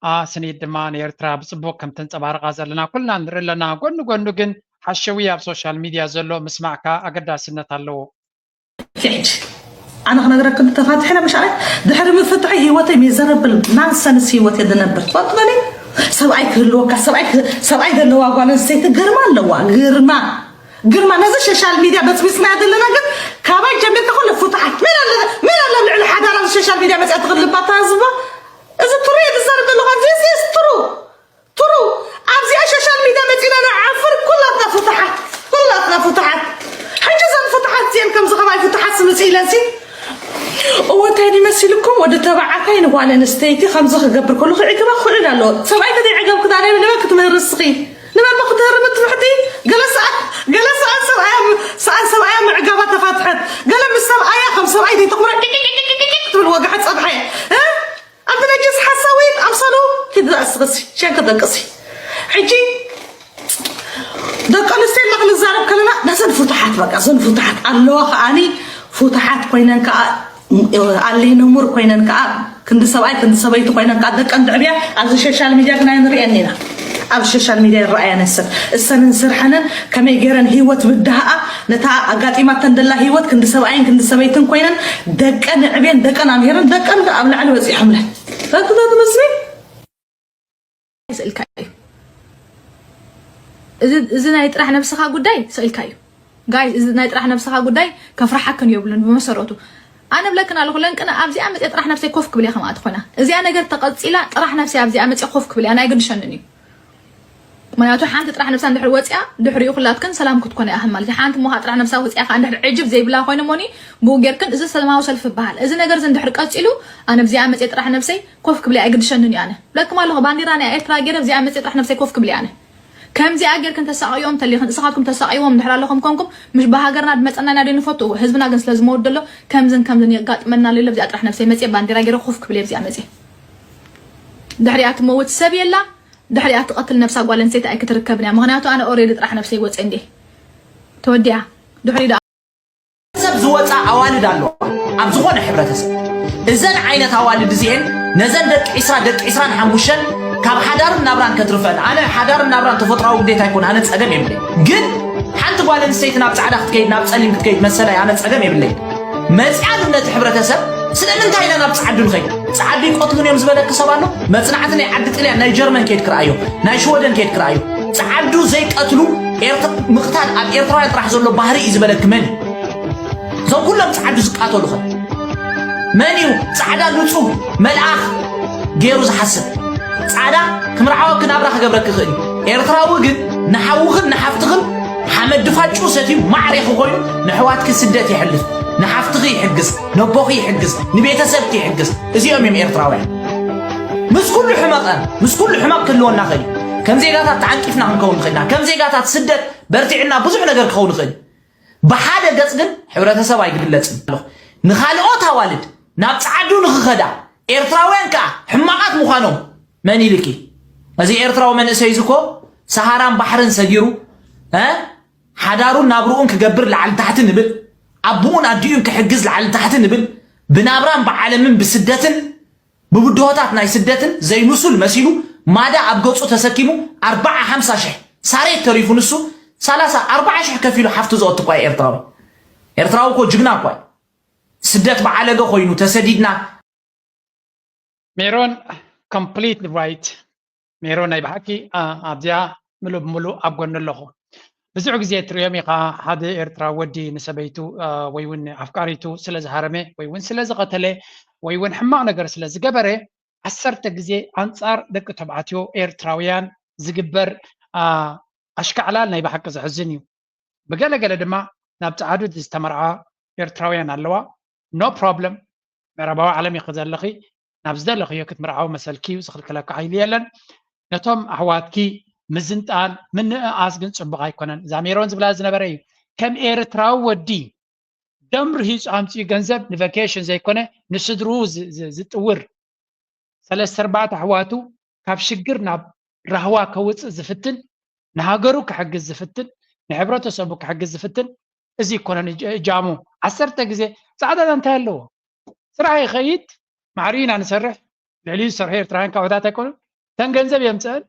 አ፣ ስኒት ድማ ንኤርትራ ብጽቡቕ ከም ተንጸባርቓ ዘለና ኩልና ንርኢ ኣለና። ጎኒ ጎኒ ግን ሓሸውየ ኣብ ሶሻል ሚድያ ዘሎ ምስማዕካ ኣገዳስነት ኣለዎ። ሕጂ ኣነ ክነግረክን ተፋትሕና ምሽ ኣነ ድሕሪ ምፍትሐይ ህይወተይ ሚዘረብል ናንሰንስ ህይወት እየ ዝነብር። ትፈልጡ በለይ፣ ሰብኣይ ክህልወካ፣ ሰብኣይ ክህ-፣ ሰብኣይ ዘለዋ ጓል ኣንስተይቲ ግርማ ኣለዋ። ግርማ፣ ግርማ፣ ነዚ ሶሻል ሚድያ በጽቢጽናዮ ዘለና ግን ካባይ ጀሚርካ ኩሉ ፍቱሓት። መን ኣለ፣ መን ኣለ ኣብ ልዕሊ ሓዳራ ሶሻል ሚድያ መጽያ ትኽልባ ተሃዝባ? እዚ ትሩ እየ ዝዛረብ ዘለኹ። This is true። ትሩ ኣብዚኣ ሶሻል ሚድያ መጺና ንዓፍር። ኩላትና ፍቱሓት፣ ኩላትና ፍቱሓት። ሕጂ እዘን ፍቱሓት እዚአን ከምዚ ከማይ ፍቱሓት ስምጽ ኢለንሲ፣ እወ እንታይ ይመስልኩም? ወዲ ተባዕታይ ንጓል ኣንስተይቲ ከምዚ ክገብር ከሎ ክዕግባ ክኽእል ኣለዎ። ሰብኣይ ከዘይዕገብክ ዳ ንበይ ክትምህሪ እስኺ? ንበይ ክትህርሚ ትፍሕቲ? ገለ ሰኣን፣ ገለ ሰኣን ሰብኣያ፣ ሰኣን ሰብኣያ ምዕጋባ ተፋትሐት። ገለ ምስ ሰብኣያ ከም ሰብኣይ ዘይተኽብሮ ጭጭጭጭጭጭ ክትብል ወግሐት ጸብሐ። እ? ኣንተ ነጅስ ሓሳዊት ኣምሳሉ ኪድ ዳስቅሲ ሸንከ ደቅሲ። ሕጂ ደቂ ኣንስትዮ ኢልና ክንዛረብ ከለና ነዘን ፍቱሓት በቃ እዘን ፍቱሓት ኣለዋ ከዓኒ ፍቱሓት ኮይነን ከዓ ኣለይ ነሙር ኮይነን ከዓ ክንዲ ሰብኣይ ክንዲ ሰበይቲ ኮይነን ከዓ ደቀን ድዕብያ ኣብዚ ሶሻል ሚድያ ግና ንሪአን ኢና። ኣብ ሶሻል ሚድያ ይረኣያ ነሰን እሰንን ስርሐንን ከመይ ገይረን ህይወት ብድሃኣ ነታ ኣጋጢማተን ደላ ህይወት ክንዲ ሰብኣይን ክንዲ ሰበይትን ኮይነን ደቀን ዕብየን ደቀን ኣምሄረን ደቀን ኣብ ላዕሊ በፂሖምለን። በትበት ምስሪ ይስእልካ እዩ። እዚ ናይ ጥራሕ ነብስኻ ጉዳይ ስእልካ እዩ ጋይ። እዚ ናይ ጥራሕ ነብስኻ ጉዳይ ከፍርሓክን የብሉን ብመሰረቱ። ኣነ ብለክን ኣለኹ ለንቅነ ኣብዚኣ መፅአ ጥራሕ ነብሰይ ኮፍ ክብል እያ ከምኣ ትኾና እዚኣ ነገር ተቐፂላ ጥራሕ ነብሰይ ኣብዚኣ መፅአ ኮፍ ክብል እያ ናይ ግድሸንን እዩ። ምክንያቱ ሓንቲ ጥራሕ ነብሳ እንድሕር ወፂኣ ድሕሪኡ ኩላትክን ሰላም ክትኮነ እያ ማለት እዩ። ሓንቲ ሞኻ ጥራሕ ነብሳ ወፂኣ ከዓ እንድሕር ዕጅብ ዘይብላ ኮይነ ሞኒ ብኡ ጌርክን እዚ ሰላማዊ ሰልፊ ይበሃል። እዚ ነገር እዚ እንድሕር ቀፂሉ ኣነ ኣብዚኣ መፅአ ጥራሕ ነብሰይ ኮፍ ክብል እያ ኣይግድሸንን እዩ ኣነ ብለክም ኣለኹ ባንዲራ ናይ ኤርትራ ገይረ ኣብዚኣ መፅአ ጥራሕ ነብሰይ ኮፍ ክብል እያ ኣነ ከምዚኣ ጌርክን ተሳቕዮም እንተሊኽን እስኻትኩም ተሳቕይዎም እንድሕር ኣለኹም ኮንኩም ምሽ ብሃገርና ድመፀና ኢና ዶ ንፈትዎ ህዝብና ግን ስለ ዝመውት ዘሎ ከምዝን ከምዝን የጋጥመና ኣሎ ኢለ ኣብዚኣ ጥራሕ ነብሰይ መፅአ ባንዲራ ገይረ ኮፍ ክብል እየ ኣብዚኣ መፅአ ድሕሪኣ ትመውት ሰብ የላ ድሕሪኣ ትቐትል ነብሳ ጓል ኣንስተይቲ ኣይክትርከብን እያ ምኽንያቱ ኣነ ኦሬዲ ጥራሕ ነብሰይ ወፀ እንዴ ተወዲኣ ድሕሪ ሰብ ዝወፃ ኣዋልድ ኣለዋ ኣብ ዝኾነ ሕብረተሰብ እዘን ዓይነት ኣዋልድ እዚኤን ነዘን ደቂ ዒስራ ደቂ ዒስራን ሓሙሽተን ካብ ሓዳርን ናብራን ከትርፈን ኣነ ሓዳርን ናብራን ተፈጥራዊ ግዴታ ይኮን ኣነ ፀገም የብለይ ግን ሓንቲ ጓል ኣንስተይቲ ናብ ፃዕዳ ክትከይድ ናብ ፀሊም ክትከይድ መሰላይ ኣነ ፀገም የብለይ መፅኣ ግን ነቲ ሕብረተሰብ ስለምንታይ ኢና ናብ ፀዓዱ ንኸይድ ፀዓዱ ይቆትሉን እዮም ዝበለኪ ሰብ ኣሎ መፅናዕቲ ናይ ዓዲ ጥልያን ናይ ጀርመን ከይድ ክረኣዮ ናይ ሽወደን ከይድ ክረኣዮ ፀዓዱ ዘይቀትሉ ምቕታል ኣብ ኤርትራውያን ጥራሕ ዘሎ ባህሪ እዩ ዝበለኪ መን እዩ እዞም ኩሎም ፃዓዱ ዝቃተሉ ኸ መን እዩ ፃዕዳ ንፁህ መልኣኽ ገይሩ ዝሓስብ ፃዕዳ ክምርዓወኪ ናብራ ክገብረኪ ይኽእል እዩ ኤርትራዊ ግን ንሓውኽን ንሓፍትኽን ሓመድ ድፋጩ ሰትዩ ማዕሬኺ ኮይኑ ንሕዋትኪ ስደት ይሕልፍ ንሓፍትኺ ይሕግዝ ነቦኺ ይሕግዝ ንቤተሰብኪ ይሕግዝ እዚኦም እዮም ኤርትራውያን ምስ ኩሉ ሕመቐ ምስ ኩሉ ሕመቕ ክህልወና ኽእል እዩ ከም ዜጋታት ተዓንቂፍና ክንከውን ንኽእልና ከም ዜጋታት ስደት በርቲዕና ብዙሕ ነገር ክኸውን ይኽእል ብሓደ ገፅ ግን ሕብረተሰብ ኣይግብለፅን ኣለኹ ንኻልኦት ኣዋልድ ናብ ፀዓዱ ንኽኸዳ ኤርትራውያን ከዓ ሕማቓት ምዃኖም መን ኢልኪ እዚ ኤርትራዊ መንእሰይ እዚ እኮ ሰሃራን ባሕርን ሰጊሩ ሓዳሩን ናብርኡን ክገብር ላዕሊ ታሕቲ ንብል ኣቦኡን ኣዲኡን ክሕግዝ ላዕሊ ታሕቲ ንብል ብናብራን ብዓለምን ብስደትን ብብድሆታት ናይ ስደትን ዘይምሱል መሲሉ ማዳ ኣብ ገፁ ተሰኪሙ ኣርብዓ ሓምሳ ሽሕ ሳሬት ተሪፉ ንሱ ሰላሳ ኣርብዓ ሽሕ ከፊሉ ሓፍቱ ዘወት እኳ ኤርትራዊ ኤርትራዊ እኮ ጅግና እኳ ስደት ብዓለገ ኮይኑ ተሰዲድና ሜሮን complete right ሜሮን ናይ ብሓቂ ኣብዚኣ ምሉእ ብምሉእ ኣብ ጎኒ ኣለኹ ብዙሕ ግዜ ትሪኦም ኢኻ ሓደ ኤርትራ ወዲ ንሰበይቱ ወይ እውን ኣፍቃሪቱ ስለ ዝሃረመ ወይ እውን ስለ ዝቐተለ ወይ እውን ሕማቕ ነገር ስለ ዝገበረ ዓሰርተ ግዜ ኣንጻር ደቂ ተባዕትዮ ኤርትራውያን ዝግበር ኣሽካዕላል ናይ ብሓቂ ዘሕዝን እዩ። ብገለ ገለ ድማ ናብ ጸዓዱ ዝተመርዓ ኤርትራውያን ኣለዋ። No problem ምዕራባዊ ዓለም ኢኺ ዘለኺ ናብ ዝደለኽዮ ክትምርዓዊ መሰልኪ እዩ ዝኽልክለኪ ሓይሊ የለን። ነቶም ኣሕዋትኪ ምዝንጣል ምንእኣስ ግን ጽቡቕ ኣይኮነን። እዛ ሜሮን ዝብላ ዝነበረ እዩ ከም ኤርትራዊ ወዲ ደም ርሂጹ ኣምጺኡ ገንዘብ ን vacation ዘይኮነ ንስድርኡ ዝጥውር ሰለስተ ኣርባዕተ ኣሕዋቱ ካብ ሽግር ናብ ራህዋ ከውጽእ ዝፍትን ንሃገሩ ክሕግዝ ዝፍትን ንሕብረተሰቡ ክሕግዝ ዝፍትን እዚ ይኮነን እጃሙ ዓሰርተ ግዜ ጻዕዳ እንታይ ኣለዎ ስራሕ ይኸይድ ማዕሪና ንሰርሕ ልዕሊ ዝሰርሑ ኤርትራውያን ካብታት ኣይኮኑን ተን ገንዘብ የምጽአን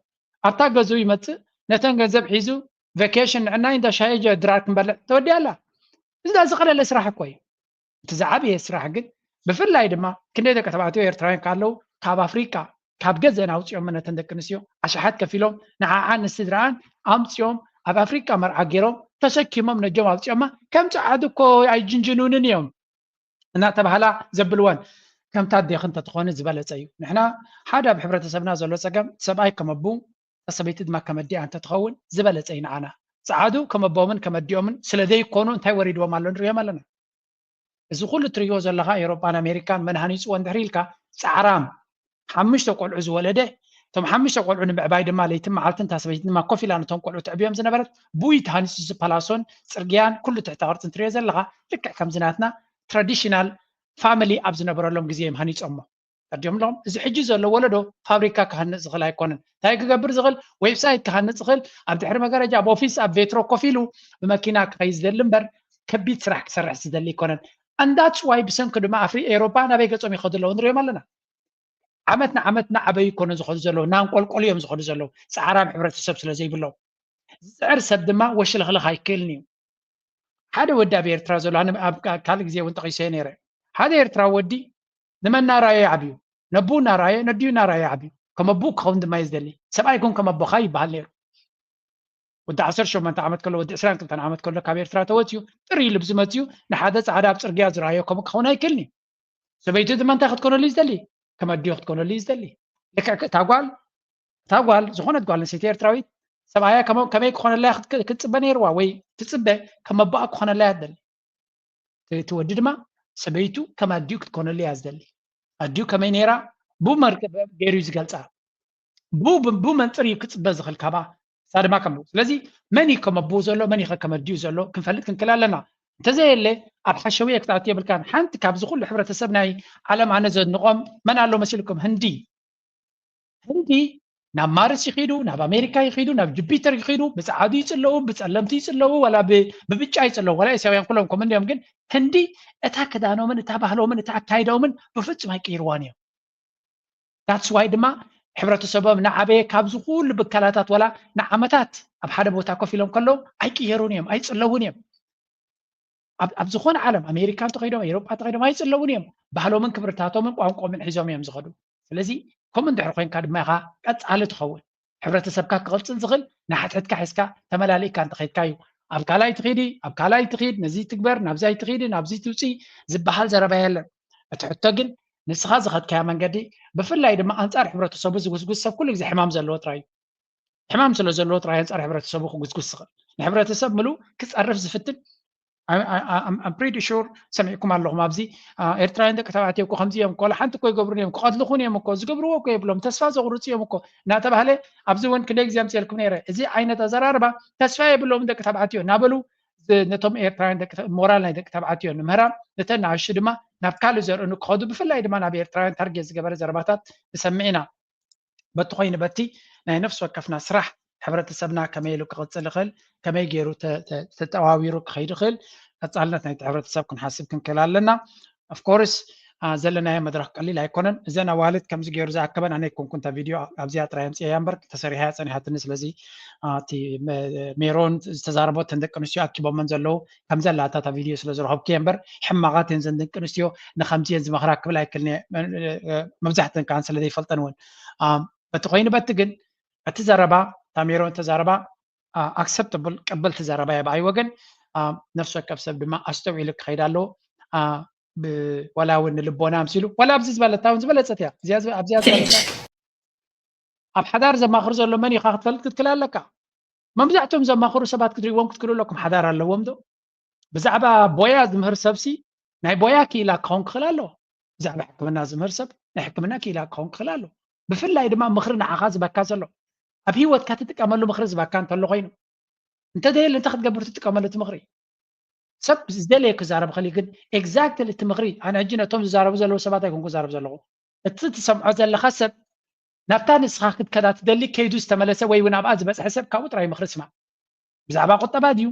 ኣብታ ገዝኡ ይመጽእ ነተን ገንዘብ ሒዙ vacation ንዕናይ እንዳ ሻሂ ድራር ክንበልዕ ተወዲኣላ እዚ ዝቐለለ ስራሕ እኮ እዩ እቲ ዝዓበየ ስራሕ ግን ብፍላይ ድማ ክንደይ ደቂ ተባዕትዮ ኤርትራውያን ካለው ካብ ኣፍሪቃ ካብ ገዘን ኣውፅኦም ነተን ደቂ ኣንስትዮ ኣሽሓት ከፊሎም ንዓዓን ንስድራኣን ኣምፅኦም ኣብ ኣፍሪቃ መርዓ ገይሮም ተሰኪሞም ነጆም ኣውፅኦማ ከም ፀዓዱ እኮ ኣይጅንጅኑንን እዮም እናተባህላ ዘብልወን ከምታ ኣዴኺ እንተትኾኒ ዝበለፀ እዩ ንሕና ሓደ ኣብ ሕብረተሰብና ዘሎ ፀገም ሰብኣይ ከመቡ እታ ሰበይቲ ድማ ከመዲኣ እንተትኸውን ዝበለፀ እዩ ንዓና ፀዓዱ ከመቦምን ከመዲኦምን ስለዘይኮኑ እንታይ ወሪድዎም ኣሎ ንሪኦም ኣለና እዚ ኩሉ ትርእይዎ ዘለኻ ኤውሮጳን ኣሜሪካን መን ሃኒፅዎ እንድሕር ኢልካ ፃዕራም ሓሙሽተ ቆልዑ ዝወለደ እቶም ሓሙሽተ ቆልዑ ንምዕባይ ድማ ለይትን መዓልትን እታ ሰበይቲ ድማ ኮፍ ኢላ ነቶም ቆልዑ ተዕብዮም ዝነበረት ብኡ እዩ ተሃኒፁ እዚ ፓላሶን ፅርግያን ኩሉ ትሕተ ቅርፅን ትርእዮ ዘለኻ ልክዕ ከምዚ ናትና ትራዲሽናል ፋሚሊ ኣብ ዝነበረሎም ግዜ እዮም ሃኒፆሞ ፈርዲዮም ኣለኹም። እዚ ሕጂ ዘሎ ወለዶ ፋብሪካ ክሃንፅ ዝኽእል ኣይኮነን። እንታይ ክገብር ዝኽእል? ዌብሳይት ክሃንፅ ዝኽእል፣ ኣብ ድሕሪ መጋረጃ ኣብ ኦፊስ ኣብ ቬትሮ ኮፍ ኢሉ ብመኪና ክኸይድ ዝደሊ እምበር ከቢድ ስራሕ ክሰርሕ ዝደሊ ኣይኮነን። ኣንዳትስ ዋይ ብሰንኪ ድማ ኣፍሪ ኤሮፓ ናበይ ገጾም ይኸዱ ኣለዉ ንሪኦም ኣለና። ዓመት ንዓመት እናዓበዩ ይኮኑ ዝኸዱ ዘለዉ፣ እናንቆልቆሉ እዮም ዝኸዱ ዘለዉ። ፃዕራም ሕብረተሰብ ስለ ዘይብሎም ዝፅዕር ሰብ ድማ ወሽልኽልኽ ኣይክእልን እዩ። ሓደ ወዲ ኣብ ኤርትራ ዘሎ፣ ኣነ ኣብ ካልእ ግዜ እውን ጠቒሰዮ ነይረ። ሓደ ኤርትራዊ ወዲ ንመን እናረኣየ ዓብዩ፣ ነቡ እናረኣየ ነዲኡ እናረኣየ ዓብዩ። ከም ኣቡኡ ክኸውን ድማ እዩ ዝደሊ። ሰብኣይ ኩን ከም ኣቦኻ ይበሃል ነይሩ። ወዲ ዓሰርተ ሸሞንተ ዓመት ከሎ፣ ወዲ ዕስራን ክልተን ዓመት ከሎ ካብ ኤርትራ ተወፅዩ ጥር ኢሉ ብዝመፅዩ ንሓደ ፃዕዳ ኣብ ፅርግያ ዝረኣዮ ከምኡ ክኸውን ኣይክእልን እዩ። ሰበይቱ ድማ እንታይ ክትኮነሉ እዩ ዝደሊ? ከም ኣዲኡ ክትኮነሉ እዩ ዝደሊ። ልክዕ እታ ጓል እታ ጓል፣ ዝኾነት ጓል ኣንስተይቲ ኤርትራዊት፣ ሰብኣያ ከመ-፣ ከመይ ክኾነላ ክትጽበ ነይርዋ ወይ ትጽበ፣ ከም ኣቦኣ ክኾነላ እያ ትደሊ። እቲ ወዲ ድማ ሰበይቱ ከም ኣዲኡ ክትኮነሉ እያ ዝደሊ። ኣዲኡ ከመይ ነይራ፣ ብኡ መርገ-፣ ገይሩ እዩ ዝገልጻ። ብኡ ብ-፣ ብኡ መንጽር እዩ ክጽበ ዝኽእል ካባ፣ ንሳ ድማ ከም። ስለዚ መን እዩ ከም ኣቦኡ ዘሎ፣ መን እዩ ከም ኣዲኡ ዘሎ ክንፈልጥ ክንክእል ኣለና። እንተዘየለ ኣብ ሓሸውየ ክትኣቱ የብልካን። ሓንቲ ካብዚ ኩሉ ሕብረተሰብ ናይ ዓለም ኣነ ዘድንቖም መን ኣሎ መሲልኩም? ህንዲ። ህንዲ ናብ ማርስ ይኺዱ፣ ናብ ኣሜሪካ ይኺዱ፣ ናብ ጁፒተር ይኺዱ፣ ብጸዓዱ ይጽለዉ፣ ብጸለምቲ ይጽለዉ፣ ዋላ ብ-፣ ብብጫ ይጽለዉ፣ ዋላ ኤስያውያን ኩሎም ከምኡ እንዲዮም። ግን ህንዲ እታ ክዳኖምን እታ ባህሎምን እታ ኣካይዳኦምን ብፍጹም ኣይቅይርዋን እዮም። ዳትስ ዋይ ድማ ሕብረተሰቦም እናዓበየ ካብዚ ኩሉ ብከላታት ዋላ ንዓመታት ኣብ ሓደ ቦታ ኮፍ ኢሎም ከለዉ ኣይቅየሩን እዮም፣ ኣይጽለዉን እዮም። ኣብ፣ ኣብ ዝኾነ ዓለም ኣሜሪካ እንተኸይዶም ኤውሮጳ እንተኸይዶም ኣይጽለዉን እዮም። ባህሎምን ክብርታቶምን ቋንቋኦምን ሒዞም እዮም ዝኸዱ። ስለዚ ከምኡ እንድሕር ኮይንካ ድማ ኢኻ ቀጻሊ ትኸውን። ሕብረተሰብካ ክቕጽል ዝኽእል ንሓትሕትካ ሒዝካ ተመላሊእካ እንተኸይድካ እዩ። ኣብ ካልኣይ ትኺዲ፣ ኣብ ካልኣይ ትኺድ፣ ነዚ ትግበር፣ ናብዚ ኣይትኺዲ፣ ናብዚ ትውፅኢ ዝበሃል ዘረባ የለን። እቲ ሕቶ ግን ንስኻ ዝኸድካዮ መንገዲ ብፍላይ ድማ ኣንጻር ሕብረተሰቡ ዝጉስጉስ ሰብ ኩሉ ግዜ ሕማም ዘለዎ ጥራይ እዩ። ሕማም ስለ ዘለዎ ጥራይ ኣንጻር ሕብረተሰቡ ክጉስጉስ ዝኽእል። ንሕብረተሰብ ምሉእ ክጸርፍ ዝፍትን I'm pretty sure ሰሚዕኩም ኣለኹም ኣብዚ ኤርትራውያን ደቂ ተባዕትዮ እኮ ከምዚ እዮም እኮ ሓንቲ እኮ ይገብሩን እዮም ክቐትልኹን እዮም እኮ ዝገብርዎ እኮ የብሎም ተስፋ ዘቑርፁ እዮም እኮ እናተባህለ ኣብዚ እውን ክንደይ ግዜ ኣምፅኤልኩም ነይረ እዚ ዓይነት ኣዘራርባ ተስፋ የብሎም ደቂ ተባዕትዮ እናበሉ ነቶም ኤርትራውያን ሞራል ናይ ደቂ ተባዕትዮ ንምህራም ነተን ንኣሽቱ ድማ ናብ ካልእ ዘርእኑ ክኸዱ ብፍላይ ድማ ናብ ኤርትራውያን ታርጌት ዝገበረ ዘረባታት ንሰምዕ ኢና። በቲ ኮይኑ በቲ ናይ ነፍሲ ወከፍና ስራሕ ሕብረተሰብና ከመይ ኢሉ ክቕፅል ይኽእል፣ ከመይ ገይሩ ተጠዋዊሩ ክኸይድ ይኽእል፣ ቀፃልነት ናይቲ ሕብረተሰብ ክንሓስብ ክንክእል ኣለና። ኦፍኮርስ ዘለናዮ መድረክ ቀሊል ኣይኮነን። እዘን ኣዋልድ ከምዚ ገይሩ ዝኣከበን ኣነ ኣይኮንኩ እንተ ቪድዮ ኣብዚኣ ጥራይ ኣምፅኤያ እምበር ተሰሪሓ እያ ፀኒሓትኒ። ስለዚ እቲ ሜሮን ዝተዛረቦ እተን ደቂ ኣንስትዮ ኣኪቦመን ዘለዉ ከምዘላታ እታ ቪድዮ ስለ ዝረኸብኩ እየ እምበር ሕማቓት እየን ዘን ደቂ ኣንስትዮ ንከምዚ እየን ዝመኽራ ክብል ኣይክልን እየ። መብዛሕተን ከዓ ስለ ዘይፈልጠን እውን በቲ ኮይኑ በቲ ግን እቲ ዘረባ እታ ሜሮን እተዛረባ ኣክሰፕተብል ቀበልቲ ዘረባ እያ ብኣይ ወገን። ነፍሲ ወከፍ ሰብ ድማ ኣስተውዒሉ ክኸይድ ኣለዎ። ዋላ እውን ንልቦና ኣምሲሉ ዋላ ኣብዚ ዝበለታ እውን ዝበለፀት እያ ኣብዚኣ ዝበለታ ኣብ ሓዳር ዘማኽር ዘሎ መን ኢኻ ክትፈልጥ ክትክእል ኣለካ። መብዛሕትኦም ዘማኽሩ ሰባት ክትሪእዎም ክትክእሉ ኣለኩም። ሓዳር ኣለዎም ዶ? ብዛዕባ ቦያ ዝምህር ሰብሲ ናይ ቦያ ክኢላ ክኸውን ክኽእል ኣለዎ። ብዛዕባ ሕክምና ዝምህር ሰብ ናይ ሕክምና ክኢላ ክኸውን ክኽእል ኣለዎ። ብፍላይ ድማ ምኽሪ ንዓኻ ዝበካ ዘሎ ኣብ ህይወትካ ትጥቀመሉ ምኽሪ ዝበካ እንተሎ ኮይኑ እንተደየለ እንታይ ክትገብር ትጥቀመሉ እቲ ምኽሪ? ሰብ ዝደለየ ክዛረብ ኽእል ግን ኤግዛክትሊ እቲ ምኽሪ ኣነ ሕጂ ነቶም ዝዛረቡ ዘለዉ ሰባት ኣይኮንኩ ዝዛረብ ዘለኹ። እቲ ትሰምዖ ዘለኻ ሰብ ናብታ ንስኻ ክትከዳ ትደሊ ከይዱ ዝተመለሰ ወይ እውን ኣብኣ ዝበፅሐ ሰብ ካብኡ ጥራይ ምኽሪ ስማዕ። ብዛዕባ ቁጠባ ድዩ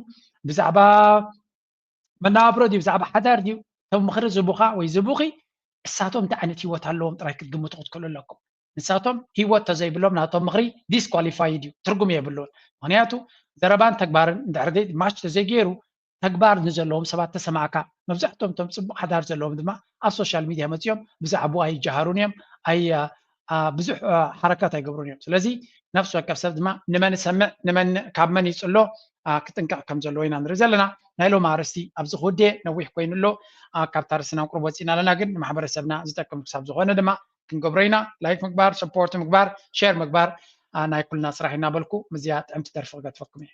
ብዛዕባ መነባብሮ ድዩ ብዛዕባ ሓዳር ድዩ እቶም ምኽሪ ዝቡኻ ወይ ዝቡኺ እሳቶም እንታይ ዓይነት ህይወት ኣለዎም ጥራይ ክትግምቱ ክትክእሉ ኣለኩም። ንሳቶም ህይወት ተዘይብሎም ናቶም ምኽሪ ዲስኳሊፋይድ እዩ ትርጉም የብሉን። ምክንያቱ ዘረባን ተግባርን እንድሕር ማች ተዘይገይሩ ተግባር ንዘለዎም ሰባት ተሰማዕካ መብዛሕትኦም እቶም ፅቡቅ ሓዳር ዘለዎም ድማ ኣብ ሶሻል ሚድያ መፅኦም ብዛዕባኡ ኣይጀሃሩን እዮም ኣይ ብዙሕ ሓረካት ኣይገብሩን እዮም። ስለዚ ነፍሲ ወከፍ ሰብ ድማ ንመን ሰምዕ ንመን ካብ መን ይፅሎ ክጥንቀቕ ከም ዘለዎ ኢና ንርኢ ዘለና። ናይ ሎም ኣርስቲ ኣብዚ ክውድየ ነዊሕ ኮይኑ ኣሎ። ካብታ ርስና ቁርብ ወፂና ኣለና ግን ንማሕበረሰብና ዝጠቅም ክሳብ ዝኾነ ድማ ክንገብሮ ኢና። ላይክ ምግባር ሰፖርት ምግባር ሸር ምግባር ናይ ኩልና ስራሕ እናበልኩ ምዝያ ጥዕምቲ ደርፊ ክገድፈኩም እየ።